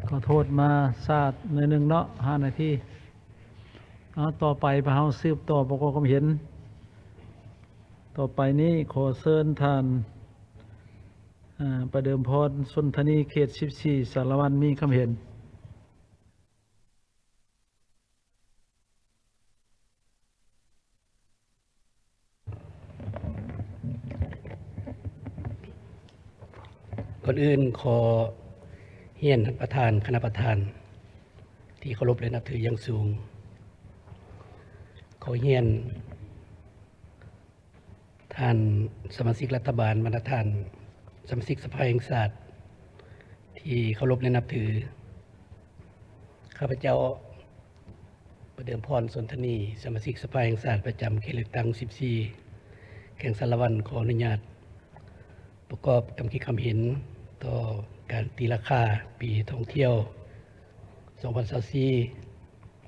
ຂໍໂທດມາຊ້າໜ້ອຍໜຶ່ງເນາະ ຫ້ານາທີ. ເອົາ ຕໍ່ໄປພວກເຮົາສືບຕໍ່ປະກອບຄວາມເຫັນ. ຕໍ່ໄປນີ້ຂໍເຊີນທ່ານ ອາ ປະເດີມພອນ ສົນທະນີ ເຂດສິບສີ່ ສາລະວັນ ມີຄຳເຫັນ. ກ່ອນອື່ນຂໍຮຽນທ່ານປະທານ, ຄະນະປະທານທີ່ເຄົາລົບ ແລະ ນັບຖືຢ່າງສູງ. ຂໍຮຽນ ທ່ານສະມາຊິກລັດຖະບານ, ບັນດາທ່ານສະມາຊິກສະພາແຫ່ງຊາດທີ່ເຄົາລົບ ແລະ ນັບຖື, ຂ້າພະເຈົ້າ ປະເດີມພອນ ສົນທະນີ ສະມາຊິກສະພາແຫ່ງຊາດ ປະຈຳເຂດເລືອກຕັ້ງສິບສີ່ ແຂວງສາລະວັນ ຂໍອະນຸຍາດປະກອບຄຳຄິດຄຳເຫັນຕໍ່ການຕີລາຄາປີທ່ອງທ່ຽວສອງພັນຊາວສີ່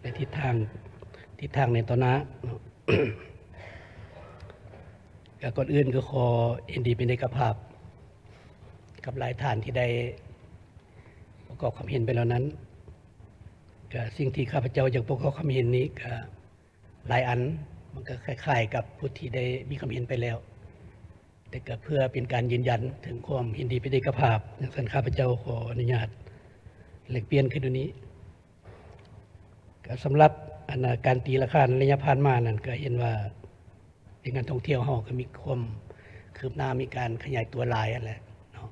ແລະ ທິດທາງ, ທິດທາງໃນຕໍ່ໜ້າເນາະ. ກໍກ່ອນອື່ນກໍຂໍເຫັນດີເປັນເອກະພາບກັບຫຼາຍທ່ານທີ່ໄດ້ປະກອບຄຳເຫັນໄປແລ້ວນັ້ນ. ກໍສິ່ງທີ່ຂ້າພະເຈົ້າຢາກປະກອບຄຳເຫັນນີ້ກໍຫຼາຍອັນ, ມັນກໍຄ້າຍໆກັບຜູ້ທີ່ໄດ້ມີຄຳເຫັນໄປແລ້ວ, ແຕ່ກໍເພື່ອເປັນການຢືນຢັນເຖິງຄວາມເຫັນດີເປັນເອກະພາບ, ຈັ່ງຊັ້ນຂ້າພະເຈົ້າຂໍອະນຸຍາດແລກປ່ຽນຂຶ້ນດຽວນີ້. ກໍສຳລັບອັນ ການຕີລາຄາໃນໄລຍະຜ່ານມານັ້ນ ກໍເຫັນວ່າແຫຼ່ງການທ່ອງທ່ຽວເຮົາກໍມີຄວາມຄືບໜ້າ, ມີການຂະຫຍາຍຕົວຫຼາຍຫັ້ນແຫຼະເນາະ.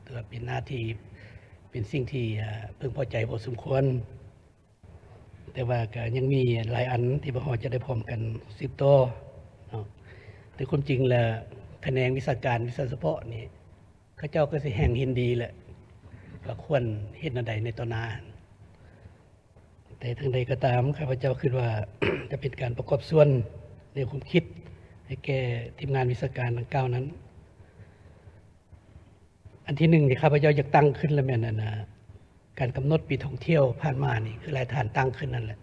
ຖືວ່າເປັນໜ້າທີ່, ເປັນສິ່ງທີ່ ເອີ່ ເພິ່ງພໍໃຈພໍສົມຄວນ, ແຕ່ວ່າກໍຍັງມີຫຼາຍອັນທີ່ພວກເຮົາຈະໄດ້ພ້ອມກັນສືບຕໍ່ເນາະ. ແຕ່ຄວາມຈິງແລ້ວ ຂະແໜງວິຊາການ, ວິຊາສະເພາະນີ້ ເຂົາເຈົ້າກໍຊິແຮ່ງເຫັນດີແຫຼະ ວ່າຄວນເຮັດແນວໃດໃນຕໍ່ໜ້າ. ແຕ່ທາງໃດກໍຕາມ, ຂ້າພະເຈົ້າຄິດວ່າຈະເປັນການປະກອບສ່ວນໃນຄວາມຄິດໃຫ້ແກ່ທີມງານວິຊາການດັ່ງກ່າວນັ້ນ. ອັນທີໜຶ່ງທີ່ຂ້າພະເຈົ້າຢາກຕັ້ງຂຶ້ນລະແມ່ນ ອັນນະ ການກຳນົດປີທ່ອງທ່ຽວຜ່ານມານີ້ ຄືຫຼາຍທ່ານຕັ້ງຂຶ້ນນັ້ນແຫຼະ.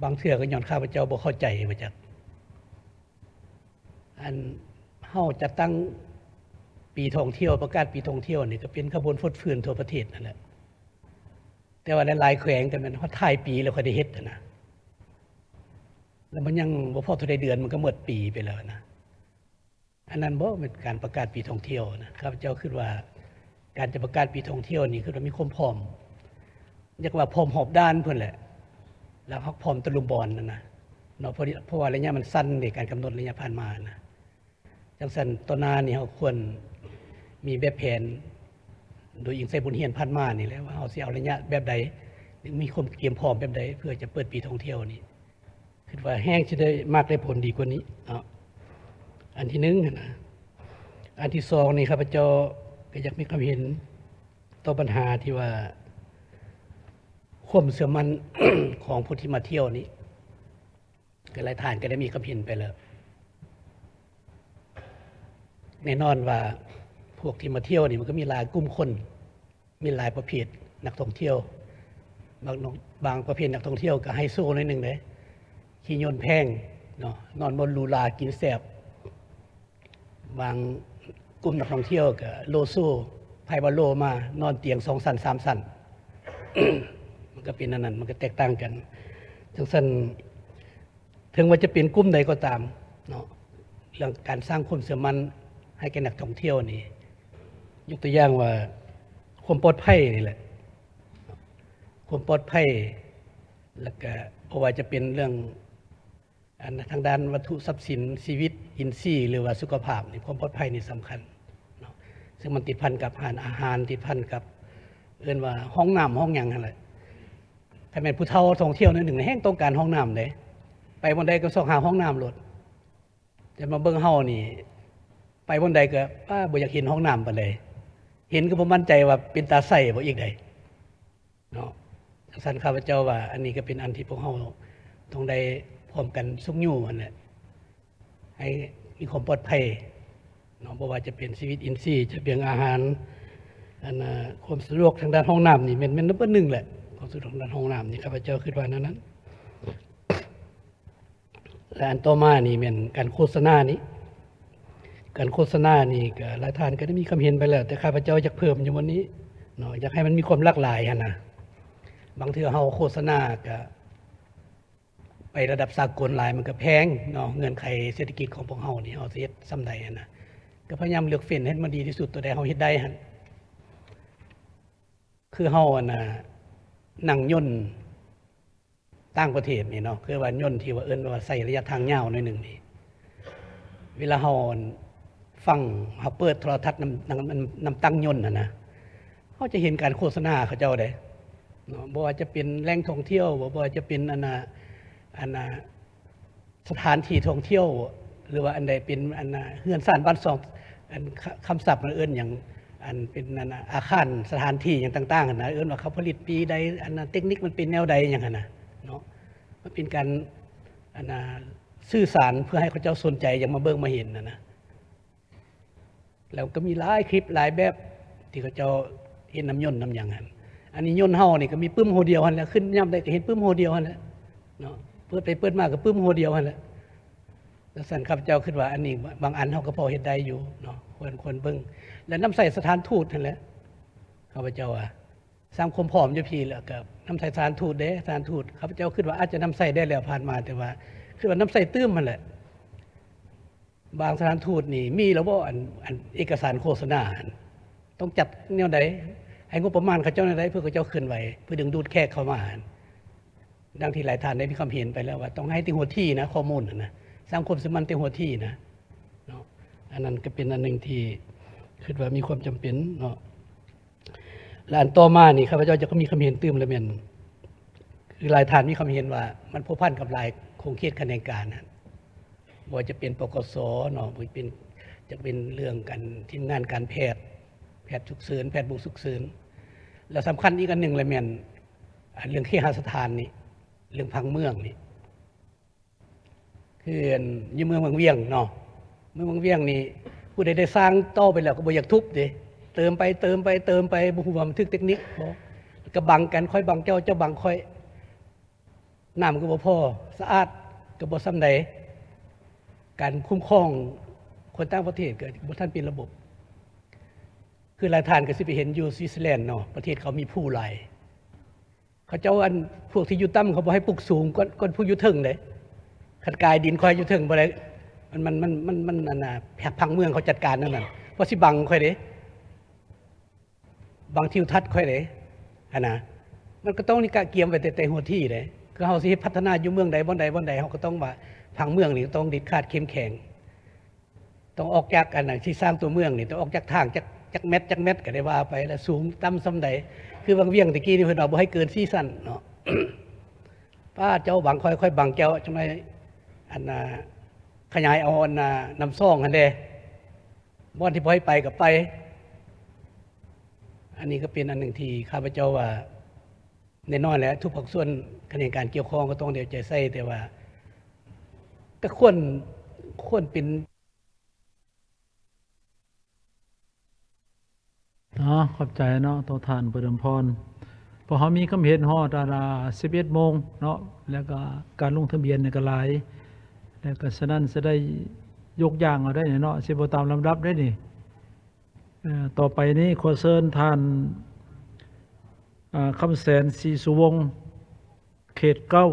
ບາງເທື່ອກໍຍ້ອນຂ້າພະເຈົ້າບໍ່ເຂົ້າໃຈວ່າຈັກ. ອັນເຮົາຈັດຕັ້ງປີທ່ອງທ່ຽວ, ປະກາດປີທ່ອງທ່ຽວນີ້ ກໍເປັນຂະບວນຟົດຟື້ນທົ່ວປະເທດນັ້ນແຫຼະ, ແຕ່ວ່າຫຼາຍໆແຂວງກໍແມ່ນຮອດທ້າຍປີແລ້ວຄ່ອຍໄດ້ເຮັດຫັ້ນນະ, ແລ້ວມັນຍັງບໍ່ພໍເທົ່າໃດເດືອນ ມັນກໍໝົດປີໄປແລ້ວນະ. ອັນນັ້ນບໍ່ແມ່ນການປະກາດປີທ່ອງທ່ຽວນະ. ຂ້າພະເຈົ້າຄິດວ່າການຈະປະກາດປີທ່ອງທ່ຽວນີ້ ຄືວ່າມີຄວາມພ້ອມ, ຢາກວ່າພ້ອມຮອບດ້ານພຸ້ນແຫຼະ, ແລ້ວເຮົາພ້ອມຕະລຸມບອນຫັ້ນນະເນາະ, ເພາະ ເພາະວ່າໄລຍະມັນສັ້ນເດ້ ການກຳນົດໄລຍະຜ່ານມານະ. ຈັ່ງຊັ້ນຕໍ່ໜ້ານີ້ເຮົາຄວນມີແບບແຜນ ໂດຍອີງໃສ່ບົດຮຽນຜ່ານມານີ້ແຫຼະ ວ່າເຮົາຊິເອົາໄລຍະແບບໃດ ຫຼື ມີຄວາມກຽມພ້ອມແບບໃດ ເພື່ອຈະເປີດປີທ່ອງທ່ຽວນີ້. ຄິດວ່າແຮ່ງຊິໄດ້ໝາກໄດ້ຜົນດີກວ່ານີ້ເນາະ. ອັນທີໜຶ່ງຫັ້ນນະ. ອັນທີສອງນີ້ ຂ້າພະເຈົ້າກໍຢາກມີຄວາມເຫັນຕໍ່ບັນຫາທີ່ວ່າຄວາມເຊື່ອໝັ້ນຂອງຜູ້ທີ່ມາທ່ຽວນີ້, ກໍຫຼາຍທ່ານກໍໄດ້ມີຄວາມເຫັນໄປແລ້ວ. ແນ່ນອນວ່າພວກທີ່ມາທ່ຽວນີ້ ມັນກໍມີຫຼາຍກຸ່ມຄົນ. ມີຫຼາຍປະເພດນັກທ່ອງທ່ຽວ, ບາງ ບາງປະເພດນັກທ່ອງທ່ຽວກໍໄຮໂຊໜ້ອຍໜຶ່ງເດ້, ຂີ່ຍົນແພງເນາະ, ນອນບ່ອນຫຼູຫຼາ ກິນແຊບ. ບາງກຸ່ມນັກທ່ອງທ່ຽວກໍໂລໂຊ, ໃຜວ່າໂລມາ, ນອນຕຽງສອງຊັ້ນສາມຊັ້ນ. ມັນກໍເປັນອັນນັ້ນ, ມັນກໍແຕກຕ່າງກັນ. ຈັ່ງຊັ້ນ ເຖິງວ່າຈະເປັນກຸ່ມໃດກໍຕາມເນາະ, ເລື່ອງການສ້າງຄວາມເຊື່ອໝັ້ນໃຫ້ແກ່ນັກທ່ອງທ່ຽວນີ້ ຍົກຕົວຢ່າງວ່າຄວາມປອດໄພນີ້ແຫຼະ, ຄວາມປອດໄພ, ແລ້ວກະບໍ່ວ່າຈະເປັນເລື່ອງ ອັນ ທາງດ້ານວັດຖຸຊັບສິນ, ຊີວິດ, ອິນຊີ ຫຼືວ່າສຸຂະພາບນີ້ ຄວາມປອດໄພນີ້ສຳຄັນເນາະ, ເຊິ່ງມັນຕິດພັນກັບຮ້ານອາຫານ, ຕິດພັນກັບ ເອີ້ນວ່າຫ້ອງນ້ຳ ຫ້ອງຫຍັງຫັ້ນແຫຼະ. ຖ້າແມ່ນຜູ້ເຖົ້າທ່ອງທ່ຽວໜ້ອຍໜຶ່ງ ແຮ່ງຕ້ອງການຫ້ອງນ້ຳເດ້, ໄປບ່ອນໃດກໍຊອກຫາຫ້ອງນ້ຳໂລດ. ແຕ່ມາເບິ່ງເຮົານີ້ ໄປບ່ອນໃດກໍ ປ້າ ບໍ່ຢາກເຫັນຫ້ອງນ້ຳປານໃດ, ເຫັນກໍບໍ່ໝັ້ນໃຈວ່າເປັນຕາໃຊ້ບໍ່ອີກໃດເນາະ. ຈັ່ງຊັ້ນ ຂ້າພະເຈົ້າວ່າ ອັນນີ້ກໍເປັນອັນທີ່ພວກເຮົາຕ້ອງໄດ້ພ້ອມກັນຊຸກຍູ້ຫັ້ນແຫຼະ ໃຫ້ມີຄວາມປອດໄພເນາະ, ບໍ່ວ່າຈະເປັນຊີວິດອິນຊີ, ຈະເປັນອາຫານ, ອັນ ຄວາມສະດວກທາງດ້ານຫ້ອງນ້ຳນີ້ ແມ່ນ ແມ່ນເບີໜຶ່ງແຫຼະ. ຄວາມສະດວກທາງດ້ານຫ້ອງນ້ຳນີ້ ຂ້າພະເຈົ້າຄິດວ່າແນວນັ້ນ. ແລະ ອັນຕໍ່ມານີ້ແມ່ນການໂຄສະນານີ້, ການໂຄສະນານີ້ກໍຫຼາຍທ່ານກໍໄດ້ມີຄຳເຫັນໄປແລ້ວ, ແຕ່ຂ້າພະເຈົ້າຢາກເພີ່ມຢູ່ບ່ອນນີ້ ເນາະ ຢາກໃຫ້ມັນມີຄວາມຫຼາກຫຼາຍຫັ້ນນະ. ບາງເທື່ອເຮົາໂຄສະນາກະໄປລະດັບສາກົນຫຼາຍ ມັນກະແພງເນາະ, ເງື່ອນໄຂເສດຖະກິດຂອງພວກເຮົານີ້ ເຮົາຊິເຮັດສ່ຳໃດຫັ້ນນະ. ກະພະຍາຍາມເລືອກເຟັ້ນໃຫ້ມັນດີທີ່ສຸດ ໂຕໃດເຮົາເຮັດໄດ້ຫັ້ນ. ຄືເຮົາ ອັນນະ ນັ່ງຍົນ ຕ່າງປະເທດນີ້ເນາະ ຄືວ່າຍົນທີ່ວ່າເອີ້ນວ່າໃຊ້ໄລຍະທາງຍາວໜ້ອຍໜຶ່ງນີ້ ເວລາເຮົາຟັງ ເຮົາເປີດໂທລະທັດນຳ ນຳ ນຳ ນຳຕັ້ງຍົນຫັ້ນນະ ເຮົາຈະເຫັນການໂຄສະນາເຂົາເຈົ້າເດ້ເນາະ. ບໍ່ວ່າຈະເປັນແຫຼ່ງທ່ອງທ່ຽວ ບໍ່ວ່າຈະເປັນ ອັນນະ ອັນນະ ສະຖານທີ່ທ່ອງທ່ຽວ ຫຼືວ່າອັນໃດເປັນ ອັນນະ ເຮືອນຊານບ້ານຊ່ອງ ອັນ ຄ- ຄຳສັບມັນເອີ້ນຫຍັງ ອັນເປັນ ອັນນະ ອາຄານສະຖານທີ່ຫຍັງຕ່າງໆຫັ້ນນະ ເອີ້ນວ່າເຂົາຜະລິດປີໃດ ອັນນະ ເຕັກນິກມັນເປັນແນວໃດຫຍັງຫັ້ນນະເນາະ. ມັນເປັນການ ອັນນະ ສື່ສານເພື່ອໃຫ້ເຂົາເຈົ້າສົນໃຈຢາກມາເບິ່ງມາເຫັນຫັ້ນນະ. ແລ້ວກໍມີຫຼາຍຄລິບຫຼາຍແບບທີ່ເຂົາເຈົ້າເຮັດນຳຍົນນຳຫຍັງຫັ້ນ. ອັນນີ້ຍົນເຮົານີ້ກໍມີປຶ້ມຫົວດຽວຫັ້ນແຫຼະ ຂຶ້ນຍາມໃດກໍເຫັນປຶ້ມຫົວດຽວຫັ້ນແຫຼະເນາະ ເປີດໄປເປີດມາກໍປຶ້ມຫົວດຽວຫັ້ນແຫຼະ. ຈັ່ງຊັ້ນຂ້າພະເຈົ້າຄິດວ່າ ອັນນີ້ບາງອັນເຮົາກໍພໍເຮັດໄດ້ຢູ່ເນາະ ຄວນ ຄວນເບິ່ງ ແລະ ນຳໃຊ້ສະຖານທູດຫັ້ນແຫຼະ. ຂ້າພະເຈົ້າວ່າ ສ້າງຄວາມພ້ອມຢູ່ພີ້ ແລ້ວກໍນຳໃຊ້ສະຖານທູດເດ້ ສະຖານທູດ ຂ້າພະເຈົ້າຄິດວ່າອາດຈະນຳໃຊ້ໄດ້ແລ້ວຜ່ານມາ ແຕ່ວ່າຄິດວ່ານຳໃຊ້ຕື່ມຫັ້ນແຫຼະ. ບາງສະຖານທູດນີ້ມີແລ້ວບໍ່ ອັນ ອັນເອກະສານໂຄສະນາຫັ້ນ ຕ້ອງຈັດແນວໃດ ໃຫ້ງົບປະມານເຂົາເຈົ້າແນວໃດ ເພື່ອເຂົາເຈົ້າເຄື່ອນໄຫວ ເພື່ອດຶງດູດແຂກເຂົ້າມາຫັ້ນ. ດັ່ງທີ່ຫຼາຍທ່ານໄດ້ມີຄວາມເຫັນໄປແລ້ວວ່າ ຕ້ອງໃຫ້ແຕ່ຫົວທີນະ ຂໍ້ມູນຫັ້ນນະ ສ້າງຄວາມເຊື່ອໝັ້ນແຕ່ຫົວທີນະເນາະ. ອັນນັ້ນກໍເປັນອັນໜຶ່ງທີ່ຄິດວ່າມີຄວາມຈຳເປັນເນາະ. ແລະ ອັນຕໍ່ມານີ້ ຂ້າພະເຈົ້າຈະມີຄຳເຫັນຕື່ມລະແມ່ນ ຄືຫຼາຍທ່ານມີຄຳເຫັນວ່າ ມັນພົວພັນກັບຫຼາຍຂົງເຂດຂະແໜງການຫັ້ນ ບໍ່ວ່າຈະເປັນ ປກສ ເນາະ ບໍ່ເປັນ ຈະເປັນເລື່ອງການ ທີມງານການແພດ ແພດສຸກເສີນ ແພດບໍ່ສຸກເສີນ ແລະ ສຳຄັນອີກອັນໜຶ່ງລະແມ່ນ ອັນເລື່ອງເຄຫະສະຖານນີ້ ເລື່ອງຜັງເມືອງນີ້ ຄື ອັນ ຢູ່ເມືອງວັງວຽງເນາະ ເມືອງວັງວຽງນີ້ ຜູ້ໃດໄດ້ສ້າງຕໍ່ໄປແລ້ວກໍບໍ່ຢາກທຸບເດ້ ເຕີມໄປ ເຕີມໄປ ເຕີມໄປ ບໍ່ຮູ້ວ່າມັນຖືກເຕັກນິກບໍ່ ກໍບັງກັນ ຂ້ອຍບັງເຈົ້າ ເຈົ້າບັງຂ້ອຍ ນ້ຳກໍບໍ່ພໍ ສະອາດກໍບໍ່ສ່ຳໃດ ການຄຸ້ມຄອງຄົນຕ່າງປະເທດກໍບໍ່ທັນເປັນລະບົບ. ຄືຫຼາຍທ່ານກໍຊິໄປເຫັນຢູ່ສະວິດເຊີແລນເນາະ ປະເທດເຂົາມີພູຫຼາຍ ເຂົາເຈົ້າ ອັນ ພວກທີ່ຢູ່ຕ່ຳ ເຂົາບໍ່ໃຫ້ປຸກສູງກ່ອນ ກ່ອນຜູ້ຢູ່ເທິງເດ້. ຄັນກາຍດິນຂ້ອຍຢູ່ເທິງບໍ່ໄດ້ ມັນ ມັນ ມັນ ມັນ ມັນ ອັນນ່າ ພັງເມືອງເຂົາຈັດການແນວນັ້ນ ເພາະຊິບັງຂ້ອຍເດ້ ບັງທິວທັດຂ້ອຍເດ້ ຫັ້ນນະ. ມັນກໍຕ້ອງມີກະກຽມໄວ້ແຕ່ ແຕ່ຫົວທີເດ້ ຄືເຮົາຊິເຮັດພັດທະນາຢູ່ເມືອງໃດ ບ່ອນໃດ ບ່ອນໃດ ເຮົາກໍຕ້ອງວ່າ ຜັງເມືອງນີ້ຕ້ອງເດັດຂາດເຂັ້ມແຂງ. ຕ້ອງອອກຈາກອັນນັ້ນ ຊິສ້າງຕົວເມືອງນີ້ ຕ້ອງອອກຈາກທາງຈັກ ຈັກແມັດ ຈັກແມັດກໍໄດ້ວ່າໄປ ແລ້ວສູງຕ່ຳສ່ຳໃດ. ຄືວັງວຽງແຕ່ກີ້ນີ້ ເພິ່ນວ່າບໍ່ໃຫ້ເກີນສີ່ຊັ້ນເນາະ. ປ້າເຈົ້າບັງຂ້ອຍ ຂ້ອຍບັງເຈົ້າ ຈັ່ງໃດ ອັນນ່າ ຂະຫຍາຍເອົາ ອັນນ່າ ນ້ຳຊ່ອງຫັ້ນເດ້ ບ່ອນທີ່ບໍ່ໃຫ້ໄປກໍໄປ. ອັນນີ້ກໍເປັນອັນໜຶ່ງທີ່ຂ້າພະເຈົ້າວ່າ ແນ່ນອນແຫຼະ ທຸກພາກສ່ວນຂະແໜງການກ່ຽວຂ້ອງກໍຕ້ອງໄດ້ເອົາໃຈໃສ່ ແຕ່ວ່າກໍຄວນ ຄວນເປັນ ເນາະ ຂອບໃຈເນາະ ຕໍ່ທ່ານປະເດີມພອນ. ເພາະເຮົາມີຄຳເຫັນຮອດ ອາ ສິບເອັດໂມງເນາະ ແລ້ວກໍການລົງທະບຽນນີ້ກໍຫຼາຍ ແລ້ວກໍສະນັ້ນຈະໄດ້ຍົກຢ່າງເອົາໄດ້ນີ້ເນາະ ຊິບໍ່ຕາມລຳດັບໄດ້ນີ້. ເອີ ຕໍ່ໄປນີ້ຂໍເຊີນທ່ານ ອາ ຄຳແສນ ສີສຸວົງ ເຂດເກົ້າ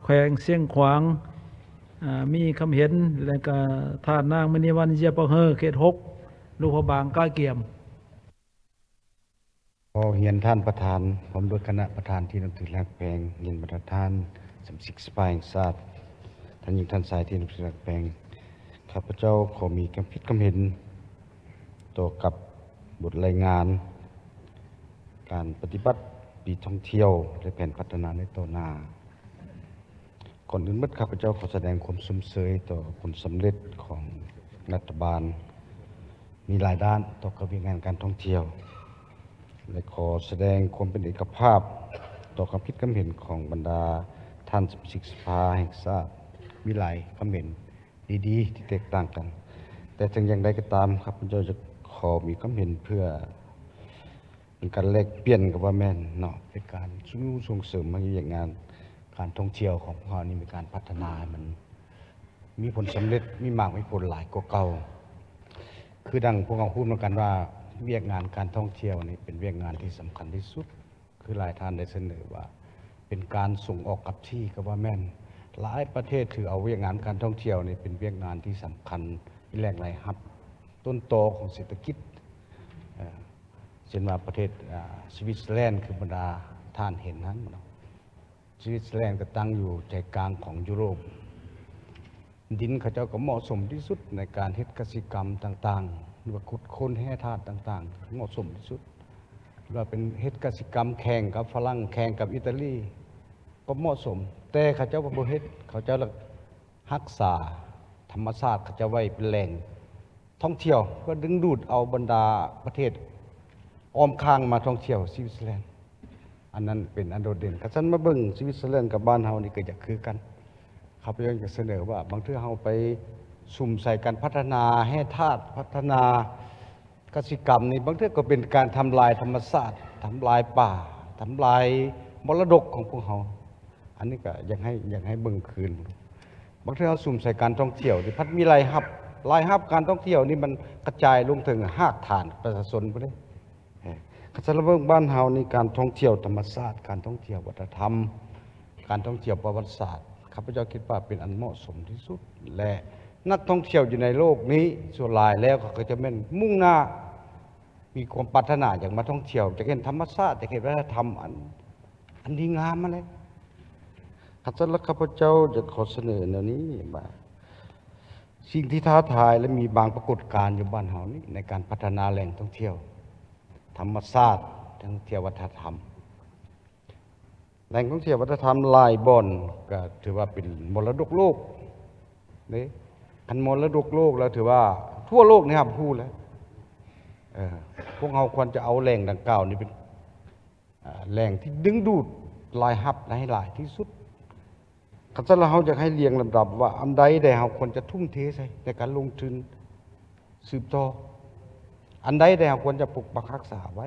ແຂວງຊຽງຂວາງ ອາ ມີຄຳເຫັນ ແລະກະທ່ານນາງມະນີວັນ ເຢຍປະເຮີ ເຂດຫົກ ຫຼວງພະບາງ ກະກຽມ. ຂໍຮຽນທ່ານປະທານ ພ້ອມດ້ວຍຄະນະປະທານທີ່ນັບຖືແລະຮັກແພງ, ຮຽນບັນດາທ່ານສະມາຊິກສະພາແຫ່ງຊາດ, ທ່ານຍິງທ່ານຊາຍທີ່ນັບຖືແລະຮັກແພງ, ຂ້າພະເຈົ້າຂໍມີຄຳຄິດຄຳເຫັນຕໍ່ກັບບົດລາຍງານການປະຕິບັດປີທ່ອງທ່ຽວ ແລະ ແຜນພັດທະນາໃນຕໍ່ໜ້າ. ກ່ອນອື່ນໝົດ ຂ້າພະເຈົ້າຂໍສະແດງຄວາມຊົມເຊີຍຕໍ່ຜົນສຳເລັດຂອງລັດຖະບານ ມີຫຼາຍດ້ານຕໍ່ກັບວຽກງານການທ່ອງທ່ຽວ ແລະ ຂໍສະແດງຄວາມເປັນເອກະພາບຕໍ່ຄຳຄິດຄຳເຫັນຂອງບັນດາທ່ານສະມາຊິກສະພາແຫ່ງຊາດ ມີຫຼາຍຄຳເຫັນດີໆທີ່ແຕກຕ່າງກັນ, ແຕ່ເຖິງຢ່າງໃດກໍຕາມ ຂ້າພະເຈົ້າຈະຂໍມີຄຳເຫັນເພື່ອ ເປັນການແລກປ່ຽນກໍວ່າແມ່ນເນາະ ເປັນການຊຸກຍູ້ສົ່ງເສີມໃຫ້ວຽກງານການທ່ອງທ່ຽວຂອງພວກເຮົານີ້ມີການພັດທະນາໃຫ້ມັນມີຜົນສຳເລັດ ມີໝາກມີຜົນຫຼາຍກວ່າເກົ່າ. ຄືດັ່ງພວກເຮົາຮູ້ນຳກັນວ່າ ວຽກງານການທ່ອງທ່ຽວນີ້ເປັນວຽກງານທີ່ສຳຄັນທີ່ສຸດ ຄືຫຼາຍທ່ານໄດ້ສະເໜີວ່າເປັນການສົ່ງອອກກັບທີ່ກໍວ່າແມ່ນ. ຫຼາຍປະເທດຖືເອົາວຽກງານການທ່ອງທ່ຽວນີ້ເປັນວຽກງານທີ່ສຳຄັນ ແຫຼ່ງລາຍຮັບຕົ້ນຕໍຂອງເສດຖະກິດ ເອີ ເຊັ່ນວ່າປະເທດ ອາ ສະວິດເຊີແລນ ຄືບັນດາທ່ານເຫັນຫັ້ນເນາະ. ສະວິດເຊີແລນກໍຕັ້ງຢູ່ໃຈກາງຂອງຢູໂຣບ. ດິນເຂົາເຈົ້າກໍເໝາະສົມທີ່ສຸດໃນການເຮັດກະສິກຳຕ່າງໆ ຫຼືວ່າຂຸດຄົ້ນແຮ່ທາດຕ່າງໆ ເໝາະສົມທີ່ສຸດ. ຫຼືວ່າເປັນເຮັດກະສິກຳແຂ່ງກັບຝຣັ່ງ ແຂ່ງກັບອີຕາລີ ກໍເໝາະສົມ. ແຕ່ເຂົາເຈົ້າກໍບໍ່ເຮັດ, ເຂົາເຈົ້າລັກ ຮັກສາທຳມະຊາດເຂົາເຈົ້າໄວ້ເປັນແຫຼ່ງທ່ອງທ່ຽວ ເພື່ອດຶງດູດເອົາບັນດາປະເທດອ້ອມຂ້າງມາທ່ອງທ່ຽວສະວິດເຊີແລນ. ອັນນັ້ນເປັນອັນໂດດເດັ່ນ. ຄັນຊັ້ນມາເບິ່ງສະວິດເຊີແລນກັບບ້ານເຮົານີ້ກໍຈະຄືກັນ. ຂ້າພະເຈົ້າຈະສະເໜີວ່າ ບາງເທື່ອເຮົາໄປສຸມໃສ່ການພັດທະນາແຮ່ທາດ, ພັດທະນາ ກະສິກຳນີ້ ບາງເທື່ອກໍເປັນການທຳລາຍທຳມະຊາດ, ທຳລາຍປ່າ, ທຳລາຍມໍລະດົກຂອງພວກເຮົາ. ອັນນີ້ກໍຢາກໃຫ້ ຢາກໃຫ້ເບິ່ງຄືນ. ບາງເທື່ອເຮົາສຸມໃສ່ການທ່ອງທ່ຽວ ທີ່ພັດມີລາຍຮັບ, ລາຍຮັບການທ່ອງທ່ຽວນີ້ມັນກະຈາຍລົງເຖິງຮາກຖານປະຊາຊົນພຸ້ນເດ້. ເອີ ຄັນຊັ້ນລະເບິ່ງບ້ານເຮົານີ້ ການທ່ອງທ່ຽວທຳມະຊາດ, ການທ່ອງທ່ຽວວັດທະນະທຳ, ການທ່ອງທ່ຽວປະຫວັດສາດ ຂ້າພະເຈົ້າຄິດວ່າເປັນອັນເໝາະສົມທີ່ສຸດ ແລະ ນັກທ່ອງທ່ຽວຢູ່ໃນໂລກນີ້ສ່ວນຫຼາຍແລ້ວເຂົາກໍຈະແມ່ນມຸ່ງໜ້າມີຄວາມປາດຖະໜາຢາກມາທ່ອງທ່ຽວ, ຢາກເຫັນທຳມະຊາດ, ຢາກເຫັນວັດທະນະທຳອັນ ອັນດີງາມຫັ້ນແຫຼະ. ຄັນຊັ້ນລະຂ້າພະເຈົ້າຈະຂໍສະເໜີແນວນີ້ວ່າ ສິ່ງທີ່ທ້າທາຍ ແລະ ມີບາງປາກົດການຢູ່ບ້ານເຮົານີ້ ໃນການພັດທະນາແຫຼ່ງທ່ອງທ່ຽວທຳມະຊາດ, ທ່ອງທ່ຽວວັດທະນະທຳ. ແຫຼ່ງທ່ອງທ່ຽວວັດທະນະທຳຫຼາຍບ່ອນກໍຖືວ່າເປັນມໍລະດົກໂລກເດ້. ຄັນມໍລະດົກໂລກແລ້ວ ຖືວ່າທົ່ວໂລກນີ້ຮັບຮູ້ແລ້ວ. ເອີ ພວກເຮົາຄວນຈະເອົາແຫຼ່ງດັ່ງກ່າວນີ້ເປັນ ອາ ແຫຼ່ງທີ່ດຶງດູດລາຍຮັບໃຫ້ຫຼາຍທີ່ສຸດ. ຄັນຊັ້ນລະເຮົາຢາກໃຫ້ລຽງລຳດັບວ່າ ອັນໃດແດ່ເຮົາຄວນຈະທຸ່ມເທໃສ່ໃນການລົງທຶນສືບຕໍ່, ອັນໃດແດ່ເຮົາຄວນຈະປົກປັກຮັກສາໄວ້.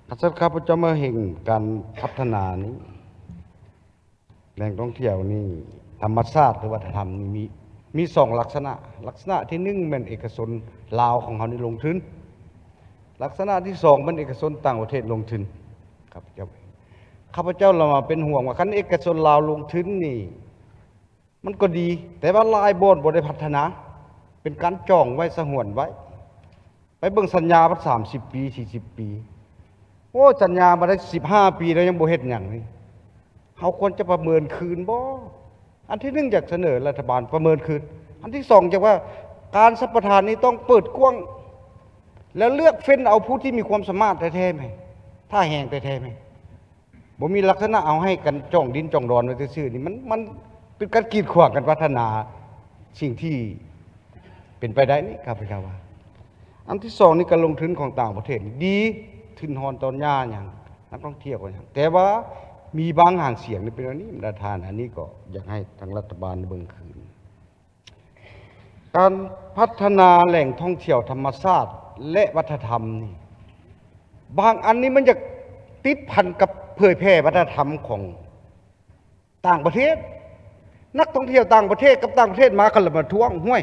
ຄັນຊັ້ນຂ້າພະເຈົ້າມາເຫັນການພັດທະນານີ້ ແຫຼ່ງທ່ອງທ່ຽວນີ້ ທຳມະຊາດ ຫຼື ວັດທະນະທຳນີ້ມີ ມີສອງລັກສະນະ. ລັກສະນະທີໜຶ່ງແມ່ນເອກະຊົນລາວຂອງເຮົານີ້ລົງທຶນ. ລັກສະນະທີສອງແມ່ນເອກະຊົນຕ່າງປະເທດລົງທຶນ. ຂ້າພະເຈົ້າ ຂ້າພະເຈົ້າລະມາເປັນຫ່ວງວ່າ ຄັນເອກະຊົນລາວລົງທຶນນີ້ ມັນກໍດີ, ແຕ່ວ່າຫຼາຍບ່ອນບໍ່ໄດ້ພັດທະນາ, ເປັນການຈອງໄວ້ ສະຫງວນໄວ້. ໄປເບິ່ງສັນຍາບັດສາມສິບປີ ສີ່ສິບປີ. ໂອ້ ສັນຍາມາໄດ້ສິບຫ້າປີແລ້ວ ຍັງບໍ່ເຮັດຫຍັງນີ້. ເຮົາຄວນຈະປະເມີນຄືນບໍ່? ອັນທີໜຶ່ງ ຢາກສະເໜີລັດຖະບານປະເມີນຄືນ. ອັນທີສອງ ຢາກວ່າການສຳປະທານນີ້ຕ້ອງເປີດກວ້າງ ແລ້ວເລືອກເຟ້ນເອົາຜູ້ທີ່ມີຄວາມສາມາດແທ້ໆແມ, ທ່າແຮງແທ້ໆແມ. ບໍ່ມີລັກສະນະເອົາໃຫ້ກັນຈອງດິນຈອງດອນໄວ້ຊື່ໆນີ້ ມັນ ມັນເປັນການກີດຂວາງການພັດທະນາສິ່ງທີ່ເປັນໄປໄດ້ນີ້ ຂ້າພະເຈົ້າວ່າ. ອັນທີສອງນີ້ ການລົງທຶນຂອງຕ່າງປະເທດນີ້ດີ, ທຶນຮອນຕອນຫຍ້າຫຍັງ, ນັກທ່ອງທ່ຽວຫຍັງ, ແຕ່ວ່າມີບາງຫາງສຽງນີ້ເປັນແນວນີ້ ບັນດາທ່ານ. ອັນນີ້ກໍຢາກໃຫ້ທາງລັດຖະບານເບິ່ງຄືນ. ການພັດທະນາແຫຼ່ງທ່ອງທ່ຽວທຳມະຊາດ ແລະ ວັດທະນະທຳນີ້ ບາງອັນນີ້ມັນຢາກຕິດພັນກັບເຜີຍແຜ່ວັດທະນະທຳຂອງຕ່າງປະເທດ. ນັກທ່ອງທ່ຽວຕ່າງປະເທດກັບຕ່າງປະເທດມາ ເຂົາລະມາທ້ວງ, ຫ້ວຍ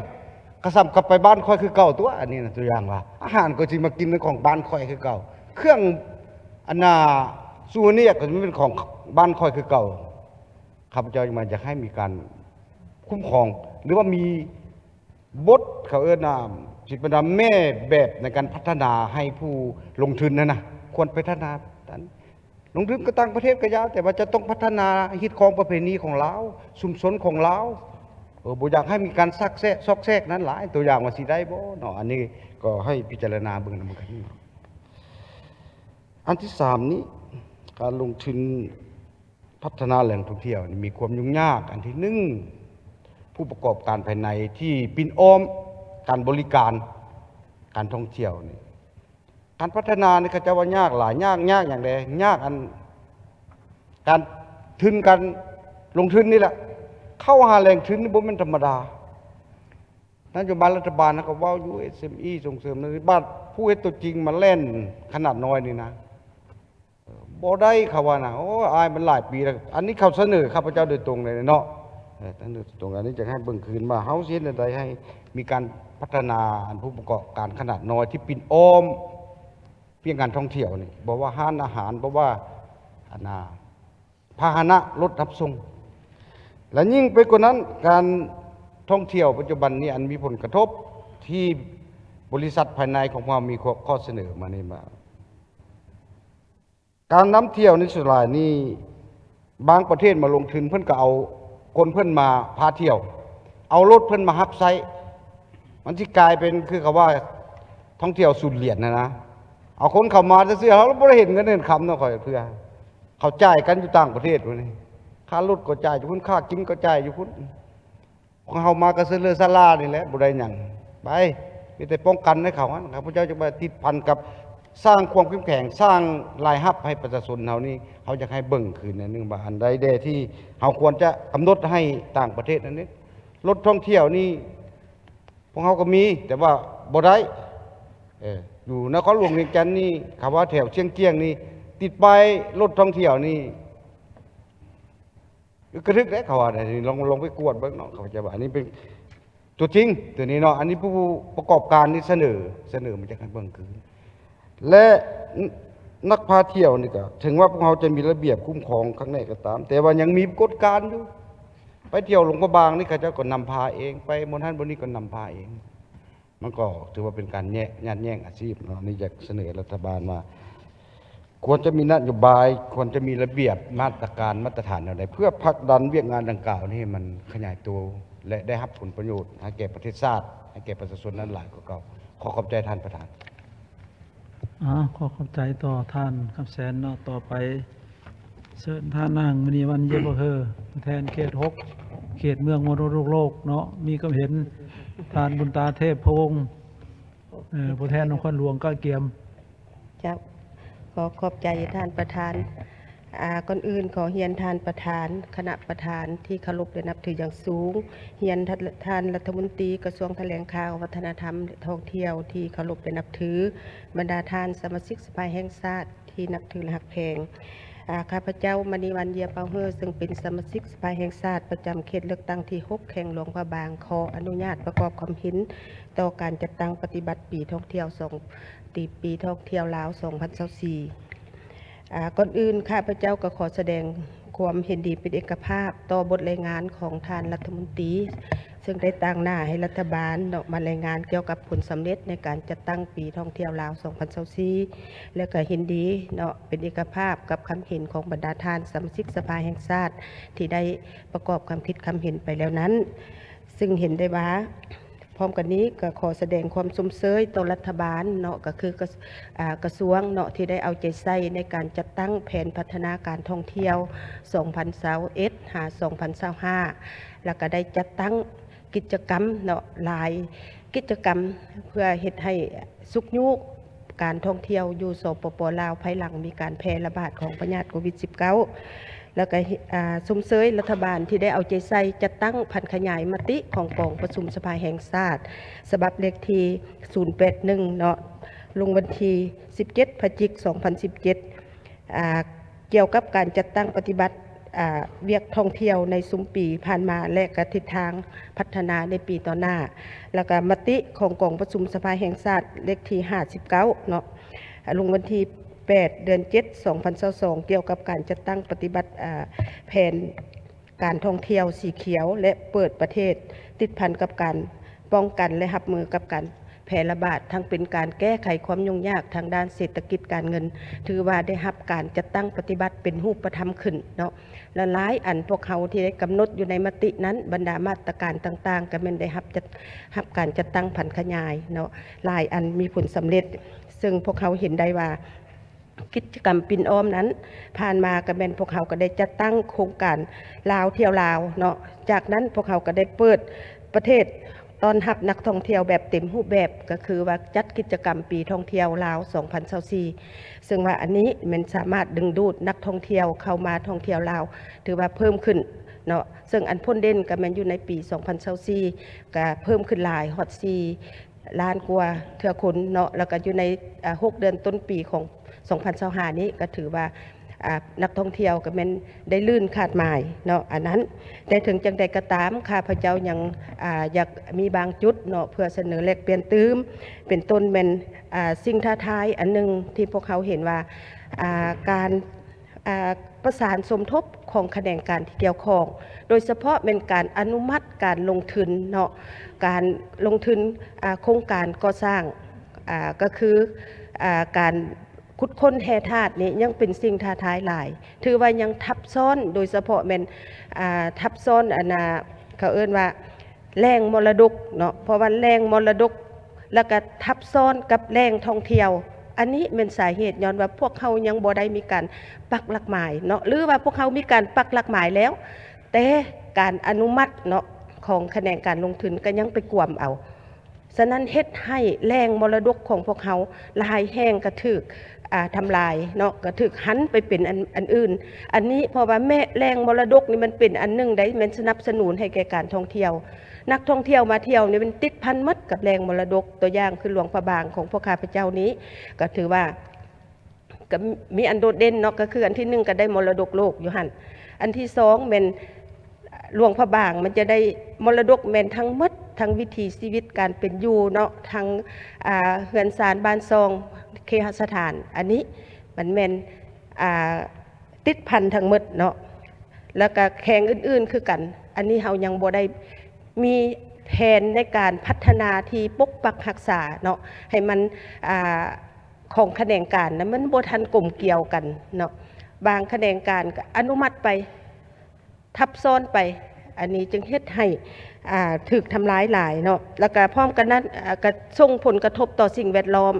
ກະສ່ຳກັບໄປບ້ານຂ້ອຍຄືເກົ່າຕົວະ. ອັນນີ້ນະ ຕົວຢ່າງວ່າ ອາຫານກໍຊິມາກິນຂອງບ້ານຂ້ອຍຄືເກົ່າ, ເຄື່ອງ ອັນນ່າ ຊູເວເນຍກໍຊິເປັນຂອງບ້ານຂ້ອຍຄືເກົ່າ. ຂ້າພະເຈົ້າມາຢາກໃຫ້ມີການຄຸ້ມຄອງ ຫຼືວ່າມີບົດ ເຂົາເອີ້ນວ່າ ຊິເປັນວ່າແມ່ແບບໃນການພັດທະນາໃຫ້ຜູ້ລົງທຶນຫັ້ນນະ, ຄວນພັດທະນາ ລົງທຶນກັບຕ່າງປະເທດກໍຢ່າ, ແຕ່ວ່າຈະຕ້ອງພັດທະນາຮີດຄອງປະເພນີຂອງລາວ, ຊຸມຊົນຂອງລາວ. ເອີ ບໍ່ຢາກໃຫ້ມີການຊັກແຊກ ຊອກແຊກນັ້ນຫຼາຍ, ຕົວຢ່າງວ່າຊິໄດ້ບໍ່ເນາະ? ອັນນີ້ກໍໃຫ້ພິຈາລະນາເບິ່ງນຳກັນ. ອັນທີສາມນີ້ ການລົງທຶນ ພັດທະນາແຫຼ່ງທ່ອງທ່ຽວນີ້ມີຄວາມຫຍຸ້ງຍາກ. ອັນທີໜຶ່ງ ຜູ້ປະກອບການພາຍໃນທີ່ປິ່ນອ້ອມການບໍລິການການທ່ອງທ່ຽວນີ້ ການພັດທະນານີ້ເຂົາເຈົ້າວ່າຍາກຫຼາຍ. ຍາກ ຍາກຫຍັງແດ່? ຍາກອັນການທຶນ ການລົງທຶນນີ້ແຫຼະ. ເຂົ້າຫາແຫຼ່ງທຶນນີ້ບໍ່ແມ່ນທຳມະດາ. ນະໂຍບາຍລັດຖະບານເຮົາກໍເວົ້າຢູ່ ເອສເອັມອີ ສົ່ງເສີມ, ບາດຜູ້ເຮັດຕົວຈິງມາແລ່ນຂະໜາດນ້ອຍນີ້ນະ ບໍ່ໄດ້ ເຂົາວ່ານະ. ໂອ້ ອາຍ ມັນຫຼາຍປີແລ້ວ. ອັນນີ້ເຂົາສະເໜີຂ້າພະເຈົ້າໂດຍຕົງເລີຍເນາະ, ເອີ ສະເໜີໂດຍຕົງ. ອັນນີ້ຈະໃຫ້ເບິ່ງຄືນວ່າເຮົາຊິເຮັດແນວໃດໃຫ້ມີການ ພັດທະນາອັນຜູ້ປະກອບການຂະໜາດນ້ອຍທີ່ປິ່ນອ້ອມວຽກງານທ່ອງທ່ຽວນີ້ ບໍ່ວ່າຮ້ານອາຫານ ບໍ່ວ່າອັນນ່າ ພາຫະນະລົດຮັບສົ່ງ ແລະ ຍິ່ງໄປກວ່ານັ້ນ ການທ່ອງທ່ຽວປັດຈຸບັນນີ້ ອັນມີຜົນກະທົບທີ່ບໍລິສັດພາຍໃນຂອງພວກເຮົາມີຂໍ້ ຂໍ້ສະເໜີມານີ້ວ່າ ການນຳທ່ຽວໃນສ່ວນຫຼາຍນີ້ ບາງປະເທດມາລົງທຶນ ເພິ່ນກໍເອົາຄົນເພິ່ນມາພາທ່ຽວ ເອົາລົດເພິ່ນມາຮັບໃຊ້ ມັນຊິກາຍເປັນຄືເຂົາວ່າທ່ອງທ່ຽວສູນຫຼຽນຫັ້ນນະ ເອົາຄົນເຂົ້າມາຊື່ໆ ເຮົາບໍ່ໄດ້ເຫັນເງິນເຫັນຄຳເນາະ ຂ້ອຍເພື່ອ ເຂົາຈ່າຍກັນຢູ່ຕ່າງປະເທດພຸ້ນນີ້ ຄ່າລົດກໍຈ່າຍຢູ່ພຸ້ນ ຄ່າກິນກໍຈ່າຍຢູ່ພຸ້ນ ພວກເຮົາມາກໍເຊີນເລີສາລານີ້ແຫຼະ ບໍ່ໄດ້ຫຍັງ ໄປ ມີແຕ່ປ້ອງກັນໃຫ້ເຂົາຫັ້ນ ຂ້າພະເຈົ້າຈະບໍ່ຕິດພັນກັບ ສ້າງຄວາມເຂັ້ມແຂງ ສ້າງລາຍຮັບໃຫ້ປະຊາຊົນເຮົານີ້ ເຮົາຢາກໃຫ້ເບິ່ງຄືນໜ້ອຍໜຶ່ງວ່າ ອັນໃດແດ່ທີ່ເຮົາຄວນຈະກຳນົດໃຫ້ຕ່າງປະເທດນັ້ນເດ້ ລົດທ່ອງທ່ຽວນີ້ ພວກເຮົາກໍມີ ແຕ່ວ່າບໍ່ໄດ້ ເອີ ຢູ່ນະຄອນຫຼວງວຽງຈັນນີ້ ຄຳວ່າແຖວຊຽງຈຽງນີ້ ຕິດປ້າຍລົດທ່ອງທ່ຽວນີ້ ອຶກກະທຶກເດ້ ເຂົາວ່າ ອັນນີ້ລອງ ລອງໄປກວດເບິ່ງເນາະ ເຂົາຈະວ່າ ອັນນີ້ເປັນຕົວຈິງ ຕົວນີ້ເນາະ ອັນນີ້ຜູ້ປະກອບການນີ້ສະເໜີ ສະເໜີມາຈາກໃຫ້ເບິ່ງຄືນ ແລະ ນ- ນັກພາທ່ຽວນີ້ກໍ ເຖິງວ່າພວກເຮົາຈະມີລະບຽບຄຸ້ມຄອງຄັກແນ່ກໍຕາມ ແຕ່ວ່າຍັງມີກົດການຢູ່ ໄປທ່ຽວຫຼວງພະບາງນີ້ ເຂົາເຈົ້າກໍນຳພາເອງ ໄປບ່ອນຫັ້ນບ່ອນນີ້ກໍນຳພາເອງ ມັນກໍຖືວ່າເປັນການແຍ- ຍາດແຍ່ງອາຊີບເນາະ ອັນນີ້ຢາກສະເໜີລັດຖະບານວ່າ ຄວນຈະມີນະໂຍບາຍ ຄວນຈະມີລະບຽບ ມາດຕະການ ມາດຕະຖານແນວໃດ ເພື່ອຜັກດັນວຽກງານດັ່ງກ່າວນີ້ໃຫ້ມັນຂະຫຍາຍໂຕ ແລະ ໄດ້ຮັບຜົນປະໂຫຍດໃຫ້ແກ່ປະເທດຊາດ ໃຫ້ແກ່ປະຊາຊົນນັ້ນຫຼາຍກວ່າເກົ່າ. ຂໍຂອບໃຈທ່ານປະທານ. ອາ ຂໍຂອບໃຈຕໍ່ທ່ານຄຳແສນເນາະ. ຕໍ່ໄປເຊີນທ່ານນາງມະນີວັນ ເຢຍປະເຮີ ຜູ້ແທນເຂດຫົກ ເຂດເມືອງມໍລະດົກໂລກເນາະ ມີຄວາມເຫັນ ທ່ານບຸນຕາ ເທບພະວົງ ເອີ ຜູ້ແທນນະຄອນຫຼວງກະກຽມ. ເຈົ້າ ຂໍຂອບໃຈທ່ານປະທານ. ອາ ກ່ອນອື່ນຂໍຮຽນທ່ານປະທານ, ຄະນະປະທານທີ່ເຄົາລົບ ແລະ ນັບຖືຢ່າງສູງ, ຮຽນທ່ານລັດຖະມົນຕີກະຊວງຖະແຫຼງຂ່າວ, ວັດທະນະທຳ ແລະ ທ່ອງທ່ຽວທີ່ເຄົາລົບ ແລະ ນັບຖື, ບັນດາທ່ານສະມາຊິກສະພາແຫ່ງຊາດທີ່ນັບຖື ແລະ ຮັກແພງ. ອາ ຂ້າພະເຈົ້າ ມະນີວັນ ເຢຍປາເຮີ ເຊິ່ງເປັນສະມາຊິກສະພາແຫ່ງຊາດປະຈຳເຂດເລືອກຕັ້ງທີຫົກ ແຂວງຫຼວງພະບາງ ຂໍອະນຸຍາດປະກອບຄວາມເຫັນຕໍ່ການຈັດຕັ້ງປະຕິບັດປີທ່ອງທ່ຽວສອງ ຕີປີທ່ອງທ່ຽວລາວສອງພັນຊາວສີ່. ອາ ກ່ອນອື່ນ ຂ້າພະເຈົ້າກໍຂໍສະແດງຄວາມເຫັນດີເປັນເອກະພາບຕໍ່ບົດລາຍງານຂອງທ່ານລັດຖະມົນຕີ ເຊິ່ງໄດ້ຕາງໜ້າໃຫ້ລັດຖະບານເນາະ ມາລາຍງານກ່ຽວກັບຜົນສຳເລັດໃນການຈັດຕັ້ງປີທ່ອງທ່ຽວລາວສອງພັນຊາວສີ່ ແລະ ກໍເຫັນດີເນາະ ເປັນເອກະພາບກັບຄຳເຫັນຂອງບັນດາທ່ານສະມາຊິກສະພາແຫ່ງຊາດ ທີ່ໄດ້ປະກອບຄຳຄິດຄຳເຫັນໄປແລ້ວນັ້ນ ເຊິ່ງເຫັນໄດ້ວ່າ ພ້ອມກັນນີ້ກໍຂໍສະແດງຄວາມຊົມເຊີຍຕໍ່ລັດຖະບານເນາະ ກໍຄືກະ ອາ ກະຊວງເນາະ ທີ່ໄດ້ເອົາໃຈໃສ່ໃນການຈັດຕັ້ງແຜນພັດທະນາການທ່ອງທ່ຽວສອງພັນຊາວເອັດ ຫາ ສອງພັນຊາວຫ້າ ແລ້ວກໍໄດ້ຈັດຕັ້ງກິດຈະກຳເນາະ ຫຼາຍກິດຈະກຳ ເພື່ອເຮັດໃຫ້ຊຸກຍູ້ການທ່ອງທ່ຽວຢູ່ ສປປ ລາວ ພາຍຫຼັງມີການແຜ່ລະບາດຂອງພະຍາດໂຄວິດສິບເກົ້າ ແລ້ວກໍ ອາ ຊົມເຊີຍລັດຖະບານທີ່ໄດ້ເອົາໃຈໃສ່ຈັດຕັ້ງຜັນຂະຫຍາຍມະຕິຂອງກອງປະຊຸມສະພາແຫ່ງຊາດ ສະບັບເລກທີສູນແປດໜຶ່ງເນາະ ລົງວັນທີສິບເຈັດ ພະຈິກ ສອງພັນສິບເຈັດ ອາ ກ່ຽວກັບການຈັດຕັ້ງປະຕິບັດ ອາ ວຽກທ່ອງທ່ຽວໃນຊຸມປີຜ່ານມາ ແລະ ກະທິດທາງພັດທະນາໃນປີຕໍ່ໜ້າ ແລ້ວກະມະຕິຂອງກອງປະຊຸມສະພາແຫ່ງຊາດເລກທີຫ້າສິບເກົ້າເນາະ ລົງວັນທີແປດ ເດືອນເຈັດ ສອງພັນຊາວສອງ ກ່ຽວກັບການຈັດຕັ້ງປະຕິບັດ ອາ ແຜນການທ່ອງທ່ຽວສີຂຽວ ແລະ ເປີດປະເທດ ຕິດພັນກັບການປ້ອງກັນ ແລະ ຮັບມືກັບການແຜ່ລະບາດ ທັງເປັນການແກ້ໄຂຄວາມຫຍຸ້ງຍາກທາງດ້ານເສດຖະກິດການເງິນ ຖືວ່າໄດ້ຮັບການຈັດຕັ້ງປະຕິບັດເປັນຮູບປະທຳຂຶ້ນເນາະ ແລະ ຫຼາຍອັນພວກເຮົາທີ່ໄດ້ກຳນົດຢູ່ໃນມະຕິນັ້ນ ບັນດາມາດຕະການຕ່າງໆ ກໍແມ່ນໄດ້ຮັບຈັດ ຮັບການຈັດຕັ້ງຜັນຂະຫຍາຍເນາະ ຫຼາຍອັນມີຜົນສຳເລັດ ເຊິ່ງພວກເຮົາເຫັນໄດ້ວ່າ ກິດຈະກຳປິ່ນອ້ອມນັ້ນ ຜ່ານມາກໍແມ່ນພວກເຮົາກໍໄດ້ຈັດຕັ້ງໂຄງການລາວທ່ຽວລາວເນາະ ຈາກນັ້ນພວກເຮົາກໍໄດ້ເປີດປະເທດຕ້ອນຮັບນັກທ່ອງທ່ຽວແບບເຕັມຮູບແບບ ກໍຄືວ່າຈັດກິດຈະກຳປີທ່ອງທ່ຽວລາວສອງພັນຊາວສີ່ ເຊິ່ງວ່າອັນນີ້ແມ່ນສາມາດດຶງດູດນັກທ່ອງທ່ຽວເຂົ້າມາທ່ອງທ່ຽວລາວ ຖືວ່າເພີ່ມຂຶ້ນເນາະ ເຊິ່ງອັນພົ້ນເດັ່ນກໍແມ່ນຢູ່ໃນປີສອງພັນຊາວສີ່ ກໍເພີ່ມຂຶ້ນຫຼາຍຮອດສີ່ ລ້ານກວ່າເທື່ອຄົນເນາະ ແລ້ວກໍຢູ່ໃນ ອາ ຫົກເດືອນຕົ້ນປີຂອງສອງພັນຊາວຫ້ານີ້ ກໍຖືວ່າ ອາ ນັກທ່ອງທ່ຽວກໍແມ່ນໄດ້ລື່ນຄາດໝາຍເນາະ ອັນນັ້ນ. ແຕ່ເຖິງຈັ່ງໃດກໍຕາມ ຂ້າພະເຈົ້າຍັງ ອາ ຢາກມີບາງຈຸດເນາະ ເພື່ອສະເໜີແລກປ່ຽນຕື່ມ ເປັນຕົ້ນແມ່ນ ອາ ສິ່ງທ້າທາຍອັນໜຶ່ງທີ່ພວກເຮົາເຫັນວ່າ ອາ ການ ອາ ປະສານສົມທົບຂອງຂະແໜງການທີ່ກ່ຽວຂ້ອງ ໂດຍສະເພາະແມ່ນການອະນຸມັດການລົງທຶນເນາະ ການລົງທຶນ ອາ ໂຄງການກໍ່ສ້າງ ອາ ກໍຄື ອາ ການຂຸດຄົ້ນແຮ່ທາດນີ້ຍັງເປັນສິ່ງທ້າທາຍຫຼາຍ ຖືວ່າຍັງທັບຊ້ອນ ໂດຍສະເພາະແມ່ນ ອາ ທັບຊ້ອນ ອັນນ່າ ເຂົາເອີ້ນວ່າ ແຫຼ່ງມໍລະດົກເນາະ ເພາະວ່າແຫຼ່ງມໍລະດົກ ແລ້ວກະທັບຊ້ອນກັບແຫຼ່ງທ່ອງທ່ຽວ. ອັນນີ້ແມ່ນສາເຫດຍ້ອນວ່າພວກເຮົາຍັງບໍ່ໄດ້ມີການປັກຫຼັກໝາຍເນາະ ຫຼືວ່າພວກເຮົາມີການປັກຫຼັກໝາຍແລ້ວ ແຕ່ການອະນຸມັດເນາະ ຂອງຂະແໜງການລົງທຶນກໍຍັງໄປກວມເອົາ. ສະນັ້ນເຮັດໃຫ້ແຫຼ່ງມໍລະດົກຂອງພວກເຮົາຫຼາຍແຫ່ງກໍຖືກ ອາ ທຳລາຍເນາະ ກໍຖືກຫັນໄປເປັນອັນ ອັນອື່ນ. ອັນນີ້ເພາະວ່າແມ່ ແຫຼ່ງມໍລະດົກນີ້ມັນເປັນອັນໜຶ່ງໃດ ແມ່ນສະໜັບສະໜູນໃຫ້ແກ່ການທ່ອງທ່ຽວ. ນັກທ່ອງທ່ຽວມາທ່ຽວນີ້ມັນຕິດພັນໝົດກັບແຫຼ່ງມໍລະດົກ. ຕົວຢ່າງຄືຫຼວງພະບາງຂອງພວກຂ້າພະເຈົ້ານີ້ ກໍຖືວ່າ ກໍມີອັນໂດດເດັ່ນເນາະ ກໍຄືອັນທີໜຶ່ງກໍໄດ້ມໍລະດົກໂລກຢູ່ຫັ້ນ ອັນທີສອງແມ່ນຫຼວງພະບາງ ມັນຈະໄດ້ມໍລະດົກແມ່ນທັງໝົດ ທັງວິຖີຊີວິດການເປັນຢູ່ເນາະ ທັງ ອາ ເຮືອນຊານບ້ານຊ່ອງ ເຄຫະສະຖານ ອັນນີ້ມັນແມ່ນ ອາ ຕິດພັນທັງໝົດເນາະ ແລ້ວກະແຂວງອື່ນໆຄືກັນ. ອັນນີ້ເຮົາຍັງບໍ່ໄດ້ມີແຜນໃນການພັດທະນາທີ່ປົກປັກຮັກສາເນາະ ໃຫ້ມັນ ອາ ຂອງຂະແໜງການນະ ມັນບໍ່ທັນກົມກຽວກັນເນາະ ບາງຂະແໜງການກໍອະນຸມັດໄປ ທັບຊ້ອນໄປ ອັນນີ້ຈຶ່ງເຮັດໃຫ້ ອາ ຖືກທຳລາຍຫຼາຍເນາະ ແລ້ວກະພ້ອມກັນນັ້ນ ອາ ກະສົ່ງຜົນກະທົບຕໍ່ສິ່ງແວດລ້ອມ.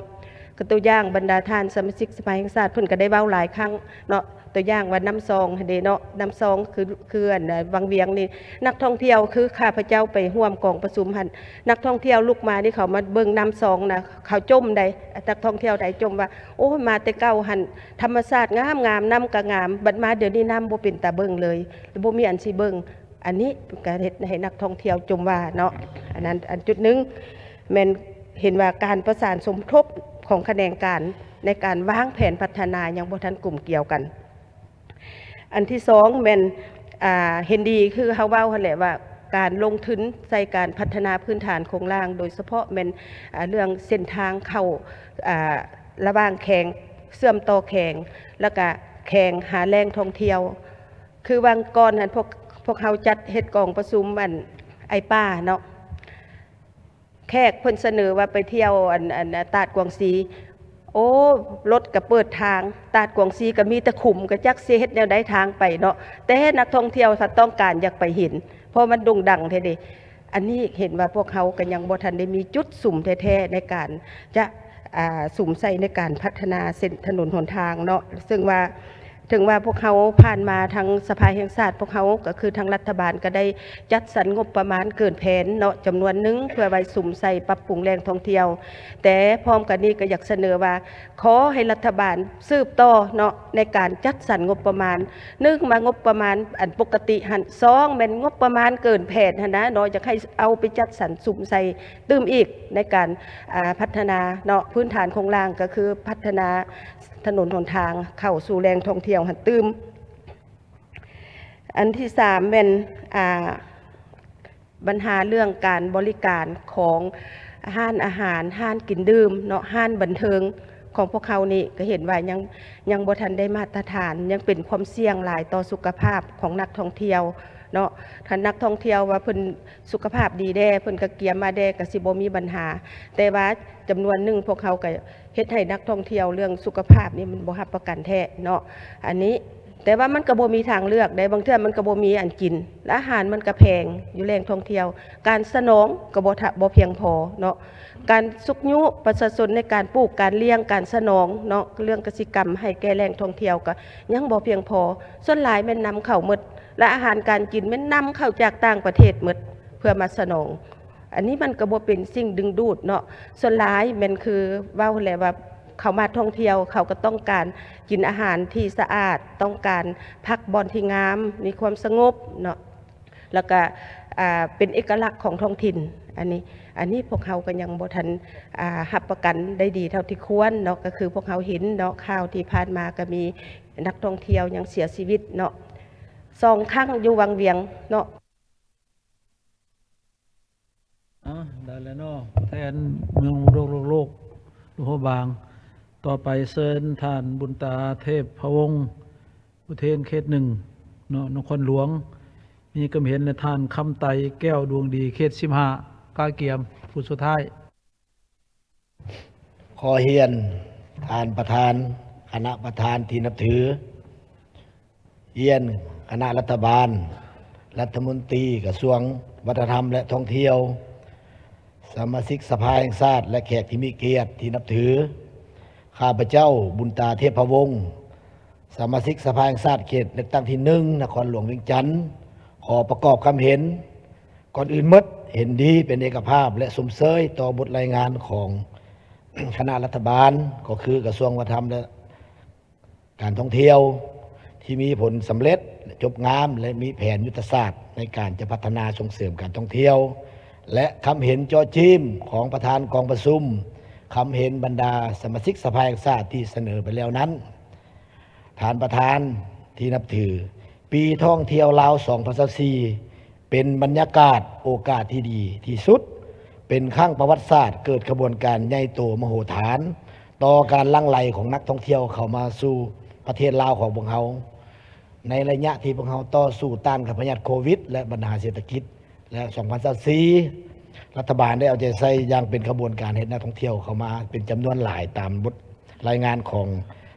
ກໍຕົວຢ່າງບັນດາທ່ານສະມາຊິກສະພາແຫ່ງຊາດ ເພິ່ນກໍໄດ້ເວົ້າຫຼາຍຄັ້ງເນາະ ຕົວຢ່າງວ່ານ້ຳຊອງຫັ້ນເດເນາະ ນ້ຳຊອງຄື ຄືອັນວັງວຽງນີ້ ນັກທ່ອງທ່ຽວ ຄືຂ້າພະເຈົ້າໄປຮ່ວມກອງປະຊຸມຫັ້ນ ນັກທ່ອງທ່ຽວລຸກມານີ້ ເຂົາມາເບິ່ງນ້ຳຊອງນະ ເຂົາຈົ່ມໃດ໋ ນັກທ່ອງທ່ຽວໄທຈົ່ມວ່າ ໂອ້ຍ ມາແຕ່ເກົ່າຫັ້ນ ທຳມະຊາດງາມໆ ນ້ຳກໍງາມ ບັດມາດຽວນີ້ນ້ຳບໍ່ເປັນຕາເບິ່ງເລີຍ ບໍ່ມີອັນຊິເບິ່ງ. ອັນນີ້ກໍເຮັດໃຫ້ນັກທ່ອງທ່ຽວຈົ່ມວ່າເນາະ ອັນນັ້ນ ອັນຈຸດໜຶ່ງ ແມ່ນເຫັນວ່າການປະສານສົມທົບຂອງຂະແໜງການໃນການວາງແຜນພັດທະນາຍັງບໍ່ທັນກົມກຽວກັນ. ອັນທີສອງແມ່ນ ອາ ເຫັນດີຄືເຮົາເວົ້າຫັ້ນແຫຼະວ່າ ການລົງທຶນໃສ່ການພັດທະນາພື້ນຖານໂຄງລ່າງ ໂດຍສະເພາະແມ່ນ ອາ ເລື່ອງເສັ້ນທາງເຂົ້າ ອາ ລະຫວ່າງແຂວງ ເຊື່ອມຕໍ່ແຂວງ ແລ້ວກະແຂວງຫາແຫຼ່ງທ່ອງທ່ຽວ. ຄືຫວ່າງກ່ອນຫັ້ນ ພວກ ພວກເຮົາຈັດເຮັດກອງປະຊຸມ ອັນ ໄອປາເນາະ ແຂກເພິ່ນສະເໜີວ່າໄປທ່ຽວ ອັນ ອັນ ຕາດກວາງຊີ ໂອ້ ລົດກະເປີດທາງ ຕາດກວາງຊີກະມີແຕ່ຂຸມ ກະຈັກຊິເຮັດແນວໃດທາງໄປເນາະ ແຕ່ນັກທ່ອງທ່ຽວພັດຕ້ອງການຢາກໄປເຫັນ ເພາະມັນໂດ່ງດັງແທ້ເດ. ອັນນີ້ເຫັນວ່າພວກເຮົາກໍຍັງບໍ່ທັນໄດ້ມີຈຸດສຸມແທ້ໆ ໃນການຈະ ອາ ສຸມໃສ່ໃນການພັດທະນາເສັ້ນຖະໜົນຫົນທາງເນາະ ເຊິ່ງວ່າ ເຖິງວ່າພວກເຮົາຜ່ານມາທາງສະພາແຫ່ງຊາດ ພວກເຮົາກໍຄືທາງລັດຖະບານກໍໄດ້ຈັດສັນງົບປະມານເກີນແຜນເນາະ ຈຳນວນໜຶ່ງ ເພື່ອໄວ້ສຸມໃສ່ປັບປຸງແຫຼ່ງທ່ອງທ່ຽວ ແຕ່ພ້ອມກັນນີ້ກໍຢາກສະເໜີວ່າ ຂໍໃຫ້ລັດຖະບານສືບຕໍ່ເນາະ ໃນການຈັດສັນງົບປະມານ ໜຶ່ງ ມາງົບປະມານອັນປົກກະຕິຫັ້ນ ສອງ ແມ່ນງົບປະມານເກີນແຜນຫັ້ນນະເນາະ ຢາກໃຫ້ເອົາໄປຈັດສັນສຸມໃສ່ຕື່ມອີກ ໃນການ ອາ ພັດທະນາເນາະ ພື້ນຖານໂຄງລ່າງ ກໍຄືພັດທະນາຖະໜົນຫົນທາງເຂົ້າສູ່ແຫຼ່ງທ່ອງທ່ຽວຫັ້ນຕື່ມ. ອັນທີສາມແມ່ນ ອາ ບັນຫາເລື່ອງການບໍລິການຂອງຮ້ານອາຫານ ຮ້ານກິນດື່ມເນາະ ຮ້ານບັນເທີງຂອງພວກເຮົານີ້ ກໍເຫັນວ່າຍັງ ຍັງບໍ່ທັນໄດ້ມາດຕະຖານ ຍັງເປັນຄວາມສ່ຽງຫຼາຍຕໍ່ສຸຂະພາບຂອງນັກທ່ອງທ່ຽວເນາະ. ຄັນນັກທ່ອງທ່ຽວວ່າເພິ່ນສຸຂະພາບດີແດ່ ເພິ່ນກະກຽມມາແດ່ ກະຊິບໍ່ມີບັນຫາ ແຕ່ວ່າຈຳນວນໜຶ່ງພວກເຮົາກະເຮັດໃຫ້ນັກທ່ອງທ່ຽວເລື່ອງສຸຂະພາບນີ້ມັນບໍ່ຮັບປະກັນແທ້ເນາະ ອັນນີ້ ແຕ່ວ່າມັນກະບໍ່ມີທາງເລືອກໃດ໋ ບາງເທື່ອມັນກະບໍ່ມີອັນກິນ ແລະ ອາຫານມັນກະແພງ ຢູ່ແຫຼ່ງທ່ອງທ່ຽວ ການສະໜອງກະບໍ່ທະ ບໍ່ພຽງພໍເນາະ ການຊຸກຍູ້ປະຊາຊົນໃນການປູກ ການລ້ຽງ ການສະໜອງເນາະ ເລື່ອງກະສິກຳໃຫ້ແກ່ແຫຼ່ງທ່ອງທ່ຽວກະຍັງບໍ່ພຽງພໍ ສ່ວນຫຼາຍແມ່ນນຳເຂົ້າໝົດ ແລະ ອາຫານການກິນແມ່ນນຳເຂົ້າຈາກຕ່າງປະເທດໝົດ ເພື່ອມາສະໜອງ ອັນນີ້ມັນກະບໍ່ເປັນສິ່ງດຶງດູດເນາະ ສ່ວນຫຼາຍແມ່ນຄືເວົ້າຫັ້ນແຫຼະວ່າ ເຂົາມາທ່ອງທ່ຽວ ເຂົາກໍຕ້ອງການກິນອາຫານທີ່ສະອາດ ຕ້ອງການພັກບ່ອນທີ່ງາມ ມີຄວາມສະຫງົບເນາະ ແລ້ວກະ ອ່າ ເປັນເອກະລັກຂອງທ້ອງຖິ່ນ. ອັນນີ້ ອັນນີ້ພວກເຮົາກໍຍັງບໍ່ທັນ ອ່າ ຮັບປະກັນໄດ້ດີເທົ່າທີ່ຄວນເນາະ, ກໍຄືພວກເຮົາເຫັນເນາະ ຂ່າວທີ່ຜ່ານມາກໍມີນັກທ່ອງທ່ຽວຍັງເສຍຊີວິດເນາະ ສອງຄັ້ງຢູ່ວັງວຽງເນາະ. ອາ ໄດ້ແລ້ວເນາະ ແທນເມືອງມໍລະດົກໂລກ ໂລກ ຫຼວງພະບາງ. ຕໍ່ໄປເຊີນທ່ານບຸນຕາ ເທບພະວົງ ອຸເທນ ເຂດໜຶ່ງເນາະ ນະຄອນຫຼວງ. ມີຄຳເຫັນ ແລະ ທ່ານຄຳໄຕ ແກ້ວດວງດີ ເຂດສິບຫ້າ ກະກຽມ ຜູ້ສຸດທ້າຍ. ຂໍຮຽນທ່ານປະທານ, ຄະນະປະທານທີ່ນັບຖື, ຮຽນຄະນະລັດຖະບານ, ລັດຖະມົນຕີກະຊວງວັດທະນະທຳ ແລະ ທ່ອງທ່ຽວ, ສະມາຊິກສະພາແຫ່ງຊາດ ແລະ ແຂກທີ່ມີກຽດທີ່ນັບຖື. ຂ້າພະເຈົ້າ ບຸນຕາ ເທບພະວົງ, ສະມາຊິກສະພາແຫ່ງຊາດເຂດເລືອກຕັ້ງທີໜຶ່ງ ນະຄອນຫຼວງວຽງຈັນ ຂໍປະກອບຄຳເຫັນ. ກ່ອນອື່ນໝົດ ເຫັນດີເປັນເອກະພາບ ແລະ ຊົມເຊີຍຕໍ່ບົດລາຍງານຂອງຄະນະລັດຖະບານ ກໍຄືກະຊວງວັດທະນະທຳ ແລະ ການທ່ອງທ່ຽວ ທີ່ມີຜົນສຳເລັດ ແລະ ຈົບງາມ ແລະ ມີແຜນຍຸດທະສາດໃນການຈະພັດທະນາສົ່ງເສີມການທ່ອງທ່ຽວ ແລະ ຄຳເຫັນເຈາະຈີ້ມຂອງປະທານກອງປະຊຸມ, ຄຳເຫັນບັນດາສະມາຊິກສະພາແຫ່ງຊາດທີ່ສະເໜີໄປແລ້ວນັ້ນ. ທ່ານປະທານທີ່ນັບຖື, ປີທ່ອງທ່ຽວລາວສອງພັນຊາວສີ່ ເປັນບັນຍາກາດໂອກາດທີ່ດີທີ່ສຸດ, ເປັນຄັ້ງປະຫວັດສາດເກີດຂະບວນການໃຫຍ່ໂຕມະໂຫຖານຕໍ່ການຫຼັ່ງໄຫຼຂອງນັກທ່ອງທ່ຽວເຂົ້າມາສູ່ປະເທດລາວຂອງພວກເຮົາ. ໃນໄລຍະທີ່ພວກເຮົາຕໍ່ສູ້ຕ້ານກັບພະຍາດໂຄວິດ ແລະ ບັນຫາເສດຖະກິດ ແລະ ສອງພັນຊາວສີ່ ລັດຖະບານໄດ້ເອົາໃຈໃສ່ຢ່າງເປັນຂະບວນການເຮັດນັກທ່ອງທ່ຽວເຂົ້າມາເປັນຈຳນວນຫຼາຍຕາມບົດ ລາຍງານຂອງ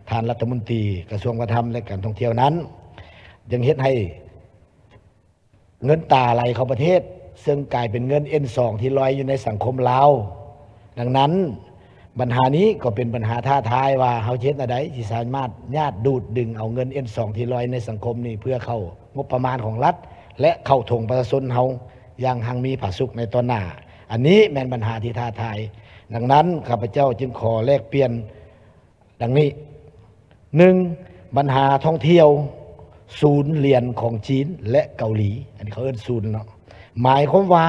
ທ່ານລັດຖະມົນຕີກະຊວງວັດທະນະທຳ ແລະ ການທ່ອງທ່ຽວນັ້ນ ຍັງເຮັດໃຫ້ເງິນຕາໄຫຼເຂົ້າປະເທດ, ເຊິ່ງກາຍເປັນເງິນເອັນສອງທີ່ລອຍຢູ່ໃນສັງຄົມລາວ. ດັ່ງນັ້ນ, ບັນຫານີ້ກໍເປັນບັນຫາທ້າທາຍວ່າເຮົາຈະເຮັດແນວໃດທີ່ສາມາດຍາດດູດດຶງເອົາເງິນເອັນສອງທີ່ລອຍໃນສັງຄົມນີ້ ເພື່ອເຂົ້າງົບປະມານຂອງລັດ ແລະ ເຂົ້າຖົງປະຊາຊົນເຮົາຢ່າງຮັ່ງມີຜາສຸກໃນຕອນໜ້າ. ອັນນີ້ແມ່ນບັນຫາທີ່ທ້າທາຍ. ດັ່ງນັ້ນ, ຂ້າພະເຈົ້າຈຶ່ງຂໍແລກປ່ຽນ ດັ່ງນີ້, ໜຶ່ງ ບັນຫາທ່ອງທ່ຽວສູນຫຼຽນຂອງຈີນ ແລະ ເກົາຫຼີ, ອັນນີ້ເຂົາເອີ້ນສູນເນາະ, ໝາຍຄວາມວ່າ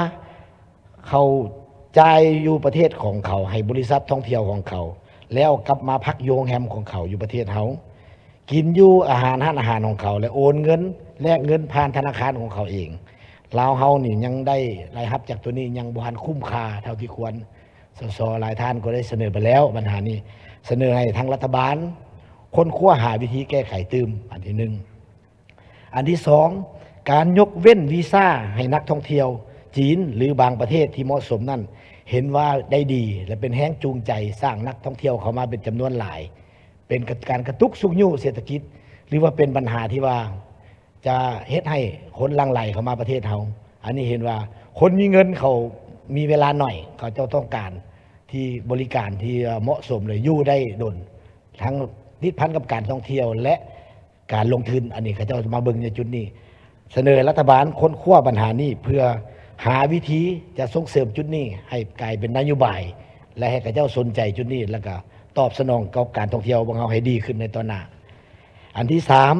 ເຂົາຈ່າຍຢູ່ປະເທດຂອງເຂົາໃຫ້ບໍລິສັດທ່ອງທ່ຽວຂອງເຂົາ ແລ້ວກັບມາພັກຢູ່ໂຮງແຮມຂອງເຂົາຢູ່ປະເທດເຮົາ, ກິນຢູ່ອາຫານຮ້ານອາຫານຂອງເຂົາ ແລະ ໂອນເງິນ ແລກເງິນຜ່ານທະນາຄານຂອງເຂົາເອງ. ລາວເຮົານີ້ຍັງໄດ້ລາຍຮັບຈາກໂຕນີ້ຍັງບໍ່ທັນຄຸ້ມຄ່າເທົ່າທີ່ຄວນ. ສສ ຫຼາຍທ່ານກໍໄດ້ສະເໜີໄປແລ້ວບັນຫານີ້, ສະເໜີໃຫ້ທາງລັດຖະບານຄົ້ນຄວ້າຫາວິທີແກ້ໄຂຕື່ມ, ອັນທີໜຶ່ງ. ອັນທີສອງ, ການຍົກເວັ້ນວີຊາໃຫ້ນັກທ່ອງທ່ຽວຈີນ ຫຼື ບາງປະເທດທີ່ເໝາະສົມນັ້ນ ເຫັນວ່າໄດ້ດີ ແລະ ເປັນແຮງຈູງໃຈສ້າງນັກທ່ອງທ່ຽວເຂົ້າມາເປັນຈຳນວນຫຼາຍ, ເປັນການກະຕຸກຊຸກຍູ້ເສດຖະກິດ ຫຼືວ່າເປັນບັນຫາທີ່ວ່າ ຈະເຮັດໃຫ້ຄົນຫຼັ່ງໄຫຼເຂົ້າມາປະເທດເຮົາ. ອັນນີ້ເຫັນວ່າຄົນມີເງິນເຂົາມີເວລາໜ້ອຍ, ເຂົາເຈົ້າຕ້ອງການທີ່ບໍລິການທີ່ເໝາະສົມ ແລະ ຢູ່ໄດ້ດົນ, ທັງຕິດພັນກັບການທ່ອງທ່ຽວ ແລະ ການລົງທຶນ. ອັນນີ້ເຂົາເຈົ້າມາເບິ່ງໃນຈຸດນີ້, ສະເໜີໃຫ້ລັດຖະບານຄົ້ນຄວ້າບັນຫານີ້ ເພື່ອຫາວິທີຈະສົ່ງເສີມຈຸດນີ້ໃຫ້ກາຍເປັນນະໂຍບາຍ ແລະ ໃຫ້ເຂົາເຈົ້າສົນໃຈຈຸດນີ້ ແລ້ວກໍຕອບສະໜອງກັບການທ່ອງທ່ຽວຂອງເຮົາໃຫ້ດີຂຶ້ນໃນຕໍ່ໜ້າ. ອັນທີສາມ,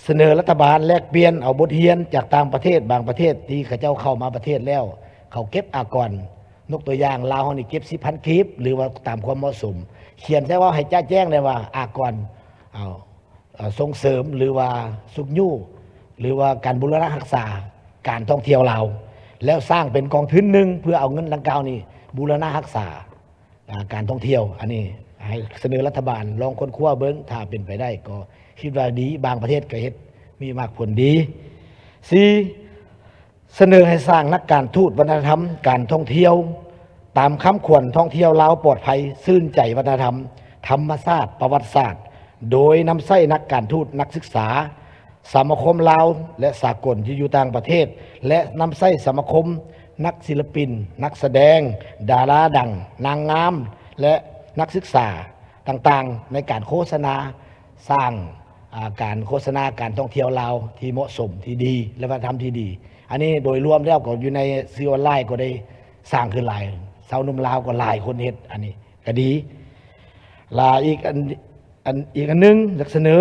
ສະເໜີລັດຖະບານແລກປ່ຽນເອົາບົດຮຽນຈາກຕ່າງປະເທດ, ບາງປະເທດທີ່ເຂົາເຈົ້າເຂົ້າມາປະເທດແລ້ວ ເຂົາເກັບອາກອນ, ຍົກຕົວຢ່າງ ລາວເຮົານີ້ເກັບສິບພັນກີບ ຫຼືວ່າຕາມຄວາມເໝາະສົມ, ຂຽນໃສ່ເວົ້າໃຫ້ຈະແຈ້ງໄດ້ວ່າອາກອນ ເອົາ ເອົາ ສົ່ງເສີມ ຫຼືວ່າຊຸກຍູ້ ຫຼືວ່າການບູລະນະຮັກສາການທ່ອງທ່ຽວລາວ, ແລ້ວສ້າງເປັນກອງທຶນໜຶ່ງ ເພື່ອເອົາເງິນດັ່ງກ່າວນີ້ບູລະນະຮັກສາ ອ່າ ການທ່ອງທ່ຽວ. ອັນນີ້ໃຫ້ສະເໜີລັດຖະບານລອງຄົ້ນຄວ້າເບິ່ງ, ຖ້າເປັນໄປໄດ້ກໍຄິດວ່າດີ, ບາງປະເທດກໍເຮັດມີໝາກຜົນດີ. ສີ່, ສະເໜີໃຫ້ສ້າງນັກການທູດວັດທະນະທຳການທ່ອງທ່ຽວ ຕາມຄຳຂວັນທ່ອງທ່ຽວລາວປອດໄພ, ຊື່ນໃຈວັດທະນະທຳ, ທຳມະຊາດ, ປະຫວັດສາດ, ໂດຍນຳໃຊ້ນັກການທູດ, ນັກສຶກສາ, ສະມາຄົມລາວ ແລະ ສາກົນທີ່ຢູ່ຕ່າງປະເທດ ແລະ ນຳໃຊ້ສະມາຄົມນັກສິລະປິນ, ນັກສະແດງ, ດາລາດັງ, ນາງງາມ ແລະ ນັກສຶກສາຕ່າງໆ ໃນການໂຄສະນາສ້າງ ອາ ການໂຄສະນາການທ່ອງທ່ຽວລາວທີ່ເໝາະສົມ, ທີ່ດີ ແລະ ວັດທະນະທຳທີ່ດີ. ອັນນີ້ໂດຍລວມແລ້ວກໍຢູ່ໃນສື່ອອນລາຍກໍໄດ້ສ້າງຂຶ້ນຫຼາຍ, ຊາວໜຸ່ມລາວກໍຫຼາຍຄົນເຮັດ, ອັນນີ້ກໍດີ. ລະອີກອັນ ອັນ ອີກອັນໜຶ່ງ ຢາກສະເໜີ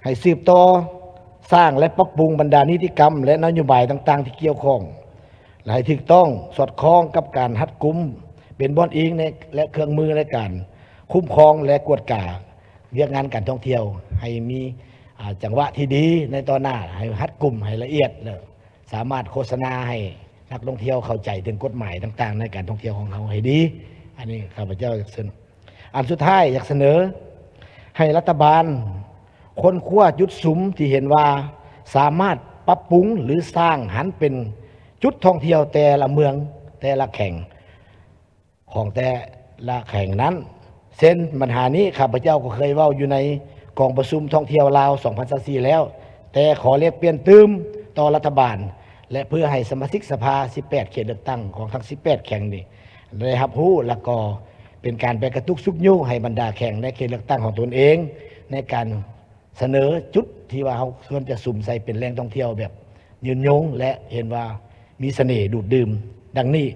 ໃຫ້ສືບຕໍ່ ສ້າງ ແລະ ປັບປຸງບັນດານິຕິກຳ ແລະ ນະໂຍບາຍຕ່າງໆທີ່ກ່ຽວຂ້ອງ ແລະ ໃຫ້ຖືກຕ້ອງສອດຄ່ອງກັບການຮັດກຸມ ເປັນບ່ອນອີງໃນ ແລະ ເຄື່ອງມືໃນການຄຸ້ມຄອງ ແລະ ກວດກາວຽກງານການທ່ອງທ່ຽວ ໃຫ້ມີ ອາ ຈັງຫວະທີ່ດີໃນຕໍ່ໜ້າ, ໃຫ້ຮັດກຸມ, ໃຫ້ລະອຽດ ແລະ ສາມາດໂຄສະນາໃຫ້ນັກທ່ອງທ່ຽວເຂົ້າໃຈເຖິງກົດໝາຍຕ່າງໆໃນການທ່ອງທ່ຽວຂອງເຮົາໃຫ້ດີ. ອັນນີ້ຂ້າພະເຈົ້າຢາກເຊີນ ອັນສຸດທ້າຍຢາກສະເໜີໃຫ້ລັດຖະບານຄົ້ນຄວ້າຈຸດສຸມທີ່ເຫັນວ່າສາມາດປັບປຸງ ຫຼື ສ້າງຫັນເປັນຈຸດທ່ອງທ່ຽວແຕ່ລະເມືອງ, ແຕ່ລະແຂວງ ຂອງແຕ່ລະແຂວງນັ້ນ. ເຊັ່ນ ບັນຫານີ້ຂ້າພະເຈົ້າກໍເຄີຍເວົ້າຢູ່ໃນກອງປະຊຸມທ່ອງທ່ຽວລາວສອງພັນຊາວສີ່ແລ້ວ, ແຕ່ຂໍແລກປ່ຽນຕື່ມຕໍ່ລັດຖະບານ ແລະ ເພື່ອໃຫ້ສະມາຊິກສະພາສິບແປດເຂດເລືອກຕັ້ງຂອງທັງສິບແປດແຂວງນີ້ ໄດ້ຮັບຮູ້ ແລ້ວກໍເປັນການໄປກະຕຸກຊຸກຍູ້ໃຫ້ບັນດາແຂວງໃນເຂດເລືອກຕັ້ງຂອງຕົນເອງ ໃນການສະເໜີຈຸດທີ່ວ່າເຮົາຄວນຈະສຸມໃສ່ເປັນແຫຼ່ງທ່ອງທ່ຽວແບບຍືນຍົງ ແລະ ເຫັນວ່າມີສະເໜ່ດູດດື່ມ. ດັ່ງນີ້,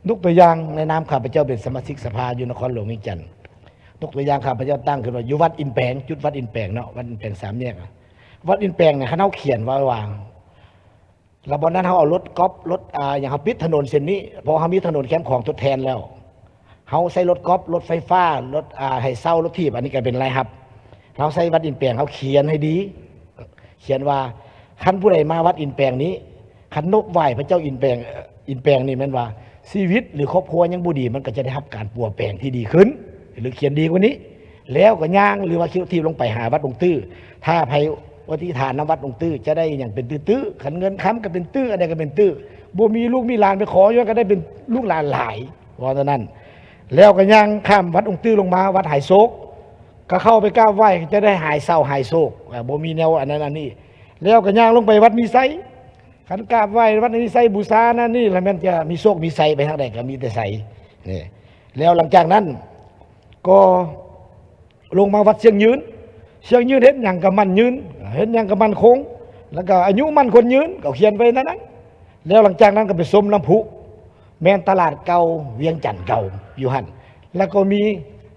ຍົກຕົວຢ່າງໃນນາມຂ້າພະເຈົ້າເປັນສະມາຊິກສະພາຢູ່ນະຄອນຫຼວງວຽງຈັນ, ຍົກຕົວຢ່າງຂ້າພະເຈົ້າຕັ້ງຂຶ້ນວ່າຢູ່ວັດອິນແປງ, ຈຸດວັດອິນແປງເນາະ, ວັດອິນແປງສາມແຍກ, ວັດອິນແປງນີ້ ຄັນເຮົາຂຽນໄວ້ວ່າ ແລ້ວບ່ອນນັ້ນເຮົາເອົາລົດກອບ ລົດ ອາ ຫຍັງ ເຮົາປິດຖະໜົນເສັ້ນນີ້ ເພາະເຮົາມີຖະໜົນແຄມຂອງທົດແທນແລ້ວ ເຮົາໃຊ້ລົດກອບ ລົດໄຟຟ້າ ລົດ ອາ ໃຫ້ເຊົ່າ ລົດຖີບ ອັນນີ້ກໍເປັນລາຍຮັບ. ເຮົາໃຊ້ວັດອິນແປງ ເຮົາຂຽນໃຫ້ດີ ຂຽນວ່າ ຄັນຜູ້ໃດມາວັດອິນແປງນີ້ ຄັນນົບໄຫວ້ພະເຈົ້າອິນແປງ ອິນແປງນີ້ແມ່ນວ່າ ຊີວິດ ຫຼື ຄອບຄົວຍັງບໍ່ດີ ມັນກໍຈະໄດ້ຮັບການປົວແປງທີ່ດີຂຶ້ນ ຫຼື ຂຽນດີກວ່ານີ້. ແລ້ວກໍຍ່າງ ຫຼືວ່າຂີ່ລົດຖີບລົງໄປຫາວັດອົງຕື້. ຖ້າໃຜອະທິຖານນຳວັດອົງຕື້ ຈະໄດ້ຫຍັງເປັນຕື້ໆ, ຄັນເງິນຄຳກໍເປັນຕື້, ອັນໃດກໍເປັນຕື້. ບໍ່ມີລູກມີຫຼານໄປຂໍຢູ່ ກໍໄດ້ເປັນລູກຫຼານຫຼາຍ, ວ່າເທົ່ານັ້ນ. ແລ້ວກໍຍ່າງຂ້າມວັດອົງຕື້ລົງມາວັດຫາຍໂສກ, ກໍເຂົ້າໄປກາບໄຫວ້ ຈະໄດ້ຫາຍເສົ້າຫາຍໂສກ, ບໍ່ມີແນວອັນນັ້ນອັນນີ້. ແລ້ວກໍຍ່າງລົງໄປວັດມີໄຊ, ຄັນກາບໄຫວ້ວັດມີໄຊ ບູຊານັ້ນນີ້ ແລ້ວແມ່ນຈະມີໂຊກມີໄຊ, ໄປທາງໃດກໍມີແຕ່ໄຊ. ນີ້ ແລ້ວຫຼັງຈາກນັ້ນກໍ ລົງມາວັດຊຽງຍືນ, ຊຽງຍືນເຮັດຫຍັງກໍໝັ້ນຍືນ, ເຮັດຫຍັງກໍໝັ້ນຄົງ, ແລ້ວກໍອາຍຸໝັ້ນຂວັນຍືນ, ກໍຂຽນໄວ້ນັ້ນນະ. ແລ້ວຫຼັງຈາກນັ້ນກໍໄປຊົມນ້ຳພຸແມ່ນຕະຫຼາດເກົ່າວຽງຈັນເກົ່າຢູ່ຫັ້ນ, ແລ້ວກໍມີ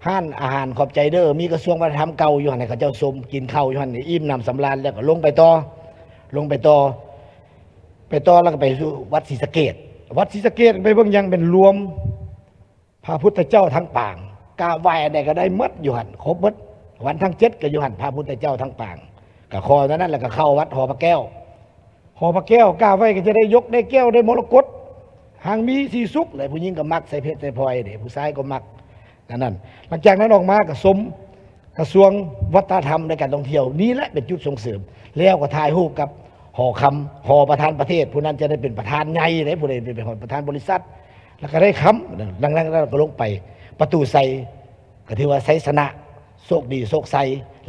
ຮ້ານອາຫານຂອບໃຈເດີ, ມີກະຊວງວັດທະນະທຳເກົ່າຢູ່ຫັ້ນ ໃຫ້ເຂົາເຈົ້າຊົມ, ກິນເຂົ້າຢູ່ຫັ້ນ ອີ່ມໜຳສຳລານ, ແລ້ວກໍລົງໄປຕໍ່, ລົງໄປຕໍ່, ໄປຕໍ່ແລ້ວກໍໄປສູ່ວັດສີສະເກດ. ວັດສີສະເກດໄປເບິ່ງຫຍັງ? ເປັນລວມ ພະພຸດທະເຈົ້າທັງປາງ, ກາບໄຫວ້ອັນໃດກໍໄດ້ໝົດຢູ່ຫັ້ນ, ຄົບໝົດ. ວັນທັງເຈັດກໍຢູ່ຫັ້ນ, ພະພຸດທະເຈົ້າທັງປາງ. ກໍຂໍເທົ່ານັ້ນ ແລ້ວກໍເຂົ້າວັດຫໍພະແກ້ວ, ຫໍພະແກ້ວກາບໄຫວ້ກໍຈະໄດ້ຍົກໄດ້ແກ້ວໄດ້ມໍລະກົດ, ຮັ່ງມີສີສຸກ, ແລະ ຜູ້ຍິງກໍມັກໃສ່ເພັດໃສ່ພອຍເດ້, ຜູ້ຊາຍກໍມັກ. ອັນນັ້ນ ຫຼັງຈາກນັ້ນອອກມາກໍຊົມ ກະຊວງວັດທະນະທຳ ແລະ ການທ່ອງທ່ຽວ, ນີ້ແຫຼະເປັນຈຸດສົ່ງເສີມ. ແລ້ວກໍຖ່າຍຮູບກັບຫໍຄຳ, ຫໍປະທານປະເທດ, ຜູ້ນັ້ນຈະໄດ້ເປັນປະທານໃຫຍ່ເດ້, ຜູ້ໃດເປັນປະທານບໍລິສັດ ແລ້ວກໍໄດ້ຄຳ. ຫຼັງຈາກນັ້ນກໍລົງໄປປະຕູໄຊ, ກໍຖືວ່າໄຊຊະນະ, ໂຊກດີໂຊກໄຊ.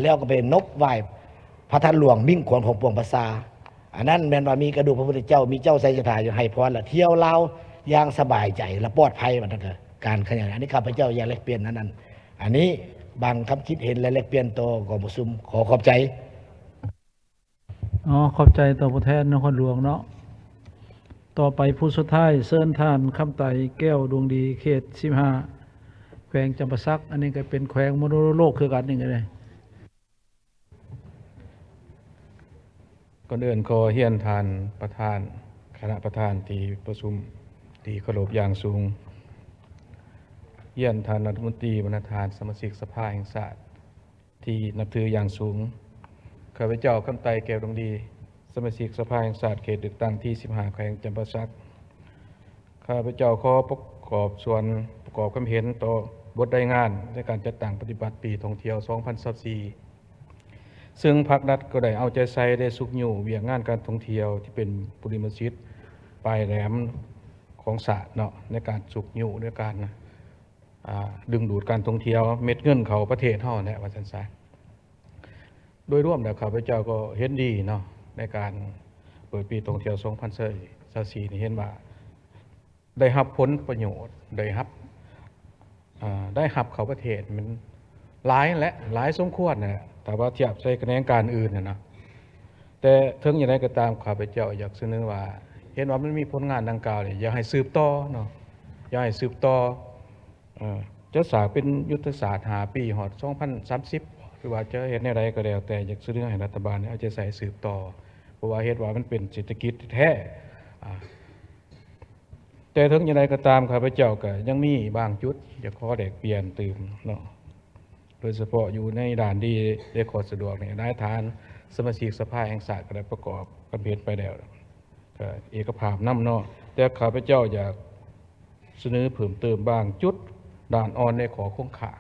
ແລ້ວກໍໄປນົບໄຫວ້ພະທາດຫຼວງມິ້ງຂວັນຂອງປວງປະຊາ. ອັນນັ້ນແມ່ນວ່າມີກະດູກພະພຸດທະເຈົ້າ, ມີເຈົ້າໄຊສະຖາຢູ່ໃຫ້ພອນ ແລະ ທ່ຽວລາວຢ່າງສະບາຍໃຈ ແລະ ປອດໄພ, ວ່າຊັ້ນເຖາະ. ການຂະຫຍາຍ ອັນນີ້ຂ້າພະເຈົ້າຢາກແລກປ່ຽນອັນນັ້ນ, ອັນນີ້ບາງຄຳຄິດເຫັນ ແລະ ແລກປ່ຽນຕໍ່ກອງປະຊຸມ. ຂໍຂອບໃຈ. ອໍ ຂອບໃຈຕໍ່ຜູ້ແທນນະຄອນຫຼວງເນາະ. ຕໍ່ໄປຜູ້ສຸດທ້າຍ ເຊີນທ່ານ ຄຳໄຕ ແກ້ວດວງດີ ເຂດສິບຫ້າ ແຂວງຈຳປາສັກ. ອັນນີ້ກໍເປັນແຂວງມໍລະດົກໂລກຄືກັນນີ້ເດ້. ກ່ອນອື່ນຂໍຮຽນທ່ານປະທານ, ຄະນະປະທານທີ່ປະຊຸມທີ່ເຄົາລົບຢ່າງສູງ, ຮຽນທ່ານລັດຖະມົນຕີ, ບັນດາທ່ານສະມາຊິກສະພາແຫ່ງຊາດທີ່ນັບຖືຢ່າງສູງ, ຂ້າພະເຈົ້າ ຄຳໄຕ ແກ້ວດວງດີ, ສະມາຊິກສະພາແຫ່ງຊາດເຂດເລືອກຕັ້ງທີສິບຫ້າ ແຂວງຈຳປາສັກ. ຂ້າພະເຈົ້າຂໍປະກອບສ່ວນປະກອບຄຳເຫັນຕໍ່ບົດລາຍງານໃນການຈັດຕັ້ງປະຕິບັດປີທ່ອງທ່ຽວສອງພັນຊາວສີ່ ເຊິ່ງພາກລັດກໍໄດ້ເອົາໃຈໃສ່ ແລະ ຊຸກຍູ້ວຽກງານການທ່ອງທ່ຽວທີ່ເປັນບຸລິມະສິດປາຍແຫຼມຂອງຊາດເນາະ ໃນການຊຸກຍູ້ ໃນການ ອາ ດຶງດູດການທ່ອງທ່ຽວ ເມັດເງິນເຂົ້າປະເທດເຮົາແຫຼະ ວ່າຊັ້ນຊະ. ໂດຍລວມແລ້ວ ຂ້າພະເຈົ້າກໍເຫັນດີເນາະ ໃນການເປີດປີທ່ອງທ່ຽວສອງພັນຊາວສີ່ນີ້ ເຫັນວ່າໄດ້ຮັບຜົນປະໂຫຍດ ໄດ້ຮັບ ອາ ໄດ້ຮັບເຂົ້າປະເທດແມ່ນຫຼາຍແຫຼະ ຫຼາຍສົມຄວນນະ ຖ້າວ່າທຽບໃສ່ຂະແໜງການອື່ນນະ. ແຕ່ເຖິງຢ່າງໃດກໍຕາມ ຂ້າພະເຈົ້າຢາກສະເໜີວ່າ ເຫັນວ່າມັນມີຜົນງານດັ່ງກ່າວນີ້ ຢາກໃຫ້ສືບຕໍ່ເນາະ ຢາກໃຫ້ສືບຕໍ່ ເອີ ຈະສ້າງເປັນຍຸດທະສາດຫ້າປີຮອດສອງພັນສາມສິບ ຫຼືວ່າຈະເຮັດແນວໃດກໍແລ້ວແຕ່ ຢາກສະເໜີໃຫ້ລັດຖະບານເອົາໃຈໃສ່ສືບຕໍ່ ເພາະວ່າເຮັດວ່າມັນເປັນເສດຖະກິດແທ້. ອາ ແຕ່ເຖິງຢ່າງໃດກໍຕາມ ຂ້າພະເຈົ້າກໍຍັງມີບາງຈຸດຢາກຂໍແລກປ່ຽນຕື່ມເນາະ, ໂດຍສະເພາະຢູ່ໃນດ້ານດີ ແລະ ຄວາມສະດວກນີ້ ຫຼາຍທ່ານສະມາຊິກສະພາແຫ່ງຊາດກໍໄດ້ປະກອບຄວາມເຫັນໄປແລ້ວ ກໍເອກະພາບນຳເນາະ. ແຕ່ຂ້າພະເຈົ້າຢາກສະເໜີເພີ່ມເຕີມບາງຈຸດ ດ້ານອ່ອນ ແລະ ຂໍ້ຄົງຄ້າງ.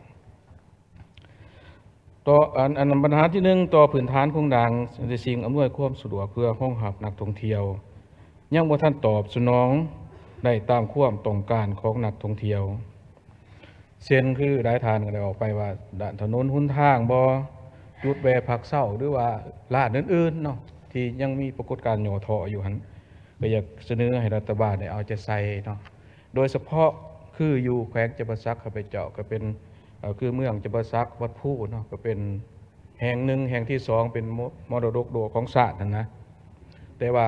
ຕໍ່ ອັນ ອັນ ບັນຫາທີໜຶ່ງ ຕໍ່ພື້ນຖານໂຄງລ່າງ ແລະ ສິ່ງອຳນວຍຄວາມສະດວກເພື່ອຮອງຮັບນັກທ່ອງທ່ຽວ ຍັງບໍ່ທັນຕອບສະໜອງໄດ້ຕາມຄວາມຕ້ອງການຂອງນັກທ່ອງທ່ຽວ ເຊັ່ນ ຄືຫຼາຍທ່ານກໍໄດ້ອອກໄປວ່າ ດ້ານຖະໜົນຫົນທາງບໍ ຈຸດແວ່ພັກເຊົາ ຫຼືວ່າຮ້ານອື່ນໆເນາະ ທີ່ຍັງມີປາກົດການຫຍໍ້ທໍ້ຢູ່ຫັ້ນ ກໍຢາກສະເໜີໃຫ້ລັດຖະບານໄດ້ເອົາໃຈໃສ່ເນາະ. ໂດຍສະເພາະຄືຢູ່ແຂວງຈຳປາສັກ ຂ້າພະເຈົ້າກໍເປັນ ເອີ ຄືເມືອງຈຳປາສັກ ວັດພູເນາະ ກໍເປັນແຫ່ງໜຶ່ງ ແຫ່ງທີສອງ ເປັນມໍ ມໍລະດົກໂລກຂອງຊາດຫັ້ນນະ. ແຕ່ວ່າ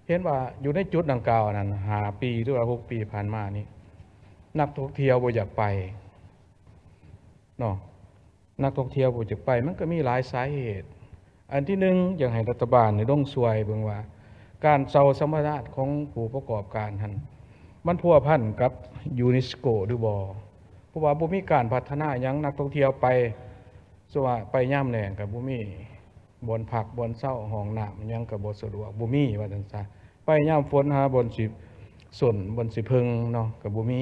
ເຫັນວ່າຢູ່ໃນຈຸດດັ່ງກ່າວນັ້ນ ຫ້າປີ ຫຼືວ່າຫົກປີຜ່ານມານີ້ ນັກທ່ອງທ່ຽວບໍ່ຢາກໄປເນາະ. ນັກທ່ອງທ່ຽວບໍ່ຢາກໄປ ມັນກໍມີຫຼາຍສາເຫດ. ອັນທີໜຶ່ງ ຢາກໃຫ້ລັດຖະບານນີ້ລົງຊ່ວຍເບິ່ງວ່າ ການເຊົ່າສຳປະທານຂອງຜູ້ປະກອບການຫັ້ນ ມັນພົວພັນກັບຢູເນສໂກຫຼືບໍ່? ເພາະວ່າບໍ່ມີການພັດທະນາຫຍັງ, ນັກທ່ອງທ່ຽວໄປ ສ່ວນວ່າໄປຍາມແລ້ງກໍບໍ່ມີບ່ອນພັກບ່ອນເຊົາ, ຫ້ອງນ້ຳຫຍັງກໍບໍ່ສະດວກ, ບໍ່ມີວ່າຊັ້ນຊະ. ໄປຍາມຝົນຫາບ່ອນຊິສົນ, ບ່ອນຊິເພິ່ງເນາະ, ກໍບໍ່ມີ.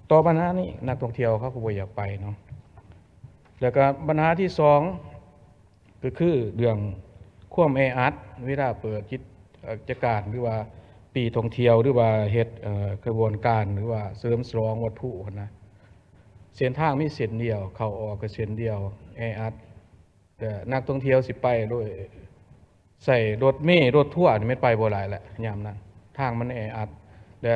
ຕໍ່ບັນຫານີ້ ນັກທ່ອງທ່ຽວເຂົາກໍບໍ່ຢາກໄປເນາະ. ແລ້ວກໍບັນຫາທີສອງ ກໍຄືເລື່ອງຄວາມແອອັດ ເວລາເປີດກິດ ເອີ ກິດຈະການ ຫຼືວ່າປີທ່ອງທ່ຽວ ຫຼືວ່າເຮັດ ເອີ ຂະບວນການ ຫຼືວ່າສະເຫຼີມສະຫຼອງວັດພູຫັ້ນນະ. ເສັ້ນທາງມີເສັ້ນດຽວ ເຂົ້າອອກກໍເສັ້ນດຽວ ແອອັດ. ແຕ່ນັກທ່ອງທ່ຽວຊິໄປໂດຍໃຊ້ລົດເມ ລົດທົວນີ້ແມ່ນໄປບໍ່ໄດ້ແຫຼະ ຍາມນັ້ນ ທາງມັນແອອັດ. ແລະ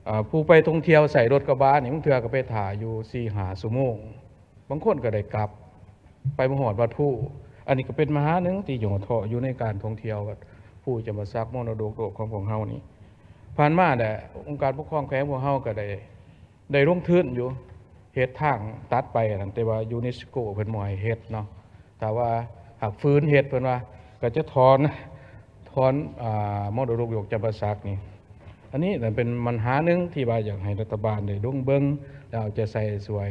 ເອີ ຜູ້ໄປທ່ອງທ່ຽວໃຊ້ລົດກະບະນີ້ ບາງເທື່ອກໍໄປຖ້າຢູ່ສີ່ຫ້າຊົ່ວໂມງ, ບາງຄົນກໍໄດ້ກັບ ໄປບໍ່ຮອດວັດພູ. ອັນນີ້ກໍເປັນບັນຫາໜຶ່ງທີ່ຫຍໍ້ທໍ້ຢູ່ໃນການທ່ອງທ່ຽວວັດພູຈຳປາສັກ ມໍລະດົກໂລກຂອງພວກເຮົານີ້. ຜ່ານມາແຫຼະ ອົງການປົກຄອງແຂວງພວກເຮົາກໍໄດ້ ໄດ້ລົງທຶນຢູ່ ເຮັດທາງຕັດໄປນັ້ນ ແຕ່ວ່າຢູເນສໂກເພິ່ນບໍ່ໃຫ້ເຮັດເນາະ. ຖ້າວ່າຫາກຝືນເຮັດ ເພິ່ນວ່າກໍຈະຖອນ ຖອນ ອາ ມໍລະດົກໂລກຈຳປາສັກນີ້. ອັນນີ້ເປັນບັນຫາໜຶ່ງທີ່ວ່າຢາກໃຫ້ລັດຖະບານໄດ້ລົງເບິ່ງ ແລ້ວເອົາໃຈໃສ່ຊ່ວຍ.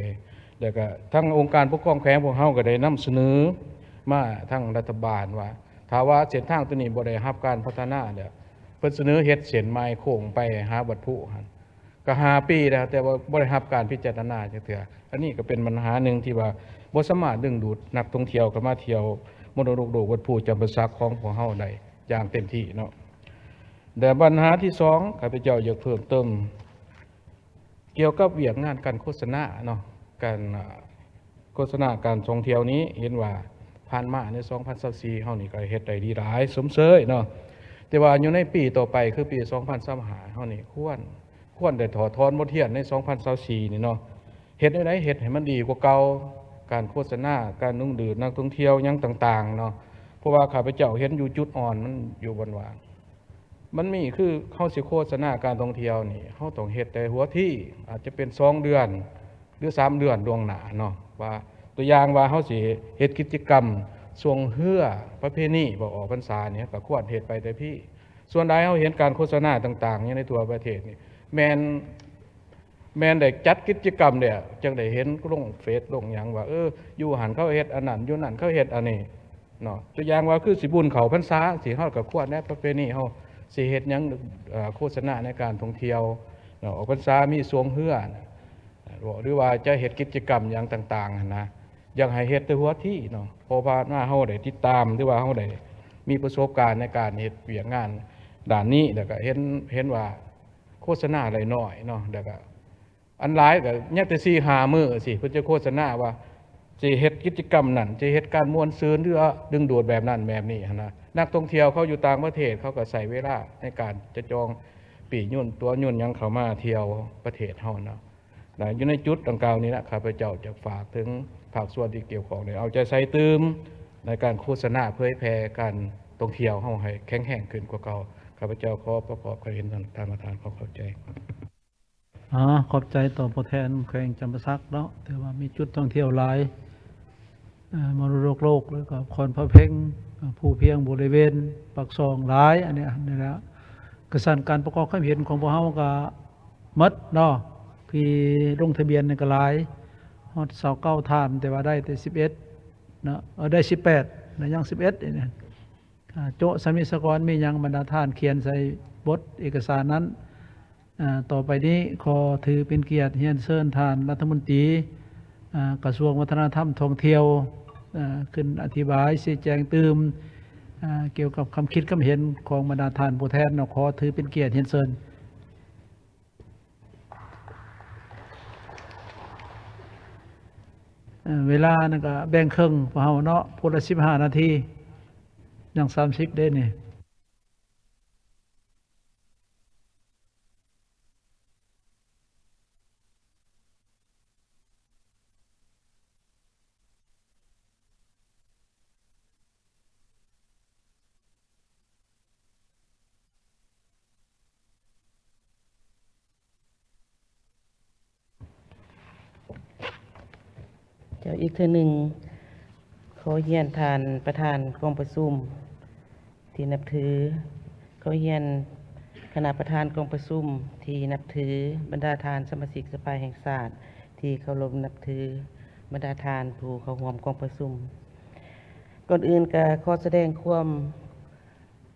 ແລ້ວກໍທາງອົງການປົກຄອງແຂວງພວກເຮົາກໍໄດ້ນຳສະເໜີມາທາງລັດຖະບານວ່າ ຖ້າວ່າເສັ້ນທາງໂຕນີ້ບໍ່ໄດ້ຮັບການພັດທະນາແລ້ວ ເພິ່ນສະເໜີເຮັດເສັ້ນໃໝ່ໂຄ້ງໄປຫາວັດພູຫັ້ນ ກໍຫ້າປີແລ້ວ ແຕ່ວ່າບໍ່ໄດ້ຮັບການພິຈາລະນາຈັກເທື່ອ. ອັນນີ້ກໍເປັນບັນຫາໜຶ່ງທີ່ວ່າບໍ່ສາມາດດຶງດູດນັກທ່ອງທ່ຽວເຂົ້າມາທ່ຽວມໍລະດົກໂລກວັດພູຈຳປາສັກຂອງພວກເຮົາໄດ້ຢ່າງເຕັມທີ່ເນາະ. ແລະບັນຫາທີສອງ ຂ້າພະເຈົ້າຢາກເພີ່ມເຕີມ ກ່ຽວກັບວຽກງານການໂຄສະນາເນາະ ການ ໂຄສະນາການທ່ອງທ່ຽວນີ້ ເຫັນວ່າຜ່ານມາໃນສອງພັນຊາວສີ່ເຮົານີ້ກໍເຮັດໄດ້ດີຫຼາຍ ຊົມເຊີຍເນາະ. ແຕ່ວ່າຢູ່ໃນປີຕໍ່ໄປ ຄືປີສອງພັນຊາວຫ້າເຮົານີ້ ຄວນ ຄວນໄດ້ຖອດຖອນບົດຮຽນໃນສອງພັນຊາວສີ່ນີ້ເນາະ. ເຮັດແນວໃດເຮັດໃຫ້ມັນດີກວ່າເກົ່າ ການໂຄສະນາ ການດຶງດູດນັກທ່ອງທ່ຽວຫຍັງຕ່າງໆເນາະ. ເພາະວ່າຂ້າພະເຈົ້າເຫັນຢູ່ຈຸດອ່ອນມັນຢູ່ບ່ອນວ່າ ມັນມີ ຄືເຮົາຊິໂຄສະນາການທ່ອງທ່ຽວນີ້ ເຮົາຕ້ອງເຮັດແຕ່ຫົວທີ ອາດຈະເປັນສອງເດືອນ ຫຼື ສາມເດືອນລ່ວງໜ້າເນາະ ວ່າ ຕົວຢ່າງວ່າເຮົາຊິເຮັດກິດຈະກຳຊ່ວງເຮືອປະເພນີ ບໍ່ອອກພັນສານີ້ ກໍຄວນເຮັດໄປແຕ່ພີ້. ສ່ວນຫຼາຍເຮົາເຫັນການໂຄສະນາຕ່າງໆ ຢູ່ໃນທົ່ວປະເທດນີ້ ແມ່ນ ແມ່ນໄດ້ຈັດກິດຈະກຳແລ້ວ ຈັ່ງໄດ້ເຫັນລົງເຟສລົງຫຍັງວ່າ ເອີ ຢູ່ຫັ້ນເຂົາເຮັດອັນນັ້ນ ຢູ່ນັ້ນເຂົາເຮັດອັນນີ້ເນາະ. ຕົວຢ່າງວ່າ ຄືຊິບຸນເຂົ້າພັນສາ ຊິເຮົາກໍຄວນແນະ ປະເພນີເຮົາຊິເຮັດຫຍັງ ເອີ ໂຄສະນາໃນການທ່ອງທ່ຽວເນາະ ອອກພັນສາມີຊ່ວງເຮືອນະ ເວົ້າ ຫຼືວ່າຈະເຮັດກິດຈະກຳຫຍັງຕ່າງໆຫັ້ນນະ ຢາກໃຫ້ເຮັດແຕ່ຫົວທີເນາະ. ເພາະຜ່ານມາເຮົາໄດ້ຕິດຕາມ ຫຼືວ່າເຮົາໄດ້ມີປະສົບການໃນການເຮັດວຽກງານດ້ານນີ້ ແລ້ວກໍເຫັນ ເຫັນວ່າ ໂຄສະນາໄດ້ໜ້ອຍເນາະ ແລ້ວກະອັນຫຼາຍກະຍັງແຕ່ສີ່ຫ້າມື້ຊີ້ ເພິ່ນຈະໂຄສະນາວ່າຊິເຮັດກິດຈະກຳນັ້ນ ຊິເຮັດການມ່ວນຊື່ນ ຫຼືວ່າດຶງດູດແບບນັ້ນແບບນີ້ຫັ້ນນະ. ນັກທ່ອງທ່ຽວເຂົາຢູ່ຕ່າງປະເທດ ເຂົາກໍໃຊ້ເວລາໃນການຈະຈອງປີ້ຍົນ ຕົ໋ວຍົນຫຍັງເຂົ້າມາທ່ຽວປະເທດເຮົາເນາະ. ແລະ ຢູ່ໃນຈຸດດັ່ງກ່າວນີ້ລະ ຂ້າພະເຈົ້າຈະຝາກເຖິງພາກສ່ວນທີ່ກ່ຽວຂ້ອງ ໄດ້ເອົາໃຈໃສ່ຕື່ມໃນການໂຄສະນາເຜີຍແຜ່ການທ່ອງທ່ຽວເຮົາໃຫ້ແຂງແຮງຂຶ້ນກວ່າເກົ່າ. ຂ້າພະເຈົ້າຂໍປະກອບຄຳເຫັນນຳທ່ານປະທານ. ຂໍຂອບໃຈ. ອາ ຂອບໃຈຕໍ່ຜູ້ແທນແຂວງຈຳປາສັກເນາະ ຖືວ່າມີຈຸດທ່ອງທ່ຽວຫຼາຍ. ເອີ ມໍລະດົກໂລກ ແລ້ວກໍຄອນພະເພັງ ເອີ ພູພຽງ ບໍລິເວນປາກຊ່ອງຫຼາຍ ອັນນີ້ ອັນນີ້ລະ. ກະຊັ້ນການປະກອບຄວາມເຫັນຂອງພວກເຮົາກໍໝົດເນາະ ທີ່ລົງທະບຽນນີ້ກໍຫຼາຍ ຮອດຊາວເກົ້າທ່ານ ແຕ່ວ່າໄດ້ແຕ່ສິບເອັດເນາະ ເອີ ໄດ້ສິບແປດນະ ຍັງສິບເອັດນີ້. ອາ ໂຈະ ສາມີສະກອນ ມີຫຍັງບັນດາທ່ານຂຽນໃສ່ບົດເອກະສານນັ້ນ. ອາ ຕໍ່ໄປນີ້ຂໍຖືເປັນກຽດຮຽນເຊີນທ່ານລັດຖະມົນຕີ ອາ ກະຊວງວັດທະນະທຳທ່ອງທ່ຽວ ອາ ຂຶ້ນອະທິບາຍຊີ້ແຈງຕື່ມ ອາ ກ່ຽວກັບຄຳຄິດຄຳເຫັນຂອງບັນດາທ່ານຜູ້ແທນເນາະ. ຂໍຖືເປັນກຽດຮຽນເຊີນ. ເອີ ເວລານັ້ນກະແບ່ງເຄິ່ງພວກເຮົາເນາະ ຜູ້ລະສິບຫ້ານາທີ ຍັງສາມສິບເດ້ນີ້. ເຈົ້າ ອີກເທື່ອໜຶ່ງ ຂໍຮຽນທ່ານປະທານກອງປະຊຸມທີ່ນັບຖື, ຂໍຮຽນຄະນະປະທານກອງປະຊຸມທີ່ນັບຖື, ບັນດາທ່ານສະມາຊິກສະພາແຫ່ງຊາດທີ່ເຄົາລົບນັບຖື, ບັນດາທ່ານຜູ້ເຂົ້າຮ່ວມກອງປະຊຸມ. ກ່ອນອື່ນກໍຂໍສະແດງຄວາມ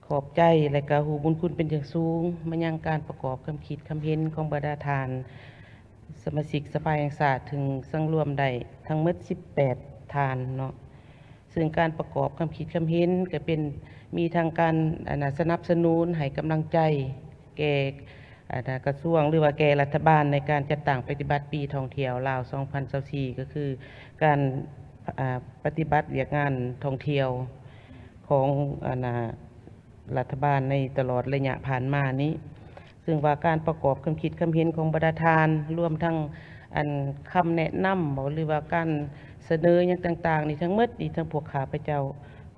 ຂອບໃຈ ແລະ ກະຮູ້ບຸນຄຸນເປັນຢ່າງສູງມາຍັງການປະກອບຄຳຄິດຄຳເຫັນຂອງບັນດາທ່ານສະມາຊິກສະພາແຫ່ງຊາດ ເຊິ່ງສັງລວມໄດ້ທັງໝົດສິບແປດທ່ານເນາະ. ເຊິ່ງການປະກອບຄຳຄິດຄຳເຫັນກະເປັນ ມີທັງການ ອັນນະ ສະໜັບສະໜູນໃຫ້ກຳລັງໃຈແກ່ ອັນນະ ກະຊວງ ຫຼືວ່າແກ່ລັດຖະບານໃນການຈັດຕັ້ງປະຕິບັດປີທ່ອງທ່ຽວລາວສອງພັນຊາວສີ່ ກໍຄືການ ອາ ປະຕິບັດວຽກງານທ່ອງທ່ຽວຂອງ ອັນນະ ລັດຖະບານໃນຕະຫຼອດໄລຍະຜ່ານມານີ້ ເຊິ່ງວ່າການປະກອບຄຳຄິດຄຳເຫັນຂອງບັນດາທ່ານ ລວມທັງ ອັນ ຄຳແນະນຳບໍ ຫຼືວ່າການສະເໜີຫຍັງຕ່າງໆນີ້ ທັງໝົດນີ້ ທາງພວກຂ້າພະເຈົ້າ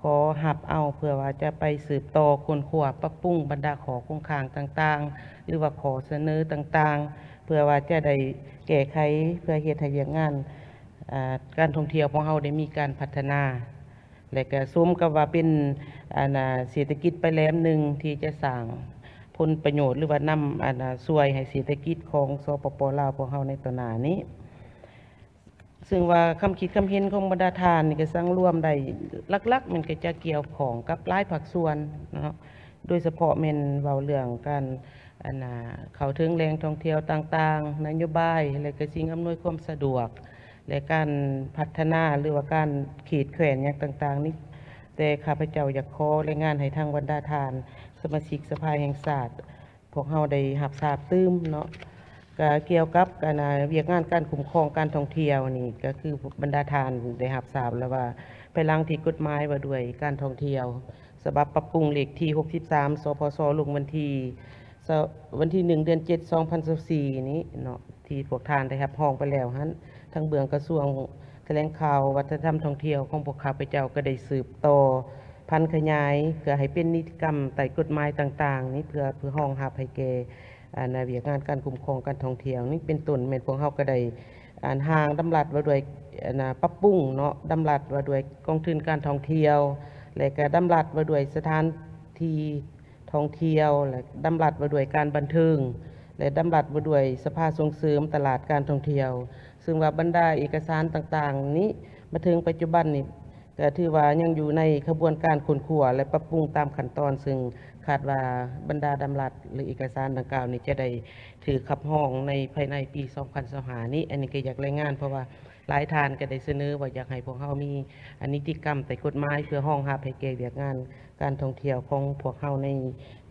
ຂໍຮັບເອົາ ເພື່ອວ່າຈະໄປສືບຕໍ່ຄົ້ນຄວ້າ ປັບປຸງບັນດາຂໍ້ຄົງຄ້າງຕ່າງໆ ຫຼືວ່າຂໍ້ສະເໜີຕ່າງໆ ເພື່ອວ່າຈະໄດ້ແກ້ໄຂ ເພື່ອເຮັດໃຫ້ວຽກງານ ອາ ການທ່ອງທ່ຽວຂອງເຮົາໄດ້ມີການພັດທະນາ ແລະກະສົມກັບວ່າເປັນ ອັນນະ ເສດຖະກິດປາຍແຫຼມໜຶ່ງທີ່ຈະສ້າງຜົນປະໂຫຍດ ຫຼືວ່ານຳ ອັນນະ ຊ່ວຍໃຫ້ເສດຖະກິດຂອງ ສປປ ລາວ ພວກເຮົາໃນຕໍ່ໜ້ານີ້. ເຊິ່ງວ່າຄຳຄິດຄຳເຫັນຂອງບັນດາທ່ານນີ້ກະສັງລວມໄດ້ ຫຼັກໆແມ່ນກະຈະກ່ຽວຂ້ອງກັບຫຼາຍພາກສ່ວນເນາະ ໂດຍສະເພາະແມ່ນເວົ້າເລື່ອງການ ອັນນະ ເຂົ້າເຖິງແຫຼ່ງທ່ອງທ່ຽວຕ່າງໆ, ນະໂຍບາຍ ແລະກະສິ່ງອຳນວຍຄວາມສະດວກ ແລະການພັດທະນາ ຫຼືວ່າການເຂດແຂວນຫຍັງຕ່າງໆນີ້ ແຕ່ຂ້າພະເຈົ້າຢາກຂໍລາຍງານໃຫ້ທາງບັນດາທ່ານສະມາຊິກສະພາແຫ່ງຊາດ ພວກເຮົາໄດ້ຮັບຊາບຕື່ມເນາະ ກະກ່ຽວກັບ ອັນນະ ວຽກງານການຄຸ້ມຄອງການທ່ອງທ່ຽວນີ້ ກະຄືບັນດາທ່ານໄດ້ຮັບຊາບແລ້ວວ່າ ພາຍຫຼັງທີ່ກົດໝາຍວ່າດ້ວຍການທ່ອງທ່ຽວ ສະບັບປັບປຸງເລກທີຫົກສິບສາມ ສພຊ ລົງວັນທີ ວັນທີໜຶ່ງ ເດືອນເຈັດ ສອງພັນຊາວສີ່ນີ້ເນາະ ທີ່ພວກທ່ານໄດ້ຮັບຮອງໄປແລ້ວຫັ້ນ ທາງເບື້ອງກະຊວງຖະແຫຼງຂ່າວ ວັດທະນະທຳ ທ່ອງທ່ຽວຂອງພວກຂ້າພະເຈົ້າກໍໄດ້ສືບຕໍ່ຜັນຂະຫຍາຍ ເພື່ອໃຫ້ເປັນນິຕິກຳໃຕ້ກົດໝາຍຕ່າງໆນີ້ ເພື່ອ ເພື່ອຮອງຮັບໃຫ້ແກ່ ອັນນະ ວຽກງານການຄຸ້ມຄອງການທ່ອງທ່ຽວນີ້ ເປັນຕົ້ນແມ່ນພວກເຮົາກໍໄດ້ ອັນ ຮ່າງດຳລັດວ່າດ້ວຍ ອັນນະ ປັບປຸງເນາະ ດຳລັດວ່າດ້ວຍກອງທຶນການທ່ອງທ່ຽວ ແລະກະດຳລັດວ່າດ້ວຍສະຖານທີ່ ທ່ອງທ່ຽວ ແລະ ດຳລັດວ່າດ້ວຍການບັນເທີງ ແລະ ດຳລັດວ່າດ້ວຍສະພາສົ່ງເສີມຕະຫຼາດການທ່ອງທ່ຽວ ເຊິ່ງວ່າບັນດາເອກະສານຕ່າງໆນີ້ ມາເຖິງປັດຈຸບັນນີ້ ກະຖືວ່າຍັງຢູ່ໃນຂະບວນການຄົ້ນຄວ້າ ແລະ ປັບປຸງຕາມຂັ້ນຕອນ ເຊິ່ງຄາດວ່າບັນດາດຳລັດ ຫຼື ເອກະສານດັ່ງກ່າວນີ້ ຈະໄດ້ຖືກຮັບຮອງໃນພາຍໃນປີສອງພັນຊາວຫ້ານີ້. ອັນນີ້ກະຢາກລາຍງານ ເພາະວ່າ ຫຼາຍທ່ານກໍໄດ້ສະເໜີວ່າຢາກໃຫ້ພວກເຮົາມີ ອາ ນິຕິກຳໃຕ້ກົດໝາຍ ເພື່ອຮອງຮັບໃຫ້ແກ່ວຽກງານການທ່ອງທ່ຽວຂອງພວກເຮົາໃນ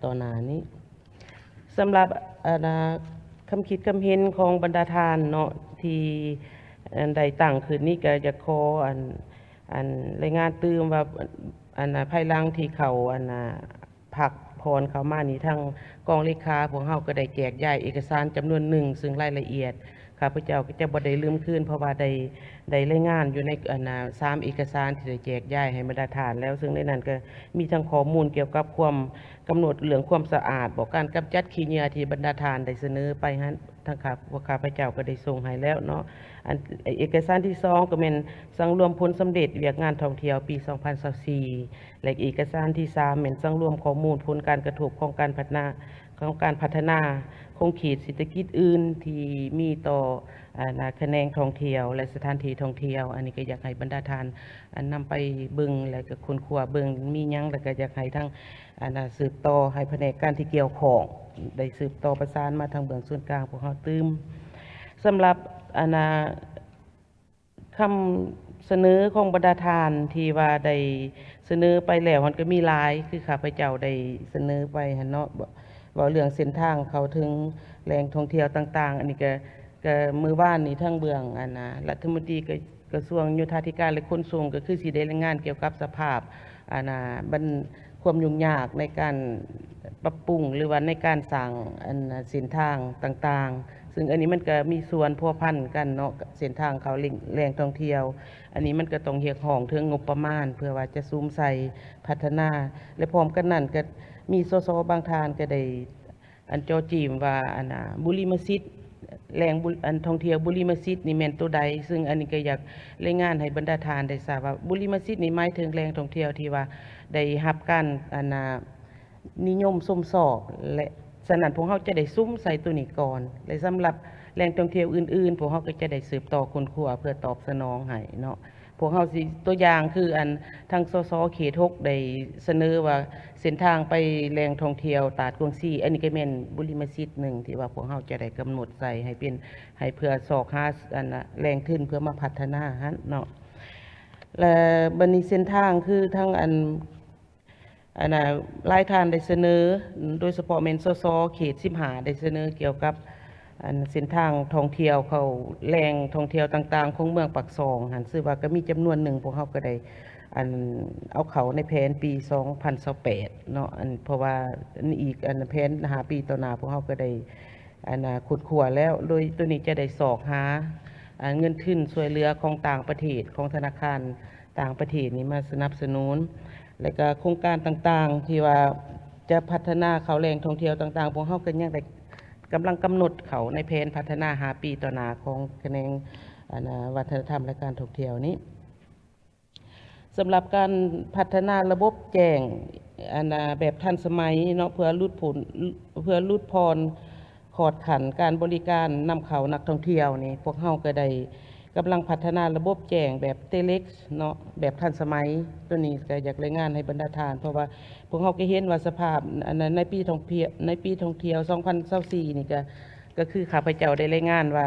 ຕໍ່ໜ້ານີ້. ສຳລັບ ອັນນະ ຄຳຄິດຄຳເຫັນຂອງບັນດາທ່ານເນາະ ທີ່ ອັນ ໄດ້ຕັ້ງຂຶ້ນນີ້ ກໍຢາກຂໍ ອັນ ອັນ ລາຍງານຕື່ມວ່າ ອັນນະ ພາຍຫຼັງທີ່ເຂົ້າ ອັນນະ ພັກຜ່ອນເຂົ້າມານີ້ ທາງກອງເລຂາພວກເຮົາກໍໄດ້ແຈກຢາຍເອກະສານຈຳນວນໜຶ່ງ ເຊິ່ງລາຍລະອຽດ ຂ້າພະເຈົ້າກໍຈະບໍ່ໄດ້ລືມຄືນ ເພາະວ່າໄດ້ ໄດ້ລາຍງານຢູ່ໃນ ອັນນ່າ ສາມເອກະສານທີ່ໄດ້ແຈກຢາຍໃຫ້ບັນດາທ່ານແລ້ວ, ເຊິ່ງໃນນັ້ນກໍມີທັງຂໍ້ມູນກ່ຽວກັບຄວາມກຳນົດເລື່ອງຄວາມສະອາດບໍ ການກຳຈັດຂີ້ເຫຍື້ອທີ່ບັນດາທ່ານໄດ້ສະເໜີໄປຫັ້ນ ທາງຂ້າ ພວກຂ້າພະເຈົ້າກໍໄດ້ສົ່ງໃຫ້ແລ້ວເນາະ. ອັນ ເອກະສານທີສອງກໍແມ່ນສັງລວມຜົນສຳເລັດວຽກງານທ່ອງທ່ຽວປີສອງພັນຊາວສີ່ ແລະ ເອກະສານທີສາມແມ່ນສັງລວມຂໍ້ມູນຜົນການກະທົບຂອງການພັດທະນາ ຂອງການພັດທະນາຂົງເຂດເສດຖະກິດອື່ນທີ່ມີຕໍ່ ອັນນ່າ ຂະແໜງທ່ອງທ່ຽວ ແລະ ສະຖານທີ່ທ່ອງທ່ຽວ. ອັນນີ້ກໍຢາກໃຫ້ບັນດາທ່ານ ອັນ ນຳໄປເບິ່ງ ແລະ ກໍຄົ້ນຄວ້າເບິ່ງມີຫຍັງ ແລະ ກໍຢາກໃຫ້ທາງ ອັນນ່າ ສືບຕໍ່ໃຫ້ພະແນກການທີ່ກ່ຽວຂ້ອງໄດ້ສືບຕໍ່ປະສານມາທາງເບື້ອງສູນກາງພວກເຮົາຕື່ມ. ສຳລັບ ອັນນ່າ ຄຳສະເໜີຂອງບັນດາທ່ານທີ່ວ່າໄດ້ສະເໜີໄປແລ້ວຫັ້ນກໍມີຫຼາຍ ຄືຂ້າພະເຈົ້າໄດ້ສະເໜີໄປຫັ້ນເນາະ ເວົ້າເລື່ອງເສັ້ນທາງເຂົ້າເຖິງແຫຼ່ງທ່ອງທ່ຽວຕ່າງໆ. ອັນນີ້ກໍ ກໍມື້ວານນີ້ທາງເບື້ອງ ອັນນ່າ ລັດຖະມົນຕີກະ ກະຊວງໂຍທາທິການ ແລະ ຂົນສົ່ງ ກໍຄືຊິໄດ້ລາຍງານກ່ຽວກັບສະພາບ ອັນນ່າ ບັນ ຄວາມຫຍຸ້ງຍາກໃນການປັບປຸງ ຫຼືວ່າໃນການສ້າງ ອັນນ່າ ເສັ້ນທາງຕ່າງໆ ເຊິ່ງອັນນີ້ມັນກໍມີສ່ວນພົວພັນກັນເນາະ ເສັ້ນທາງເຂົ້າແຫຼ່ງ ແຫຼ່ງທ່ອງທ່ຽວ. ອັນນີ້ມັນກໍຕ້ອງຮຽກຮ້ອງເຖິງງົບປະມານ ເພື່ອວ່າຈະສຸມໃສ່ພັດທະນາ ແລະ ພ້ອມກັນນັ້ນກໍມີ ສສ ບາງທ່ານກໍໄດ້ ອັນເຈາະຈີ້ມວ່າ ອັນນ່າ ບຸລິມະສິດ ແຫຼ່ງບຸ ອັນທ່ອງທ່ຽວບຸລິມະສິດນີ້ແມ່ນໂຕໃດ? ເຊິ່ງອັນນີ້ກໍຢາກລາຍງານໃຫ້ບັນດາທ່ານໄດ້ຊາບວ່າ ບຸລິມະສິດນີ້ໝາຍເຖິງແຫຼ່ງທ່ອງທ່ຽວທີ່ວ່າໄດ້ຮັບການ ອັນນ່າ ນິຍົມຊົມຊອບ ແລະ ສະນັ້ນພວກເຮົາຈະໄດ້ສຸມໃສ່ໂຕນີ້ກ່ອນ ແລະ ສຳລັບແຫຼ່ງທ່ອງທ່ຽວອື່ນໆ ພວກເຮົາກໍຈະໄດ້ສືບຕໍ່ຄົ້ນຄວ້າເພື່ອຕອບສະໜອງໃຫ້ເນາະ. ພວກເຮົາຊິ ຕົວຢ່າງຄື ອັນ ທາງ ສສ ເຂດຫົກ ໄດ້ສະເໜີວ່າເສັ້ນທາງໄປແຫຼ່ງທ່ອງທ່ຽວຕາດກວາງຊີ ອັນນີ້ກໍແມ່ນບຸລິມະສິດໜຶ່ງທີ່ວ່າພວກເຮົາຈະໄດ້ກຳນົດໃສ່ໃຫ້ເປັນ ໃຫ້ເພື່ອຊອກຫາ ອັນ ແຫຼ່ງທຶນເພື່ອມາພັດທະນາຫັ້ນເນາະ. ແລະ ບັດນີ້ເສັ້ນທາງຄືທາງ ອັນ ອັນນ່າ ຫຼາຍທ່ານໄດ້ສະເໜີ ໂດຍສະເພາະແມ່ນ ສສ ເຂດສິບຫ້າ ໄດ້ສະເໜີກ່ຽວກັບ ອັນ ເສັ້ນທາງທ່ອງທ່ຽວເຂົ້າແຫຼ່ງທ່ອງທ່ຽວຕ່າງໆຂອງເມືອງປາກຊ່ອງຫັ້ນ ຊື່ວ່າກໍມີຈຳນວນໜຶ່ງ ພວກເຮົາກໍໄດ້ ອັນ ເອົາເຂົ້າໃນແຜນປີສອງພັນຊາວແປດເນາະ ອັນ ເພາະວ່າອັນອີກ ອັນ ແຜນຫ້າປີຕໍ່ໜ້າ ພວກເຮົາກໍໄດ້ ອັນ ຄົ້ນຄວ້າແລ້ວ ໂດຍໂຕນີ້ຈະໄດ້ຊອກຫາ ອັນ ເງິນທຶນຊ່ວຍເຫຼືອຂອງຕ່າງປະເທດ ຂອງທະນາຄານ ຕ່າງປະເທດນີ້ມາສະໜັບສະໜູນ ແລະກະໂຄງການຕ່າງໆທີ່ວ່າຈະພັດທະນາເຂົ້າແຫຼ່ງທ່ອງທ່ຽວຕ່າງໆ ພວກເຮົາກໍຍັງໄດ້ກຳລັງກຳນົດເຂົ້າໃນແຜນພັດທະນາຫ້າປີຕໍ່ໜ້າຂອງຂະແໜງ ອັນ ວັດທະນະທຳ ແລະ ການທ່ອງທ່ຽວນີ້. ສຳລັບການພັດທະນາລະບົບແຈ້ງ ອັນ ແບບທັນສະໄໝເນາະ ເພື່ອຫຼຸດພົ້ນ ເພື່ອຫຼຸດຜ່ອນ ຂອດຂັ້ນການບໍລິການນຳເຂົ້ານັກທ່ອງທ່ຽວນີ້ ພວກເຮົາກໍໄດ້ກຳລັງພັດທະນາລະບົບແຈ້ງແບບເຕເລັກເນາະ ແບບທັນສະໄໝ. ໂຕນີ້ກໍຢາກລາຍງານໃຫ້ບັນດາທ່ານ ເພາະວ່າພວກເຮົາກໍເຫັນວ່າສະພາບ ອັນ ໃນປີທ່ອງທ່ຽວ ໃນປີທ່ອງທ່ຽວສອງພັນຊາວສີ່ນີ້ກໍ ກໍຄືຂ້າພະເຈົ້າໄດ້ລາຍງານວ່າ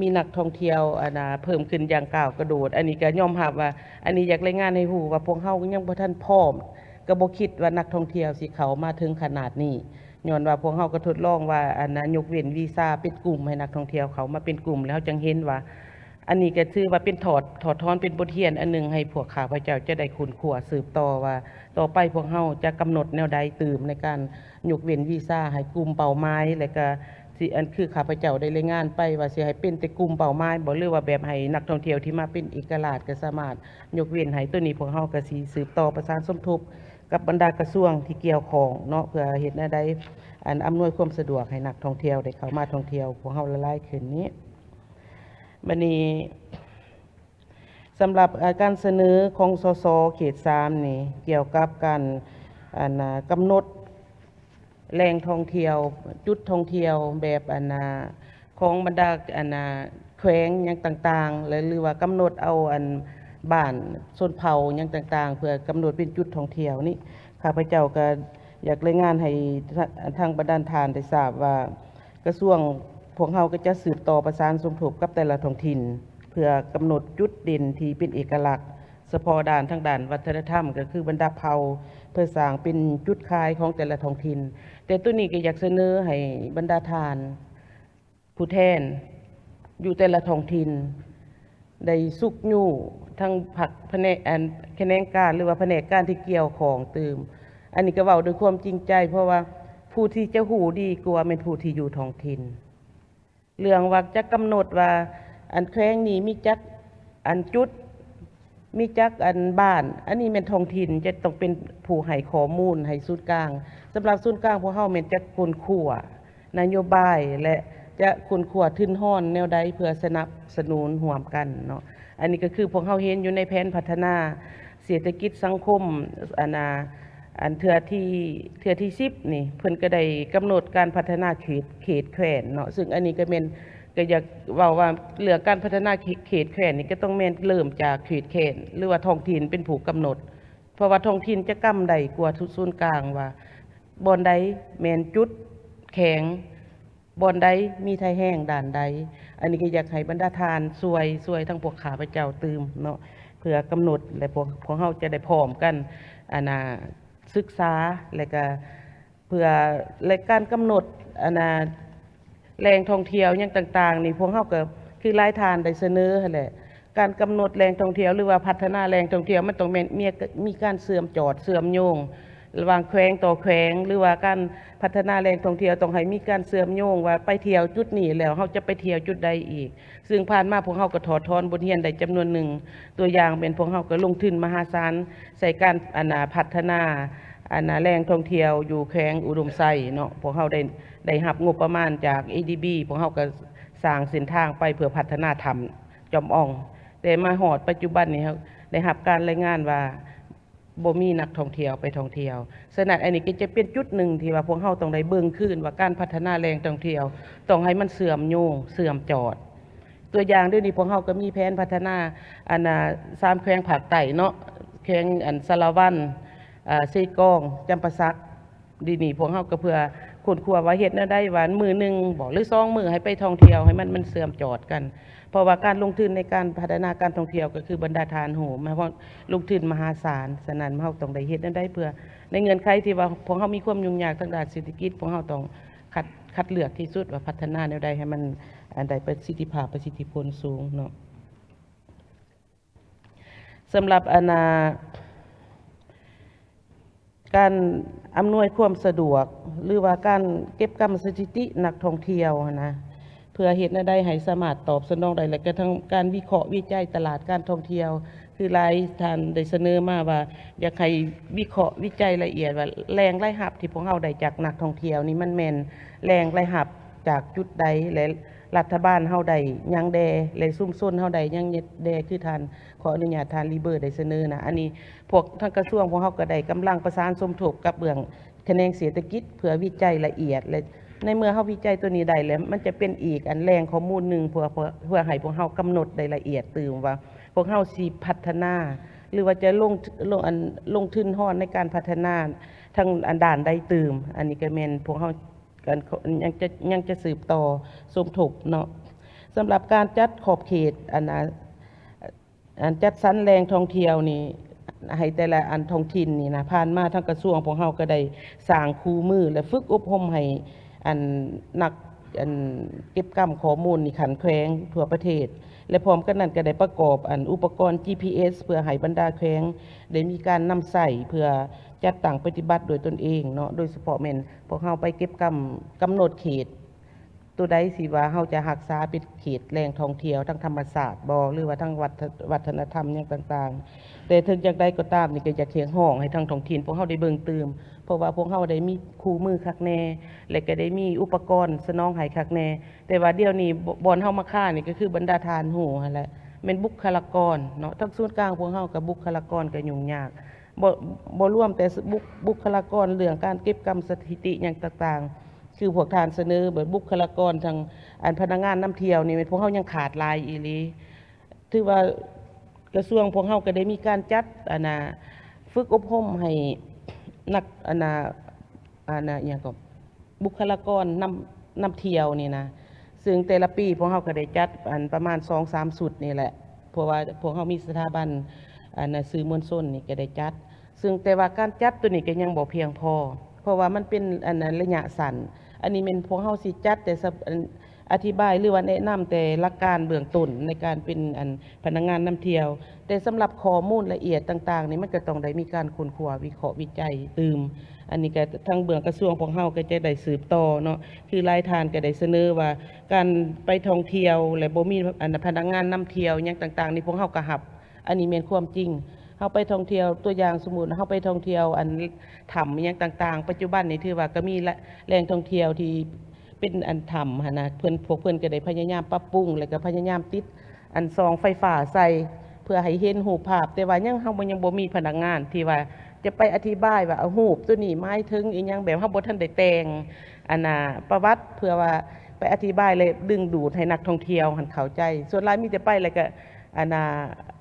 ມີນັກທ່ອງທ່ຽວ ອັນ ເພີ່ມຂຶ້ນຢ່າງກ້າວກະໂດດ. ອັນນີ້ກໍຍອມຮັບວ່າ ອັນນີ້ຢາກລາຍງານໃຫ້ຮູ້ວ່າພວກເຮົາຍັງບໍ່ທັນພ້ອມ ກໍບໍ່ຄິດວ່ານັກທ່ອງທ່ຽວຊິເຂົ້າມາເຖິງຂະໜາດນີ້. ຍ້ອນວ່າພວກເຮົາກໍທົດລອງວ່າ ອັນນ່າ ຍົກເວັ້ນວີຊາເປັນກຸ່ມ ໃຫ້ນັກທ່ອງທ່ຽວເຂົ້າມາເປັນກຸ່ມ ແລ້ວເຮົາຈັ່ງເຫັນວ່າ ອັນນີ້ກໍຖືວ່າເປັນຖອດ ຖອດຖອນເປັນບົດຮຽນອັນໜຶ່ງ ໃຫ້ພວກຂ້າພະເຈົ້າຈະໄດ້ຄົ້ນຄວ້າສືບຕໍ່ວ່າ ຕໍ່ໄປພວກເຮົາຈະກຳນົດແນວໃດຕື່ມໃນການຍົກເວັ້ນວີຊາໃຫ້ກຸ່ມເປົ້າໝາຍ ແລະກະຊິ ອັນຄືຂ້າພະເຈົ້າໄດ້ລາຍງານໄປວ່າ ຊິໃຫ້ເປັນແຕ່ກຸ່ມເປົ້າໝາຍບໍ ຫຼືວ່າແບບໃຫ້ນັກທ່ອງທ່ຽວທີ່ມາເປັນເອກະລາດກໍສາມາດຍົກເວັ້ນໃຫ້. ໂຕນີ້ພວກເຮົາກໍຊິສືບຕໍ່ປະສານສົມທົບ ກັບບັນດາກະຊວງທີ່ກ່ຽວຂ້ອງເນາະ ເພື່ອເຮັດແນວໃດ ອັນ ອຳນວຍຄວາມສະດວກໃຫ້ນັກທ່ອງທ່ຽວໄດ້ເຂົ້າມາທ່ອງທ່ຽວພວກເຮົາຫຼາຍໆຂຶ້ນນີ້. ບັດນີ້ ສຳລັບ ເອີ ການສະເໜີຂອງ ສສ ເຂດສາມນີ້ ກ່ຽວກັບການ ອັນ ກຳນົດແຫຼ່ງທ່ອງທ່ຽວ ຈຸດທ່ອງທ່ຽວແບບ ອັນ ຂອງບັນດາ ອັນ ແຂວງຫຍັງຕ່າງໆ ແລະ ຫຼືວ່າກຳນົດເອົາ ອັນ ບ້ານຊົນເຜົ່າຫຍັງຕ່າງໆ ເພື່ອກຳນົດເປັນຈຸດທ່ອງທ່ຽວນີ້ ຂ້າພະເຈົ້າກໍຢາກລາຍງານໃຫ້ທາງບັນດາທ່ານໄດ້ຊາບວ່າ ກະຊວງພວກເຮົາກໍຈະສືບຕໍ່ປະສານສົມທົບກັບແຕ່ລະທ້ອງຖິ່ນ ເພື່ອກຳນົດຈຸດເດັ່ນທີ່ເປັນເອກະລັກສະເພາະດ້ານທາງດ້ານວັດທະນະທຳ ກໍຄືບັນດາເຜົ່າ ເພື່ອສ້າງເປັນຈຸດຂາຍຂອງແຕ່ລະທ້ອງຖິ່ນ. ແຕ່ໂຕນີ້ກໍຢາກສະເໜີໃຫ້ບັນດາທ່ານ ຜູ້ແທນຢູ່ແຕ່ລະທ້ອງຖິ່ນ ໄດ້ຊຸກຍູ້ທັງພັກພະແນກ ອັນ ຂະແໜງການ ຫຼືວ່າພະແນກການທີ່ກ່ຽວຂ້ອງຕື່ມ. ອັນນີ້ກໍເວົ້າດ້ວຍຄວາມຈິງໃຈ ເພາະວ່າຜູ້ທີ່ຈະຮູ້ດີກວ່າແມ່ນຜູ້ທີ່ຢູ່ທ້ອງຖິ່ນ. ເລື່ອງວ່າຈະກຳນົດວ່າ ອັນແຂວງນີ້ມີຈັກອັນຈຸດ ມີຈັກອັນບ້ານ ອັນນີ້ແມ່ນທ້ອງຖິ່ນຈະຕ້ອງເປັນຜູ້ໃຫ້ຂໍ້ມູນໃຫ້ສູນກາງ. ສຳລັບສູນກາງພວກເຮົາແມ່ນຈະຄົ້ນຄວ້ານະໂຍບາຍ ແລະ ຈະຄົ້ນຄວ້າທຶນຮອນແນວໃດເພື່ອສະໜັບສະໜູນຮ່ວມກັນເນາະ. ອັນນີ້ກໍຄືພວກເຮົາເຫັນຢູ່ໃນແຜນພັດທະນາເສດຖະກິດສັງຄົມ ອັນນາ ອັນເທື່ອທີ ເທື່ອທີສິບນີ້ ເພິ່ນກໍໄດ້ກຳນົດການພັດທະນາເຂດ ເຂດແຄວ້ນເນາະ. ຊຶ່ງອັນນີ້ກໍແມ່ນ ກໍຢາກເວົ້າວ່າເລື່ອງການພັດທະນາເຂດແຄວ້ນນີ້ ກໍຕ້ອງແມ່ນເລີ່ມຈາກເຂດແຄວ້ນ ຫຼືວ່າທ້ອງຖິ່ນເປັນຜູ້ກຳນົດ ເພາະວ່າທ້ອງຖິ່ນຈະກຳໄດ້ກວ່າສູນກາງວ່າ ບ່ອນໃດແມ່ນຈຸດແຂງ ບ່ອນໃດມີໄທແຮງດ້ານໃດ. ອັນນີ້ກໍຢາກໃຫ້ບັນດາທ່ານຊ່ວຍ ຊ່ວຍທາງພວກຂ້າພະເຈົ້າຕື່ມເນາະ ເພື່ອກຳນົດ ແລະ ພວກ ພວກເຮົາຈະໄດ້ພ້ອມກັນ ອັນນາ ສຶກສາ ແລະກະເພື່ອ ແລະການກຳນົດ ອັນນາ ແຫຼ່ງທ່ອງທ່ຽວຫຍັງຕ່າງໆນີ້ ພວກເຮົາກໍຄືຫຼາຍທ່ານໄດ້ສະເໜີຫັ້ນແຫຼະ ການກຳນົດແຫຼ່ງທ່ອງທ່ຽວ ຫຼືວ່າພັດທະນາແຫຼ່ງທ່ອງທ່ຽວ ມັນຕ້ອງແມ່ນມີ ມີການເຊື່ອມຈອດເຊື່ອມໂຍງ ລະຫວ່າງແຂວງຕໍ່ແຂວງ ຫຼືວ່າການພັດທະນາແຫຼ່ງທ່ອງທ່ຽວຕ້ອງໃຫ້ມີການເຊື່ອມໂຍງວ່າໄປທ່ຽວຈຸດນີ້ແລ້ວ ເຮົາຈະໄປທ່ຽວຈຸດໃດອີກ. ຊຶ່ງຜ່ານມາພວກເຮົາກໍຖອດຖອນບົດຮຽນໄດ້ຈຳນວນໜຶ່ງ ຕົວຢ່າງແມ່ນພວກເຮົາກໍລົງທຶນມະຫາສານໃສ່ການ ອັນນາ ພັດທະນາ ອັນນາ ແຫຼ່ງທ່ອງທ່ຽວຢູ່ແຂວງອຸດົມໄຊເນາະ. ພວກເຮົາໄດ້ ໄດ້ຮັບງົບປະມານຈາກ ເອດີບີ ພວກເຮົາກໍສ້າງເສັ້ນທາງໄປເພື່ອພັດທະນາຖ້ຳຈອມອອງ ແຕ່ມາຮອດປັດຈຸບັນນີ້ ເຮົາໄດ້ຮັບການລາຍງານວ່າ ບໍ່ມີນັກທ່ອງທ່ຽວໄປທ່ອງທ່ຽວ. ສະນັ້ນ ອັນນີ້ກໍຈະເປັນຈຸດໜຶ່ງທີ່ວ່າພວກເຮົາຕ້ອງໄດ້ເບິ່ງຄືນວ່າການພັດທະນາແຫຼ່ງທ່ອງທ່ຽວຕ້ອງໃຫ້ມັນເຊື່ອມໂຍງ ເຊື່ອມຈອດ. ຕົວຢ່າງດຽວນີ້ພວກເຮົາກໍມີແຜນພັດທະນາ ອັນນາ ສາມແຂວງພາກໃຕ້ເນາະ ແຂວງ ອັນ ສາລະວັນ ອາ ເຊກອງ ຈຳປາສັກ. ດຽວນີ້ພວກເຮົາກໍເພື່ອຄົ້ນຄວ້າວ່າເຮັດແນວໃດວ່າມື້ໜຶ່ງບໍ ຫຼືສອງມື້ໃຫ້ໄປທ່ອງທ່ຽວ ໃຫ້ມັນ ມັນເຊື່ອມຈອດກັນ. ເພາະວ່າການລົງທຶນໃນການພັດທະນາການທ່ອງທ່ຽວ ກໍຄືບັນດາທ່ານຮູ້ ມາ ເພາະລົງທຶນມະຫາສານ. ສະນັ້ນ ເຮົາຕ້ອງໄດ້ເຮັດແນວໃດເພື່ອ ໃນເງື່ອນໄຂທີ່ວ່າພວກເຮົາມີຄວາມຫຍຸ້ງຍາກທາງດ້ານເສດຖະກິດ ພວກເຮົາຕ້ອງຄັດ ຄັດເລືອກທີ່ສຸດວ່າພັດທະນາແນວໃດໃຫ້ມັນ ອັນ ໄດ້ປະສິດທິພາບ ປະສິດທິຜົນສູງເນາະ. ສຳລັບ ອັນນາ ການອຳນວຍຄວາມສະດວກ ຫຼືວ່າການເກັບກຳສະຖິຕິນັກທ່ອງທ່ຽວຫັ້ນນະ ເພື່ອເຮັດແນວໃດໃຫ້ສາມາດຕອບສະໜອງໄດ້ ແລະກະທັງການວິເຄາະວິໄຈຕະຫຼາດການທ່ອງທ່ຽວ ຄືຫຼາຍທ່ານໄດ້ສະເໜີມາວ່າ ຢາກໃຫ້ວິເຄາະວິໄຈລະອຽດວ່າ ແຫຼ່ງລາຍຮັບທີ່ພວກເຮົາໄດ້ຈາກນັກທ່ອງທ່ຽວນີ້ ມັນແມ່ນແຫຼ່ງລາຍຮັບຈາກຈຸດໃດ ແລະ ລັດຖະບານເຮົາໄດ້ຫຍັງແດ່ ແລະ ຊຸມຊົນເຮົາໄດ້ຫຍັງແດ່. ຄືທ່ານ ຂໍອະນຸຍາດທ່ານລີເບີໄດ້ສະເໜີນະ ອັນນີ້ພວກທາງກະຊວງພວກເຮົາກໍໄດ້ກຳລັງປະສານສົມທົບກັບເບື້ອງຂະແໜງເສດຖະກິດ ເພື່ອວິໄຈລະອຽດ ແລະ ໃນເມື່ອເຮົາວິໄຈຕົວນີ້ໄດ້ແລ້ວ ມັນຈະເປັນອີກອັນແຫຼ່ງຂໍ້ມູນໜຶ່ງ ເພື່ອ ເພື່ອ ເພື່ອໃຫ້ພວກເຮົາກຳນົດໄດ້ລະອຽດຕື່ມວ່າ ພວກເຮົາຊິພັດທະນາ ຫຼືວ່າຈະລົງ ລົງ ອັນ ລົງທຶນຮອນໃນການພັດທະນາທາງອັນດ້ານໃດຕື່ມ. ອັນນີ້ກໍແມ່ນພວກເຮົາ ອັນ ຍັງຈະ ຍັງຈະສືບຕໍ່ສົມທົບເນາະ. ສຳລັບການຈັດຂອບເຂດ ອັນ ອັນ ອັນຈັດສັນແຫຼ່ງທ່ອງທ່ຽວນີ້ ໃຫ້ແຕ່ລະອັນທ້ອງຖິ່ນນີ້ນະ ຜ່ານມາທາງກະຊວງພວກເຮົາກໍໄດ້ສ້າງຄູ່ມື ແລະ ຝຶກອົບຮົມໃຫ້ອັນນັກ ອັນເກັບກຳຂໍ້ມູນນີ້ຂັ້ນແຂວງທົ່ວປະເທດ ແລະ ພ້ອມກັນນັ້ນກໍໄດ້ປະກອບອັນອຸປະກອນ ຈີພີເອສ ເພື່ອໃຫ້ບັນດາແຂວງໄດ້ມີການນຳໃຊ້ ເພື່ອຈັດຕັ້ງປະຕິບັດດ້ວຍຕົນເອງເນາະ. ໂດຍສະເພາະແມ່ນພວກເຮົາໄປເກັບກຳ ກຳນົດເຂດ ໂຕໃດທີ່ວ່າເຮົາຈະຮັກສາເປັນເຂດແຫຼ່ງທ່ອງທ່ຽວທາງທຳມະຊາດບໍ ຫຼືວ່າທາງວັດ ວັດທະນະທຳຫຍັງຕ່າງໆ. ແຕ່ເຖິງຢ່າງໃດກໍຕາມນີ້ ກໍຢາກຮຽກຮ້ອງໃຫ້ທາງທ້ອງຖິ່ນພວກເຮົາໄດ້ເບິ່ງຕື່ມ ເພາະວ່າພວກເຮົາໄດ້ມີຄູ່ມືຄັກແນ່ ແລະ ກໍໄດ້ມີອຸປະກອນສະໜອງໃຫ້ຄັກແນ່. ແຕ່ວ່າດຽວນີ້ ບ່ອນເຮົາມາຄານີ້ ກໍຄືບັນດາທ່ານຮູ້ຫັ້ນແຫຼະ ແມ່ນບຸກຄະລາກອນເນາະ. ທາງສູນກາງພວກເຮົາກັບບຸກຄະລາກອນກໍຫຍຸ້ງຍາກ ບໍ່ ບໍ່ລວມແຕ່ບຸກ ບຸກຄະລາກອນເລື່ອງການເກັບກຳສະຖິຕິຫຍັງຕ່າງໆ ຄືພວກທ່ານສະເໜີ ແບບບຸກຄະລາກອນທາງ ອັນພະນັກງານນຳທ່ຽວນີ້ ແມ່ນພວກເຮົາຍັງຂາດຫຼາຍອີ່ຫຼີ. ຖືວ່າກະຊວງພວກເຮົາກໍໄດ້ມີການຈັດ ອັນນ່າ ຝຶກອົບຮົມໃຫ້ນັກ ອັນນ່າ ອັນນ່າ ອີ່ຫຍັງກໍ ບຸກຄະລາກອນນຳ ນຳທ່ຽວນີ້ນະ ຊຶ່ງແຕ່ລະປີພວກເຮົາກໍໄດ້ຈັດ ອັນ ປະມານສອງສາມຊຸດນີ້ແຫຼະ ເພາະວ່າພວກເຮົາມີສະຖາບັນ ອັນນ່າ ສື່ມວນຊົນນີ້ກໍໄດ້ຈັດ. ຊຶ່ງແຕ່ວ່າການຈັດໂຕນີ້ກໍຍັງບໍ່ພຽງພໍ ເພາະວ່າມັນເປັນ ອັນນ່າ ໄລຍະສັ້ນ. ອັນນີ້ແມ່ນພວກເຮົາຊິຈັດແຕ່ສະ ອັນ ອະທິບາຍ ຫຼືວ່າແນະນຳແຕ່ຫຼັກການເບື້ອງຕົ້ນໃນການເປັນ ອັນ ພະນັກງານນຳທ່ຽວ. ແຕ່ສຳລັບຂໍ້ມູນລະອຽດຕ່າງໆນີ້ ມັນກໍຕ້ອງໄດ້ມີການຄົ້ນຄວ້າ ວິເຄາະ ວິໄຈຕື່ມ. ອັນນີ້ກໍທາງເບື້ອງກະຊວງພວກເຮົາກໍຈະໄດ້ສືບຕໍ່ເນາະ. ຄືຫຼາຍທ່ານກໍໄດ້ສະເໜີວ່າ ການໄປທ່ອງທ່ຽວ ແລະ ບໍ່ມີ ອັນ ພະນັກງານນຳທ່ຽວຫຍັງຕ່າງໆນີ້ ພວກເຮົາກໍຮັບ. ອັນນີ້ແມ່ນຄວາມຈິງ. ເຮົາໄປທ່ອງທ່ຽວ ຕົວຢ່າງສົມມຸດ ເຮົາໄປທ່ອງທ່ຽວ ອັນ ຖ້ຳຫຍັງຕ່າງໆ ປັດຈຸບັນນີ້ຖືວ່າກໍມີແຫຼ່ງທ່ອງທ່ຽວທີ່ເປັນ ອັນ ຖ້ຳຫັ້ນນະ. ເພິ່ນ ພວກເພິ່ນກໍໄດ້ພະຍາຍາມປັບປຸງ ແລ້ວກໍພະຍາຍາມຕິດ ອັນ ສ່ອງໄຟຟ້າໃສ່ ເພື່ອໃຫ້ເຫັນຮູບພາບ, ແຕ່ວ່າຍັງ ເຮົາບໍ່ ຍັງບໍ່ມີພະນັກງານທີ່ວ່າຈະໄປອະທິບາຍວ່າ ເອົາຮູບຕົວນີ້ໝາຍເຖິງອີ່ຫຍັງ, ແບບເຮົາບໍ່ທັນໄດ້ແຕ່ງ ອັນນ່າ ປະຫວັດ ເພື່ອວ່າໄປອະທິບາຍ ແລະ ດຶງດູດໃຫ້ນັກທ່ອງທ່ຽວຫັ້ນເຂົ້າໃຈ. ສ່ວນຫຼາຍມີແຕ່ໄປ ແລ້ວກໍ ອັນນ່າ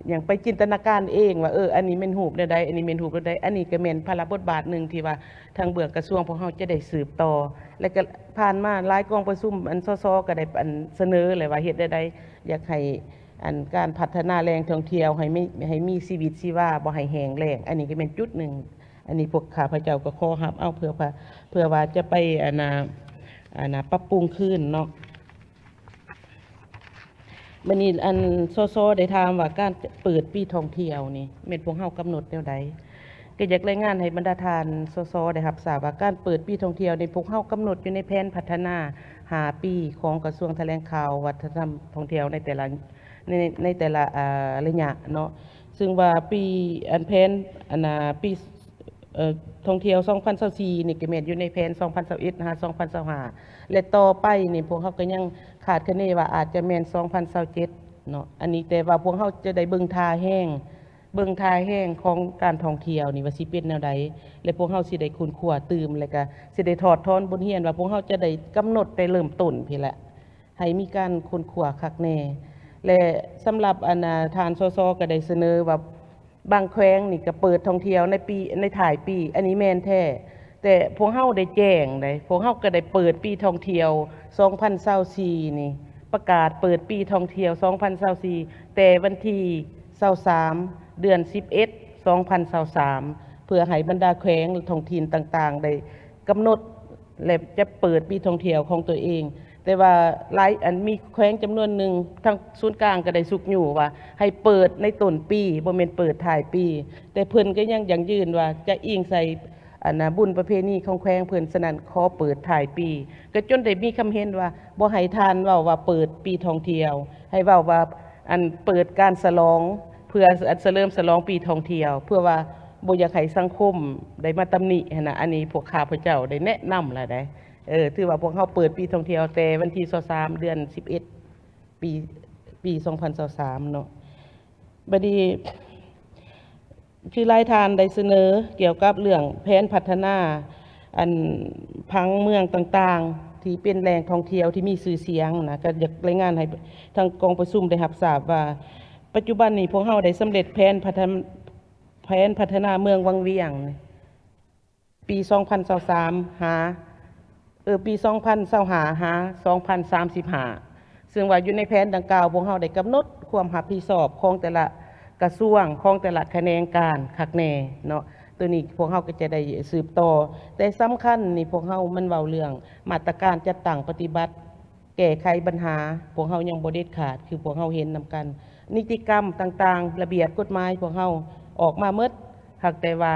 ຫຍັງ ໄປຈິນຕະນາການເອງວ່າ ເອີ ອັນນີ້ແມ່ນຮູບແນວໃດ, ອັນນີ້ແມ່ນຮູບແນວໃດ. ອັນນີ້ກໍແມ່ນພາລະບົດບາດໜຶ່ງທີ່ວ່າທາງເບື້ອງກະຊວງພວກເຮົາຈະໄດ້ສືບຕໍ່ ແລະ ກໍຜ່ານມາຫຼາຍກອງປະຊຸມ ອັນ ສສ ກໍໄດ້ ອັນ ສະເໜີແລ້ວວ່າເຮັດແນວໃດ ຢາກໃຫ້ ອັນ ການພັດທະນາແຫຼ່ງທ່ອງທ່ຽວໃຫ້ມີ ໃຫ້ມີຊີວິດຊີວາ ບໍ່ໃຫ້ແຫ້ງແລ້ງ. ອັນນີ້ກໍແມ່ນຈຸດໜຶ່ງ. ອັນນີ້ພວກຂ້າພະເຈົ້າກໍຂໍຮັບເອົາ ເພື່ອ ເພື່ອວ່າຈະໄປ ອັນນ່າ ອັນນ່າ ປັບປຸງຄືນເນາະ. ບັດນີ້ ອັນ ສສ ໄດ້ຖາມວ່າ ການເປີດປີທ່ອງທ່ຽວນີ້ ແມ່ນພວກເຮົາກຳນົດແນວໃດ? ກໍຢາກລາຍງານໃຫ້ບັນດາທ່ານ ສສ ໄດ້ຮັບຊາບວ່າ ການເປີດປີທ່ອງທ່ຽວນີ້ ພວກເຮົາກຳນົດຢູ່ໃນແຜນພັດທະນາຫ້າປີຂອງກະຊວງຖະແຫຼງຂ່າວ ວັດທະນະທຳ ທ່ອງທ່ຽວໃນແຕ່ລະ ໃນ ໃນແຕ່ລະ ເອີ ໄລຍະເນາະ. ຊຶ່ງວ່າປີ ອັນ ແຜນ ອັນນ່າ ປີ ເອີ ທ່ອງທ່ຽວສອງພັນຊາວສີ່ນີ້ ກໍແມ່ນຢູ່ໃນແຜນສອງພັນຊາວເອັດຫາສອງພັນຊາວຫ້າ ແລະ ຕໍ່ໄປນີ້ ພວກເຮົາກໍຍັງຄາດຄະເນວ່າອາດຈະແມ່ນສອງພັນຊາວເຈັດເນາະ. ອັນນີ້ ແຕ່ວ່າພວກເຮົາຈະໄດ້ເບິ່ງທ່າແຮງ ເບິ່ງທ່າແຮງຂອງການທ່ອງທ່ຽວນີ້ວ່າຊິເປັນແນວໃດ ແລະ ພວກເຮົາຊິໄດ້ຄົ້ນຄວ້າຕື່ມ ແລະ ກໍຊິໄດ້ຖອດຖອນບົດຮຽນວ່າ ພວກເຮົາຈະໄດ້ກຳນົດແຕ່ເລີ່ມຕົ້ນພີ້ແຫຼະ ໃຫ້ມີການຄົ້ນຄວ້າຄັກແນ່. ແລະ ສຳລັບ ອັນນ່າ ທ່ານ ສສ ກໍໄດ້ສະເໜີວ່າ ບາງແຂວງນີ້ກໍເປີດທ່ອງທ່ຽວໃນປີ ໃນທ້າຍປີ ອັນນີ້ແມ່ນແທ້ ແຕ່ພວກເຮົາໄດ້ແຈ້ງໃດ໋ ພວກເຮົາກໍໄດ້ເປີດປີທ່ອງທ່ຽວສອງພັນຊາວສີ່ນີ້ ປະກາດເປີດປີທ່ອງທ່ຽວສອງພັນຊາວສີ່ ແຕ່ວັນທີຊາວສາມ ເດືອນສິບເອັດ ສອງພັນຊາວສາມ ເພື່ອໃຫ້ບັນດາແຂວງ ແລະ ທ້ອງຖິ່ນຕ່າງໆ ໄດ້ກຳນົດ ແລະ ຈະເປີດປີທ່ອງທ່ຽວຂອງຕົວເອງ. ແຕ່ວ່າຫຼາຍ ອັນ ມີແຂວງຈຳນວນໜຶ່ງ ທາງສູນກາງກໍໄດ້ຊຸກຍູ້ວ່າໃຫ້ເປີດໃນຕົ້ນປີ ບໍ່ແມ່ນເປີດທ້າຍປີ, ແຕ່ເພິ່ນກໍຍັງຢັ້ງຢືນວ່າຈະອີງໃສ່ ອັນນ່າ ບຸນປະເພນີຂອງແຂວງເພິ່ນ, ສະນັ້ນຂໍເປີດທ້າຍປີ. ກໍຈົນໄດ້ມີຄຳເຫັນວ່າ ບໍ່ໃຫ້ທ່ານເວົ້າວ່າເປີດປີທ່ອງທ່ຽວ, ໃຫ້ເວົ້າວ່າ ອັນ ເປີດການສະຫຼອງ ເພື່ອ ອັນ ສະເຫຼີມສະຫຼອງປີທ່ອງທ່ຽວ ເພື່ອວ່າບໍ່ຢາກໃຫ້ສັງຄົມໄດ້ມາຕຳໜິຫັ້ນນະ. ອັນນີ້ພວກຂ້າພະເຈົ້າໄດ້ແນະນຳແລ້ວໃດ໋. ເອີ ຖືວ່າພວກເຮົາເປີດປີທ່ອງທ່ຽວແຕ່ວັນທີຊາວສາມ ເດືອນສິບເອັດ ປີ ປີສອງພັນຊາວສາມເນາະ. ບັດນີ້ ຄືຫຼາຍທ່ານໄດ້ສະເໜີກ່ຽວກັບເລື່ອງແຜນພັດທະນາ ອັນ ຜັງເມືອງຕ່າງໆ ທີ່ເປັນແຫຼ່ງທ່ອງທ່ຽວທີ່ມີຊື່ສຽງນະ, ກໍຢາກລາຍງານໃຫ້ທາງກອງປະຊຸມໄດ້ຮັບຊາບວ່າ ປັດຈຸບັນນີ້ພວກເຮົາໄດ້ສຳເລັດແຜນພັດທະນາ ແຜນພັດທະນາເມືອງວັງວຽງ ປີສອງພັນຊາວສາມ ຫາ ເອີ ປີສອງພັນຊາວຫ້າ ຫາ ສອງພັນສາມສິບຫ້າ ຊຶ່ງວ່າຢູ່ໃນແຜນດັ່ງກ່າວ ພວກເຮົາໄດ້ກຳນົດຄວາມຮັບຜິດຊອບຂອງແຕ່ລະກະຊວງ ຂອງແຕ່ລະຂະແໜງການຄັກແນ່ເນາະ. ໂຕນີ້ພວກເຮົາກໍຈະໄດ້ສືບຕໍ່, ແຕ່ສຳຄັນນີ້ພວກເຮົາມັນເວົ້າເລື່ອງມາດຕະການຈັດຕັ້ງປະຕິບັດ ແກ້ໄຂບັນຫາ ພວກເຮົາຍັງບໍ່ເດັດຂາດ ຄືພວກເຮົາເຫັນນຳກັນ ນິຕິກຳຕ່າງໆ ລະບຽບກົດໝາຍພວກເຮົາອອກມາໝົດ, ຫາກແຕ່ວ່າ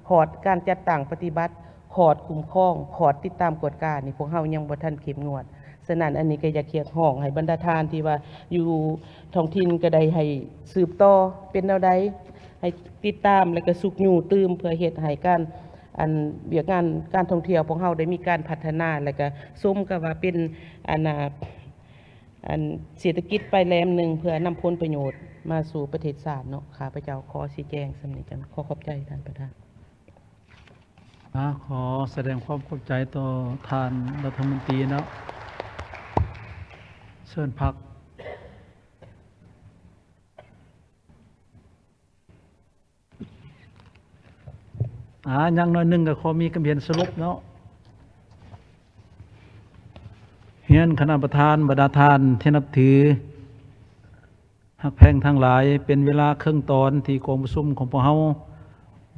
ຂອດການຈັດຕັ້ງປະຕິບັດ ຂອດຄຸ້ມຄອງ ຂອດຕິດຕາມກວດການີ້ ພວກເຮົາຍັງບໍ່ທັນເຂັ້ມງວດ. ສະນັ້ນ ອັນນີ້ກໍຢາກຮຽກຮ້ອງໃຫ້ບັນດາທ່ານທີ່ວ່າຢູ່ທ້ອງຖິ່ນກໍໄດ້ໃຫ້ສືບຕໍ່ເປັນແນວໃດ ໃຫ້ຕິດຕາມ ແລະ ກໍຊຸກຍູ້ຕື່ມ ເພື່ອເຮັດໃຫ້ການ ອັນ ວຽກງານການທ່ອງທ່ຽວພວກເຮົາໄດ້ມີການພັດທະນາ ແລະ ກໍສົມກັບວ່າເປັນ ອັນ ອັນ ເສດຖະກິດປາຍແຫຼມໜຶ່ງ ເພື່ອນຳຜົນປະໂຫຍດມາສູ່ປະເທດຊາດເນາະ. ຂ້າພະເຈົ້າຂໍຊີ້ແຈງສ່ຳນີ້ກ່ອນ. ຂໍຂອບໃຈທ່ານປະທານ. ອາ ຂໍສະແດງຄວາມຂອບໃຈຕໍ່ທ່ານລັດຖະມົນຕີເນາະ. ເຊີນພັກ. ອາ ຍັງໜ້ອຍໜຶ່ງກໍຂໍມີຄຳເຫັນສະຫຼຸບເນາະ. ຮຽນຄະນະປະທານ, ບັນດາທ່ານທີ່ນັບຖືຮັກແພງທັງຫຼາຍ, ເປັນເວລາເຄິ່ງຕອນທີ່ກອງປະຊຸມຂອງພວກເຮົາ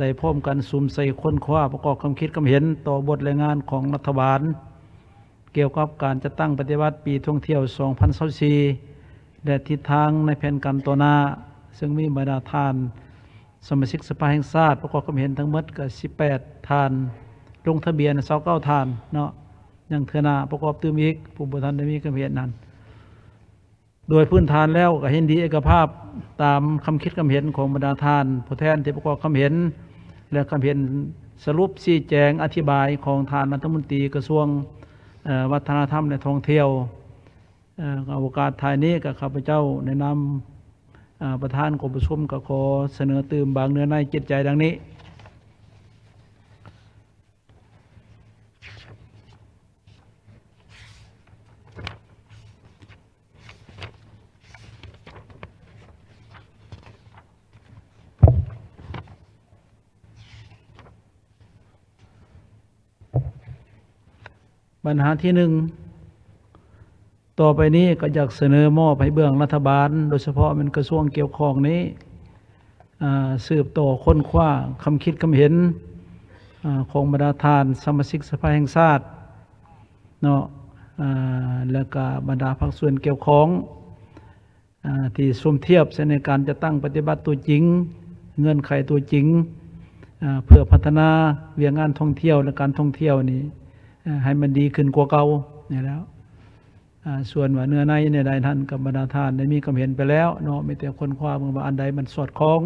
ໄດ້ພ້ອມກັນສຸມໃສ່ຄົ້ນຄວ້າປະກອບຄຳຄິດຄຳເຫັນຕໍ່ບົດລາຍງານຂອງລັດຖະບານ ກ່ຽວກັບການຈັດຕັ້ງປະຕິບັດປີທ່ອງທ່ຽວສອງພັນຊາວສີ່ ແລະ ທິດທາງໃນແຜນການຕໍ່ໜ້າ, ເຊິ່ງມີບັນດາທ່ານສະມາຊິກສະພາແຫ່ງຊາດປະກອບຄວາມເຫັນທັງໝົດກໍສິບແປດທ່ານ, ລົງທະບຽນຊາວເກົ້າທ່ານເນາະ, ຍັງເທື່ອໜ້າປະກອບຕື່ມອີກ ຜູ້ບໍ່ທັນໄດ້ມີຄວາມເຫັນນັ້ນ. ໂດຍພື້ນຖານແລ້ວກໍເຫັນດີເອກະພາບຕາມຄຳຄິດຄຳເຫັນຂອງບັນດາທ່ານຜູ້ແທນທີ່ປະກອບຄຳເຫັນ ແລະ ຄຳເຫັນສະຫຼຸບຊີ້ແຈງອະທິບາຍຂອງທ່ານລັດຖະມົນຕີກະຊວງ ເອີ ວັດທະນະທຳ ແລະ ທ່ອງທ່ຽວ. ເອີ ໂອກາດທ້າຍນີ້ກໍຂ້າພະເຈົ້າໃນນາມ ເອີ ປະທານກອງປະຊຸມກໍຂໍສະເໜີຕື່ມບາງເນື້ອໃນຈິດໃຈດັ່ງນີ້. ບັນຫາທີໜຶ່ງ, ຕໍ່ໄປນີ້ກໍຢາກສະເໜີມອບໃຫ້ເບື້ອງລັດຖະບານ, ໂດຍສະເພາະແມ່ນກະຊວງກ່ຽວຂ້ອງນີ້ ອາ ສືບຕໍ່ຄົ້ນຄວ້າຄຳຄິດຄຳເຫັນ ອາ ຂອງບັນດາທ່ານສະມາຊິກສະພາແຫ່ງຊາດເນາະ ອາ ແລະກະບັນດາພາກສ່ວນກ່ຽວຂ້ອງ ອາ ທີ່ສົມທຽບໃສ່ໃນການຈັດຕັ້ງປະຕິບັດຕົວຈິງ, ເງື່ອນໄຂຕົວຈິງ ອາ ເພື່ອພັດທະນາວຽກງານທ່ອງທ່ຽວ ແລະ ການທ່ອງທ່ຽວນີ້ ອາ ໃຫ້ມັນດີຂຶ້ນກວ່າເກົ່ານີ້ແຫຼະ. ອາ ສ່ວນວ່າເນື້ອໃນແນວໃດນັ້ນ ກັບບັນດາທ່ານໄດ້ມີຄຳເຫັນໄປແລ້ວເນາະ, ມີແຕ່ຄົ້ນຄວ້າເບິ່ງວ່າອັນໃດມັນສອດຄ່ອງ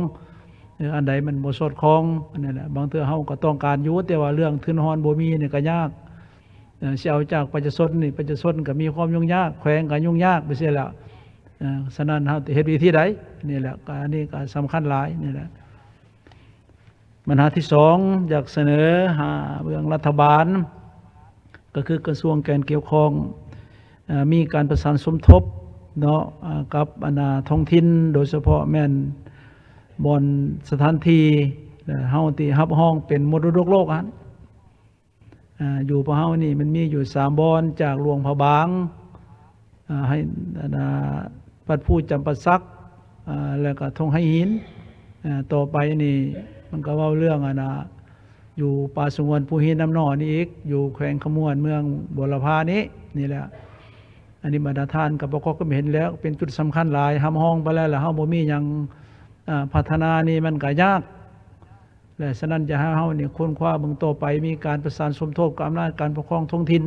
ຫຼື ອັນໃດມັນບໍ່ສອດຄ່ອງ ອັນນັ້ນແຫຼະ. ບາງເທື່ອເຮົາກໍຕ້ອງການຢູ່ ແຕ່ວ່າເລື່ອງທຶນຮອນບໍ່ມີນີ້ກໍຍາກ, ເອີ ຊິເອົາຈາກປະຊາຊົນນີ້ ປະຊາຊົນກໍມີຄວາມຫຍຸ້ງຍາກ, ແຂວງກໍຫຍຸ້ງຍາກໄປເສຍແລ້ວ. ເອີ ສະນັ້ນເຮົາຈະເຮັດວິທີໃດ? ນີ້ແຫຼະ ກໍອັນນີ້ກໍສຳຄັນຫຼາຍນີ້ແຫຼະ. ບັນຫາທີສອງ ຢາກສະເໜີຫາເບື້ອງລັດຖະບານ ກໍຄືກະຊວງແກ່ນກ່ຽວຂ້ອງ ເອີ ມີການປະສານສົມທົບເນາະ ເອີ ກັບອັນນາທ້ອງຖິ່ນ ໂດຍສະເພາະແມ່ນບ່ອນສະຖານທີ່ ເຮົາທີ່ຮັບຮອງເປັນມໍລະດົກໂລກຫັ້ນ. ອາ ຢູ່ພວກເຮົານີ້ມັນມີຢູ່ສາມບ່ອນ ຈາກຫຼວງພະບາງ ອາ ໃຫ້ ອັນນາ ວັດພູຈຳປາສັກ ອາ ແລ້ວກໍທົ່ງໄຫຫີນ. ອາ ຕໍ່ໄປນີ້ມັນກໍເວົ້າເລື່ອງ ອັນນາ ຢູ່ປ່າສະຫງວນພູຫີນນ້ຳໜໍ່ນີ້ອີກ ຢູ່ແຂວງຄຳມ່ວນ ເມືອງບົວລະພານີ້ ນີ້ແຫຼະ. ອັນນີ້ບັນດາທ່ານກໍປະກອບຄວາມເຫັນແລ້ວ ເປັນຈຸດສຳຄັນຫຼາຍ ຮັບຮອງໄປແລ້ວ ແລ້ວເຮົາບໍ່ມີຫຍັງ ອາ ພັດທະນານີ້ມັນກໍຍາກ. ແລະ ສະນັ້ນ ຢາກໃຫ້ເຮົານີ້ຄົ້ນຄວ້າເບິ່ງຕໍ່ໄປ ມີການປະສານສົມທົບກັບອຳນາດການປົກຄອງທ້ອງຖິ່ນ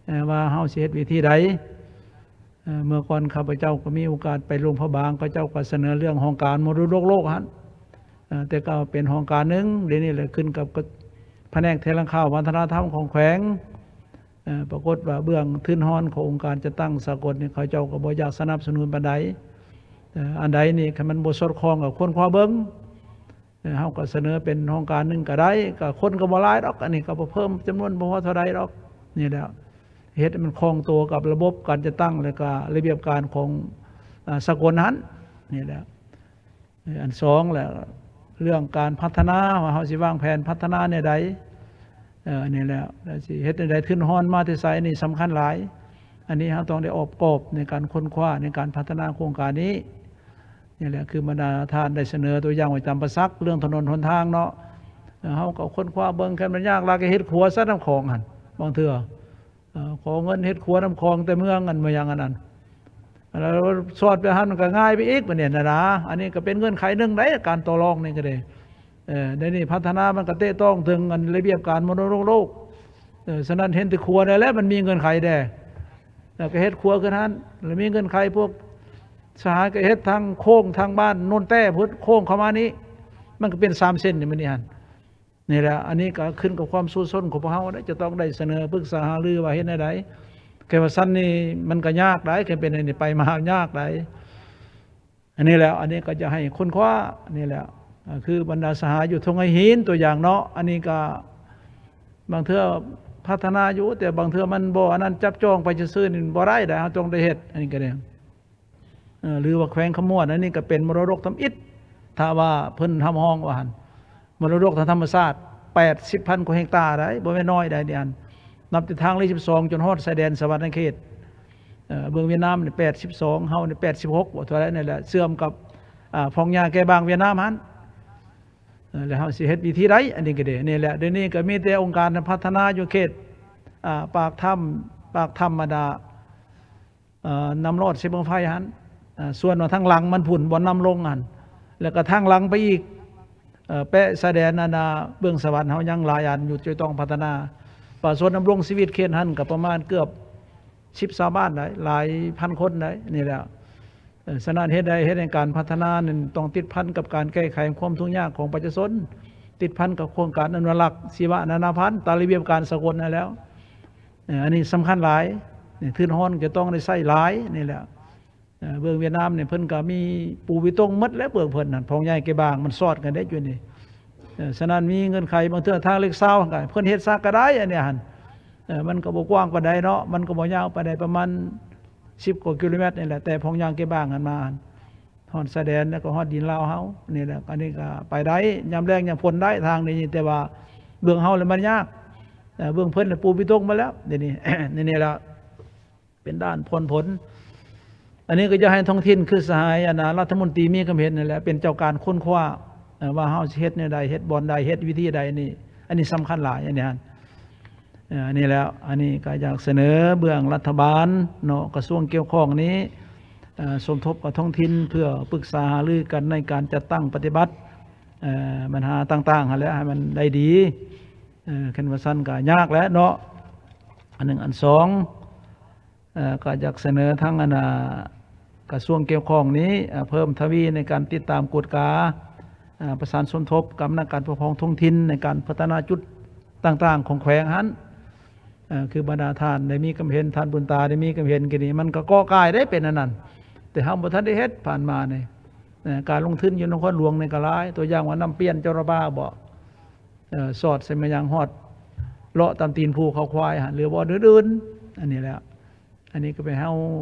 ເອີ ວ່າເຮົາຊິເຮັດວິທີໃດ. ເອີ ເມື່ອກ່ອນຂ້າພະເຈົ້າກໍມີໂອກາດໄປຫຼວງພະບາງ ເຂົາເຈົ້າກໍສະເໜີເລື່ອງຫ້ອງການມໍລະດົກໂລກຫັ້ນ ເອີ ແຕ່ກໍເປັນຫ້ອງການໜຶ່ງ ດຽວນີ້ແຫຼະຂຶ້ນກັບ ກັບພະແນກແຖລະຂ່າວວັດທະນະທຳຂອງແຂວງ. ເອີ ປາກົດວ່າເບື້ອງທຶນຮອນຂອງອົງການຈັດຕັ້ງສາກົນນີ້ ເຂົາເຈົ້າກໍບໍ່ຢາກສະໜັບສະໜູນປານໃດ. ເອີ ອັນໃດນີ້ຄັນມັນບໍ່ສອດຄ່ອງກໍຄົ້ນຄວ້າເບິ່ງ. ເອີ ເຮົາກໍສະເໜີເປັນຫ້ອງການໜຶ່ງກໍໄດ້ ກໍຄົນກໍບໍ່ຫຼາຍດອກ ອັນນີ້ກໍບໍ່ເພີ່ມຈຳນວນ ບໍ່ຮອດເທົ່າໃດດອກ. ນີ້ແຫຼະ ເຮັດໃຫ້ມັນຄ່ອງຕົວກັບລະບົບການຈັດຕັ້ງ ແລະກະລະບຽບການຂອງ ອາ ສາກົນຫັ້ນ. ນີ້ແຫຼະ ອັນສອງແຫຼະ ເລື່ອງການພັດທະນາ ວ່າເຮົາຊິວາງແຜນພັດທະນາແນວໃດ. ເອີ ອັນນີ້ແຫຼະ ແລ້ວຊິເຮັດແນວໃດ ທຶນຮອນມາແຕ່ໃສ ອັນນີ້ສຳຄັນຫຼາຍ. ອັນນີ້ເຮົາຕ້ອງໄດ້ອອບກອບໃນການຄົ້ນຄວ້າ ໃນການພັດທະນາໂຄງການນີ້. ນີ້ແຫຼະ ຄືບັນດາທ່ານໄດ້ສະເໜີຕົວຢ່າງໄວ້ຈຳປາສັກ ເລື່ອງຖະໜົນຫົນທາງເນາະ. ເອີ ເຮົາກໍຄົ້ນຄວ້າເບິ່ງ ຄັນມັນຍາກຫຼາຍກໍເຮັດຂົວໃສ່ນ້ຳຂອງຫັ້ນ ບາງເທື່ອ ເອີ ຂໍເງິນເຮັດຂົວນ້ຳຂອງແຕ່ເມືອງ ອັນ ມາຫຍັງອັນນັ້ນ ແລ້ວສອດໄປຫັ້ນມັນກໍງ່າຍໄປອີກ ບາດນີ້ນະນາ. ອັນນີ້ກໍເປັນເງື່ອນໄຂໜຶ່ງໃດ ການຕໍ່ລອງນີ້ກໍໄດ້. ເອີ ດຽວນີ້ພັດທະນາມັນກໍເຕະຕ້ອງເຖິງອັນລະບຽບການມໍລະດົກໂລກ. ເອີ ສະນັ້ນເຫັນແຕ່ຂົວໄດ້ແລ້ວ ມັນມີເງື່ອນໄຂແດ່ ແລ້ວກໍເຮັດຂົວຂຶ້ນຫັ້ນ ແລ້ວມີເງື່ອນໄຂ ພວກສະຫາຍກໍເຮັດທາງໂຄ້ງທາງບ້ານໂນນແຕ້ພຸ້ນ ໂຄ້ງເຂົ້າມານີ້ ມັນກໍເປັນສາມເສັ້ນນີ້ ມື້ນີ້ຫັ້ນ. ນີ້ແຫຼະ ອັນນີ້ກໍຂຶ້ນກັບຄວາມສູ້ຊົນຂອງພວກເຮົາເດ້ ຈະຕ້ອງໄດ້ສະເໜີປຶກສາຫາລືວ່າເຮັດແນວໃດ. ແຕ່ວ່າຊັ້ນນີ້ມັນກໍຍາກໄດ໋ ຄັນເປັນອັນນີ້ໄປມາຍາກໄດ໋. ອັນນີ້ແຫຼະ ອັນນີ້ກໍຈະໃຫ້ຄົ້ນຄວ້າ ນີ້ແຫຼະ ຄືບັນດາສະຫາຍຢູ່ທົ່ງໄຫຫີນ ຕົວຢ່າງເນາະ ອັນນີ້ກໍບາງເທື່ອພັດທະນາຢູ່ ແຕ່ບາງເທື່ອມັນບໍ່ອັນນັ້ນ ຈັບຈອງໄປຊື່ໆນີ້ບໍ່ໄດ້ໄດ໋ ເຮົາຕ້ອງໄດ້ເຮັດ ອັນນີ້ກໍໄດ້. ເອີ ຫຼືວ່າແຂວງຄຳມ່ວນ ອັນນີ້ກໍເປັນມໍລະດົກທຳອິດ ຖ້າວ່າເພິ່ນຮັບຮອງວ່າຫັ້ນ ມໍລະດົກທາງທຳມະຊາດ ແປດສິບພັນກວ່າເຮັກຕາໄດ໋ ບໍ່ແມ່ນນ້ອຍໄດ໋ ນີ້ອັນ ນັບແຕ່ທາງເລກສິບສອງ ຈົນຮອດຊາຍແດນສະຫວັນນະເຂດ. ເອີ ເບິ່ງຫວຽດນາມນີ້ ແປດສິບສອງ ເຮົານີ້ ແປດສິບຫົກ ບໍ່ເທົ່າໃດນີ້ແຫຼະ ເຊື່ອມກັບ ອາ ພອງຫຍ້າແກ່ບາງຫວຽດນາມຫັ້ນ. ເອີ ແລ້ວເຮົາຊິເຮັດວິທີໃດ ອັນນີ້ກໍເດ້ ນີ້ແຫຼະ ດຽວນີ້ກໍມີແຕ່ອົງການພັດທະນາຢູ່ເຂດ ອາ ປາກຖ້ຳ ປາກຖ້ຳອັນນ່າ ເອີ ນ້ຳລອດເຊເບິ່ງໄຟຫັ້ນ. ເອີ ສ່ວນວ່າທາງຫຼັງມັນພຸ້ນ ບ່ອນນ້ຳລົງຫັ້ນ ແລ້ວກໍທາງຫຼັງໄປອີກ ເອີ ແປະຊາຍແດນອັນນ່າ ເບື້ອງສະຫວັນເຮົາຍັງຫຼາຍອັນຢູ່ ຈະຕ້ອງພັດທະນາ. ປະຊາຊົນດຳລົງຊີວິດເຂດຫັ້ນກໍປະມານເກືອບສິບຊາວບ້ານໄດ໋ ຫຼາຍພັນຄົນໄດ໋ ນີ້ແຫຼະ. ເອີ ສະນັ້ນເຮັດໃດ ເຮັດໃຫ້ການພັດທະນານັ້ນຕ້ອງຕິດພັນກັບການແກ້ໄຂຄວາມທຸກຍາກຂອງປະຊາຊົນ, ຕິດພັນກັບໂຄງການອະນຸລັກຊີວະນານາພັນຕາມລະບຽບການສາກົນນັ້ນແລ້ວ. ເອີ ອັນນີ້ສຳຄັນຫຼາຍ, ທຶນຮອນຈະຕ້ອງໄດ້ໃຊ້ຫຼາຍນີ້ແຫຼະ. ເອີ ເບື້ອງຫວຽດນາມນີ້ເພິ່ນກໍມີປູວິຕົງໝົດແລ້ວ ເບື້ອງເພິ່ນນັ້ນ ພອງໃຫຍ່ແກ່ບາງ ມັນສອດກັນເດ້ຢູ່ນີ້. ເອີ ສະນັ້ນມີເງື່ອນໄຂ ບາງເທື່ອທາງເລກຊາວຫັ້ນກໍ ເພິ່ນເຮັດຊະກໍໄດ້ ອັນນີ້ຫັ້ນ. ເອີ ມັນກໍບໍ່ກວ້າງປານໃດເນາະ, ມັນກໍບໍ່ຍາວປານໃດ ປະມານສິບກວ່າກິໂລແມັດນີ້ແຫຼະ ແຕ່ພອງຢາງແກ່ບາງຫັ້ນມາ ຮອດຊາຍແດນ ແລ້ວກໍຮອດດິນລາວເຮົານີ້ແຫຼະ. ອັນນີ້ກໍໄປໄດ້ ຍາມແລ້ງຍາມຝົນໄດ້ທາງນີ້, ແຕ່ວ່າເບື້ອງເຮົາແຫຼະມັນຍາກ. ເອີ ເບື້ອງເພິ່ນລະປູພິຕົກໝົດແລ້ວ ດຽວນີ້ ນີ້ແຫຼະ ເປັນດ້ານຜ່ອນຜົນ. ອັນນີ້ກໍຢາກໃຫ້ທ້ອງຖິ່ນ ຄືສະຫາຍອັນນ່າ ລັດຖະມົນຕີມີຄຳເຫັນນັ້ນແຫຼະ ເປັນເຈົ້າການຄົ້ນຄວ້າ ເອີ ວ່າເຮົາຊິເຮັດແນວໃດ ເຮັດບ່ອນໃດ ເຮັດວິທີໃດນີ້ ອັນນີ້ສຳຄັນຫຼາຍ ອັນນີ້ຫັ້ນ. ເອີ ອັນນີ້ແຫຼະ ອັນນີ້ກໍຢາກສະເໜີເບື້ອງລັດຖະບານເນາະ ກະຊວງກ່ຽວຂ້ອງນີ້ ເອີ ສົມທົບກັບທ້ອງຖິ່ນ ເພື່ອປຶກສາຫາລືກັນໃນການຈັດຕັ້ງປະຕິບັດ ເອີ ບັນຫາຕ່າງໆຫັ້ນແຫຼະ ໃຫ້ມັນໄດ້ດີ. ເອີ ຄັນວ່າຊັ້ນກໍຍາກແຫຼະເນາະ ອັນໜຶ່ງ. ອັນສອງ ເອີ ກໍຢາກສະເໜີທາງອັນ ອາ ກະຊວງກ່ຽວຂ້ອງນີ້ ອາ ເພີ່ມທະວີໃນການຕິດຕາມກວດກາ ອາ ປະສານສົມທົບກັບອຳນາດການປົກຄອງທ້ອງຖິ່ນ ໃນການພັດທະນາຈຸດຕ່າງໆຂອງແຂວງຫັ້ນ. ເອີ ຄືບັນດາທ່ານໄດ້ມີຄຳເຫັນ ທ່ານບຸນຕາໄດ້ມີຄຳເຫັນກີ້ນີ້ ມັນກໍກໍ່ກາຍໄດ້ເປັນອັນນັ້ນ ແຕ່ເຮົາບໍ່ທັນໄດ້ເຮັດຜ່ານມານີ້. ເອີ ການລົງທຶນຢູ່ນະຄອນຫຼວງນີ້ກໍຫຼາຍ, ຕົວຢ່າງວ່ານ້ຳປ່ຽນຈອລະບາບໍ ເອີ ສອດໃສ່ມາຍັງຮອດ ເລາະຕາມຕີນພູເຂົາຄວາຍຫັ້ນ ຫຼືບ່ອນອື່ນໆ ອັນນີ້ແຫຼະ. ອັນນີ້ກໍໄປເຮົາ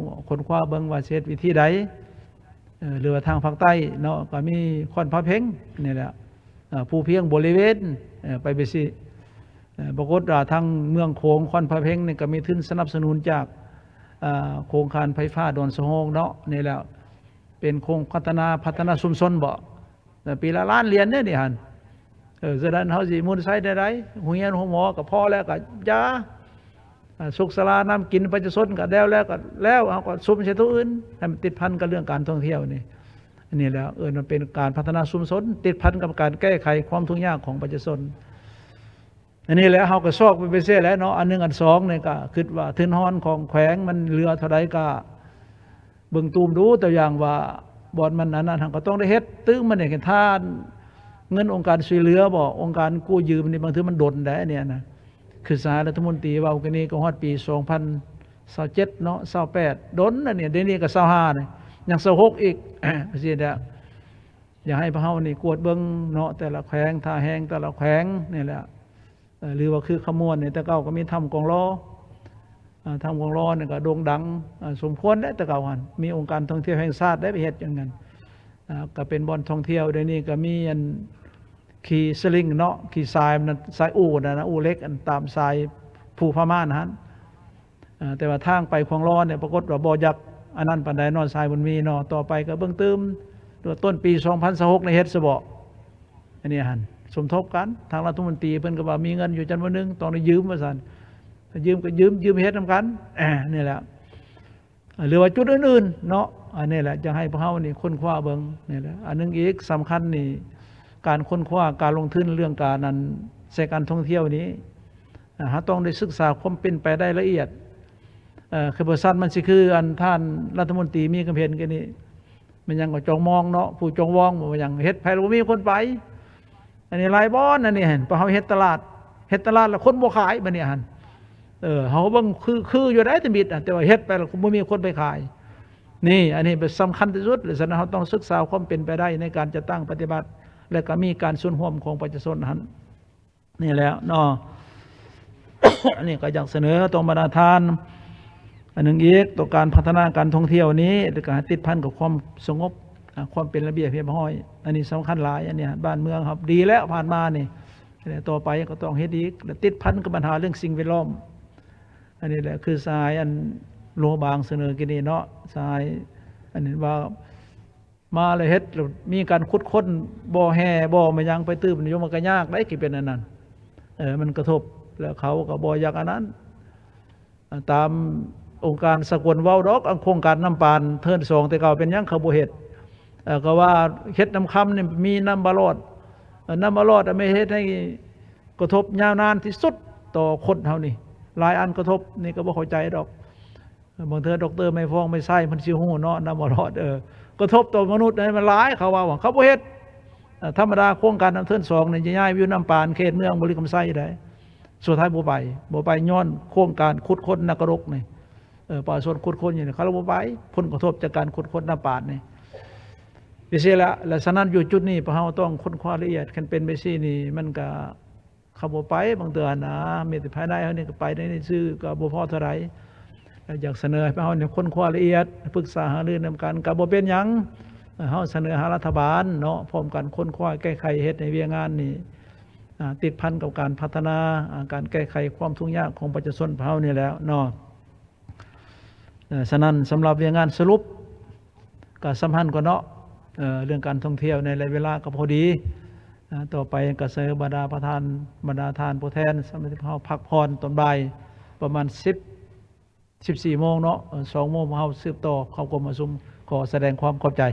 ຄົ້ນຄວ້າເບິ່ງວ່າຊິເຮັດວິທີໃດ ເອີ ຫຼືວ່າທາງພາກໃຕ້ເນາະ ກໍມີຂ້ອນພະເພັງນີ້ແຫຼະ ເອີ ພູພຽງບໍລິເວນ ເອີ ໄປໄປຊິ ເອີ ປາກົດວ່າທາງເມືອງໂຂງ ຂ້ອນພະເພັງນີ້ກໍມີທຶນສະໜັບສະໜູນຈາກ ເອີ ໂຄງການໄຟຟ້າດອນສະໂຮງເນາະ ນີ້ແຫຼະ ເປັນໂຄງພັດທະນາ ພັດທະນາຊຸມຊົນບໍ ແລ້ວປີລະລ້ານຫຼຽນເດ້ນີ້ຫັ້ນ. ເອີ ສະນັ້ນເຮົາຊິໝູນໃຊ້ແນວໃດ? ໂຮງຮຽນໂຮງໝໍກໍພໍແລ້ວ ກໍຢາ ອາ ສຸກສາລານ້ຳກິນປະຊາຊົນກໍແລ້ວ ແລ້ວກໍແລ້ວ ເຮົາກໍສຸມໃສ່ໂຕອື່ນ ໃຫ້ມັນຕິດພັນກັບເລື່ອງການທ່ອງທ່ຽວນີ້. ອັນນີ້ແຫຼະເອີ້ນວ່າເປັນການພັດທະນາຊຸມຊົນ ຕິດພັນກັບການແກ້ໄຂຄວາມທຸກຍາກຂອງປະຊາຊົນ. ອັນນີ້ແຫຼະ ເຮົາກໍຊອກໄປເປັນເສຍແຫຼະເນາະ ອັນໜຶ່ງ. ອັນສອງນີ້ກໍຄິດວ່າທຶນຮອນຂອງແຂວງມັນເຫຼືອເທົ່າໃດ ກໍເບິ່ງຕູມດູ ຕົວຢ່າງວ່າບ່ອນມັນອັນນັ້ນ ເຮົາກໍຕ້ອງໄດ້ເຮັດຕື່ມ. ມັນນີ້ ທ່ານ ເງິນອົງການຊ່ວຍເຫຼືອບໍ ອົງການກູ້ຢືມນີ້ ບາງເທື່ອມັນດົນໄດ໋ ອັນນີ້ນະ. ຄືສະຫາຍລັດຖະມົນຕີເວົ້າກັນນີ້ ກໍຮອດປີສອງພັນຊາວເຈັດເນາະ ຊາວແປດ ດົນ ອັນນີ້ ດຽວນີ້ກໍຊາວຫ້ານີ້ ຍັງຊາວຫົກອີກ ຈັ່ງຊີ້ແຫຼະ. ຢາກໃຫ້ພວກເຮົານີ້ກວດເບິ່ງເນາະ ແຕ່ລະແຂວງ ທ່າແຮງແຕ່ລະແຂວງນີ້ແຫຼະ ເອີ ຫຼືວ່າຄືຄຳມ່ວນນີ້ ແຕ່ເກົ່າກໍມີຖ້ຳກອງລໍ ເອີ ຖ້ຳກອງລໍນີ້ກໍໂດ່ງດັງ ເອີ ສົມຄວນແຫຼະ ແຕ່ເກົ່າຫັ້ນ ມີອົງການທ່ອງທ່ຽວແຫ່ງຊາດໄດ້ໄປເຮັດຢ່າງນັ້ນ ເອີ ກໍເປັນບ່ອນທ່ອງທ່ຽວ. ດຽວນີ້ກໍມີອັນຂີ່ສະລິງເນາະ ຂີ່ຊາຍ ຊາຍອູ່ນັ້ນນະ ອູ່ເຫຼັກ ອັນຕາມຊາຍພູຜາມ່ານຫັ້ນ. ເອີ ແຕ່ວ່າທາງໄປຂວາງລ້ອນນີ້ ປາກົດວ່າບໍ່ຢາກອັນນັ້ນປານໃດເນາະ ຊາຍບຸນມີເນາະ. ຕໍ່ໄປກໍເບິ່ງຕື່ມ ຕົ້ນປີສອງພັນຊາວຫົກນີ້ເຮັດຊະເບາະ ອັນນີ້ຫັ້ນ ສົມທົບກັນ ທາງລັດຖະມົນຕີເພິ່ນກໍວ່າມີເງິນຢູ່ຈຳນວນໜຶ່ງ ຕ້ອງໄດ້ຢືມວ່າຊັ້ນ ຢືມກໍຢືມ ຢືມເຮັດນຳກັນ ນີ້ແຫຼະ. ຫຼືວ່າຈຸດອື່ນໆເນາະ ອັນນີ້ແຫຼະ ຢາກໃຫ້ພວກເຮົານີ້ຄົ້ນຄວ້າເບິ່ງ ນີ້ແຫຼະ. ອັນໜຶ່ງອີກສຳຄັນນີ້ ການຄົ້ນຄວ້າ ການລົງທຶນເລື່ອງການອັນ ໃສ່ການທ່ອງທ່ຽວນີ້ ເຮົາຕ້ອງໄດ້ສຶກສາຄວາມເປັນໄປໄດ້ລະອຽດ ເອີ ຄືບໍ່ຊັ້ນມັນຊິຄືອັນທ່ານລັດຖະມົນຕີມີຄຳເຫັນກັນນີ້ ແມ່ນຫຍັງກໍຈອງມອງເນາະ ຜູ້ຈອງວອງ ບໍ່ຫຍັງ ເຮັດໃຜລະບໍ່ມີຄົນໄປ. ອັນນີ້ຫຼາຍບ່ອນ ອັນນີ້ຫັ້ນ ເພາະເຮົາເຮັດຕະຫຼາດ ເຮັດຕະຫຼາດແລ້ວຄົນບໍ່ຂາຍ ບັດນີ້ຫັ້ນ ເອີ ເຮົາເບິ່ງຄື ຄືຢູ່ໄດ໋ ຕະມິດ ແຕ່ວ່າເຮັດໄປແລ້ວບໍ່ມີຄົນໄປຂາຍ. ນີ້ ອັນນີ້ເປັນສຳຄັນທີ່ສຸດ ສະນັ້ນເຮົາຕ້ອງສຶກສາຄວາມເປັນໄປໄດ້ໃນການຈັດຕັ້ງປະຕິບັດ ແລະ ກໍມີການສ່ວນຮ່ວມຂອງປະຊາຊົນຫັ້ນ. ນີ້ແຫຼະເນາະ ອັນນີ້ກໍຢາກສະເໜີຕໍ່ບັນດາທ່ານ ອັນໜຶ່ງອີກ ຕໍ່ການພັດທະນາການທ່ອງທ່ຽວນີ້ ແລ້ວກໍໃຫ້ຕິດພັນກັບຄວາມສະຫງົບ ອາ ຄວາມເປັນລະບຽບຮຽບຮ້ອຍ ອັນນີ້ສຳຄັນຫຼາຍ. ອັນນີ້ບ້ານເມືອງເຮົາດີແລ້ວຜ່ານມານີ້ ແຕ່ຕໍ່ໄປກໍຕ້ອງເຮັດອີກ ແລະ ຕິດພັນກັບບັນຫາເລື່ອງສິ່ງແວດລ້ອມ. ອັນນີ້ແຫຼະ ຄືສະຫາຍອັນຫຼວງພະບາງສະເໜີກີ້ນີ້ເນາະ ສະຫາຍ ອັນນີ້ວ່າ ມາແລ້ວເຮັດ ແລ້ວມີການຂຸດຄົ້ນບໍ່ແຮ່ບໍ່ແມ່ນຫຍັງໄປຕື່ມຢູ່ ມັນກໍຍາກໄດ໋ ທີ່ເປັນອັນນັ້ນ ເອີ ມັນກະທົບ ແລ້ວເຂົາກໍບໍ່ຢາກອັນນັ້ນ. ຕາມອົງການສາກົນເວົ້າດອກ ອັນໂຄງການນ້ຳປານເທີນສອງແຕ່ເກົ່າ ເປັນຫຍັງເຂົາບໍ່ເຮັດ? ເອີ ກໍວ່າເຮັດນ້ຳຄຳນີ້ມີນ້ຳບາຫຼອດ ເອີ ນ້ຳບາຫຼອດແມ່ນເຮັດໃຫ້ກະທົບຍາວນານທີ່ສຸດຕໍ່ຄົນເຮົານີ້ ຫຼາຍອັນກະທົບນີ້ກໍບໍ່ເຂົ້າໃຈດອກ. ບາງເທື່ອດັອກເຕີໄມ້ຟອງໄມ້ໄຊມັນຊິຮູ້ເນາະ ນ້ຳບໍ່ລອດ ເອີ ກະທົບຕໍ່ມະນຸດໃຫ້ມັນຫຼາຍ ເຂົາວ່າ ເຂົາບໍ່ເຮັດ. ເອີ ທຳມະດາໂຄງການນ້ຳເທີນສອງນີ້ຈະຍ້າຍໄປຢູ່ນ້ຳປານເຂດເມືອງບໍລິຄຳໄຊໄດ໋ ສຸດທ້າຍບໍ່ໄປ ບໍ່ໄປຍ້ອນໂຄງການຂຸດຄົ້ນນາກະດົກນີ້ ເອີ ປະຊາຊົນຂຸດຄົ້ນຢູ່ນີ້ ເຂົາລະບໍ່ໄປ ຜົນກະທົບຈາກການຂຸດຄົ້ນນ້ຳປານນີ້ ຈັ່ງຊີ້ລະ. ແລະສະນັ້ນຢູ່ຈຸດນີ້ພວກເຮົາຕ້ອງຄົ້ນຄວ້າລະອຽດ ຄັນເປັນແບບຊີ້ນີ້ມັນກະ ເຂົາບໍ່ໄປ ບາງເທື່ອນະ ມີແຕ່ພາຍໃນເຮົານີ້ກໍໄປໃນຊື່ກໍບໍ່ພໍເທົ່າໃດ. ແລະຢາກສະເໜີໃຫ້ພວກເຮົານີ້ຄົ້ນຄວ້າລະອຽດ ປຶກສາຫາລືນຳກັນ ກໍບໍ່ເປັນຫຍັງ ເຮົາສະເໜີຫາລັດຖະບານເນາະ ພ້ອມກັນຄົ້ນຄວ້າແກ້ໄຂ ເຮັດໃຫ້ວຽກງານນີ້ ອາ ຕິດພັນກັບການພັດທະນາ ອາ ການແກ້ໄຂຄວາມທຸກຍາກຂອງປະຊາຊົນພວກເຮົານີ້ແຫຼະເນາະ. ເອີ ສະນັ້ນສຳລັບວຽກງານສະຫຼຸບ ກໍສ່ຳຫັ້ນກ່ອນເນາະ ເອີ ເລື່ອງການທ່ອງທ່ຽວໃນໄລຍະເວລາກໍພໍດີ. ອາ ຕໍ່ໄປກໍເຊີນບັນດາປະທານ ບັນດາທ່ານຜູ້ແທນສະມາຊິກເຮົາພັກຜ່ອນຕອນບ່າຍ ປະມານສິບ ສິບສີ່ໂມງເນາະ ເອີ ສອງໂມງພວກເຮົາສືບຕໍ່ເຂົ້າກົມປະຊຸມ. ຂໍສະແດງຄວາມຂອບໃຈ.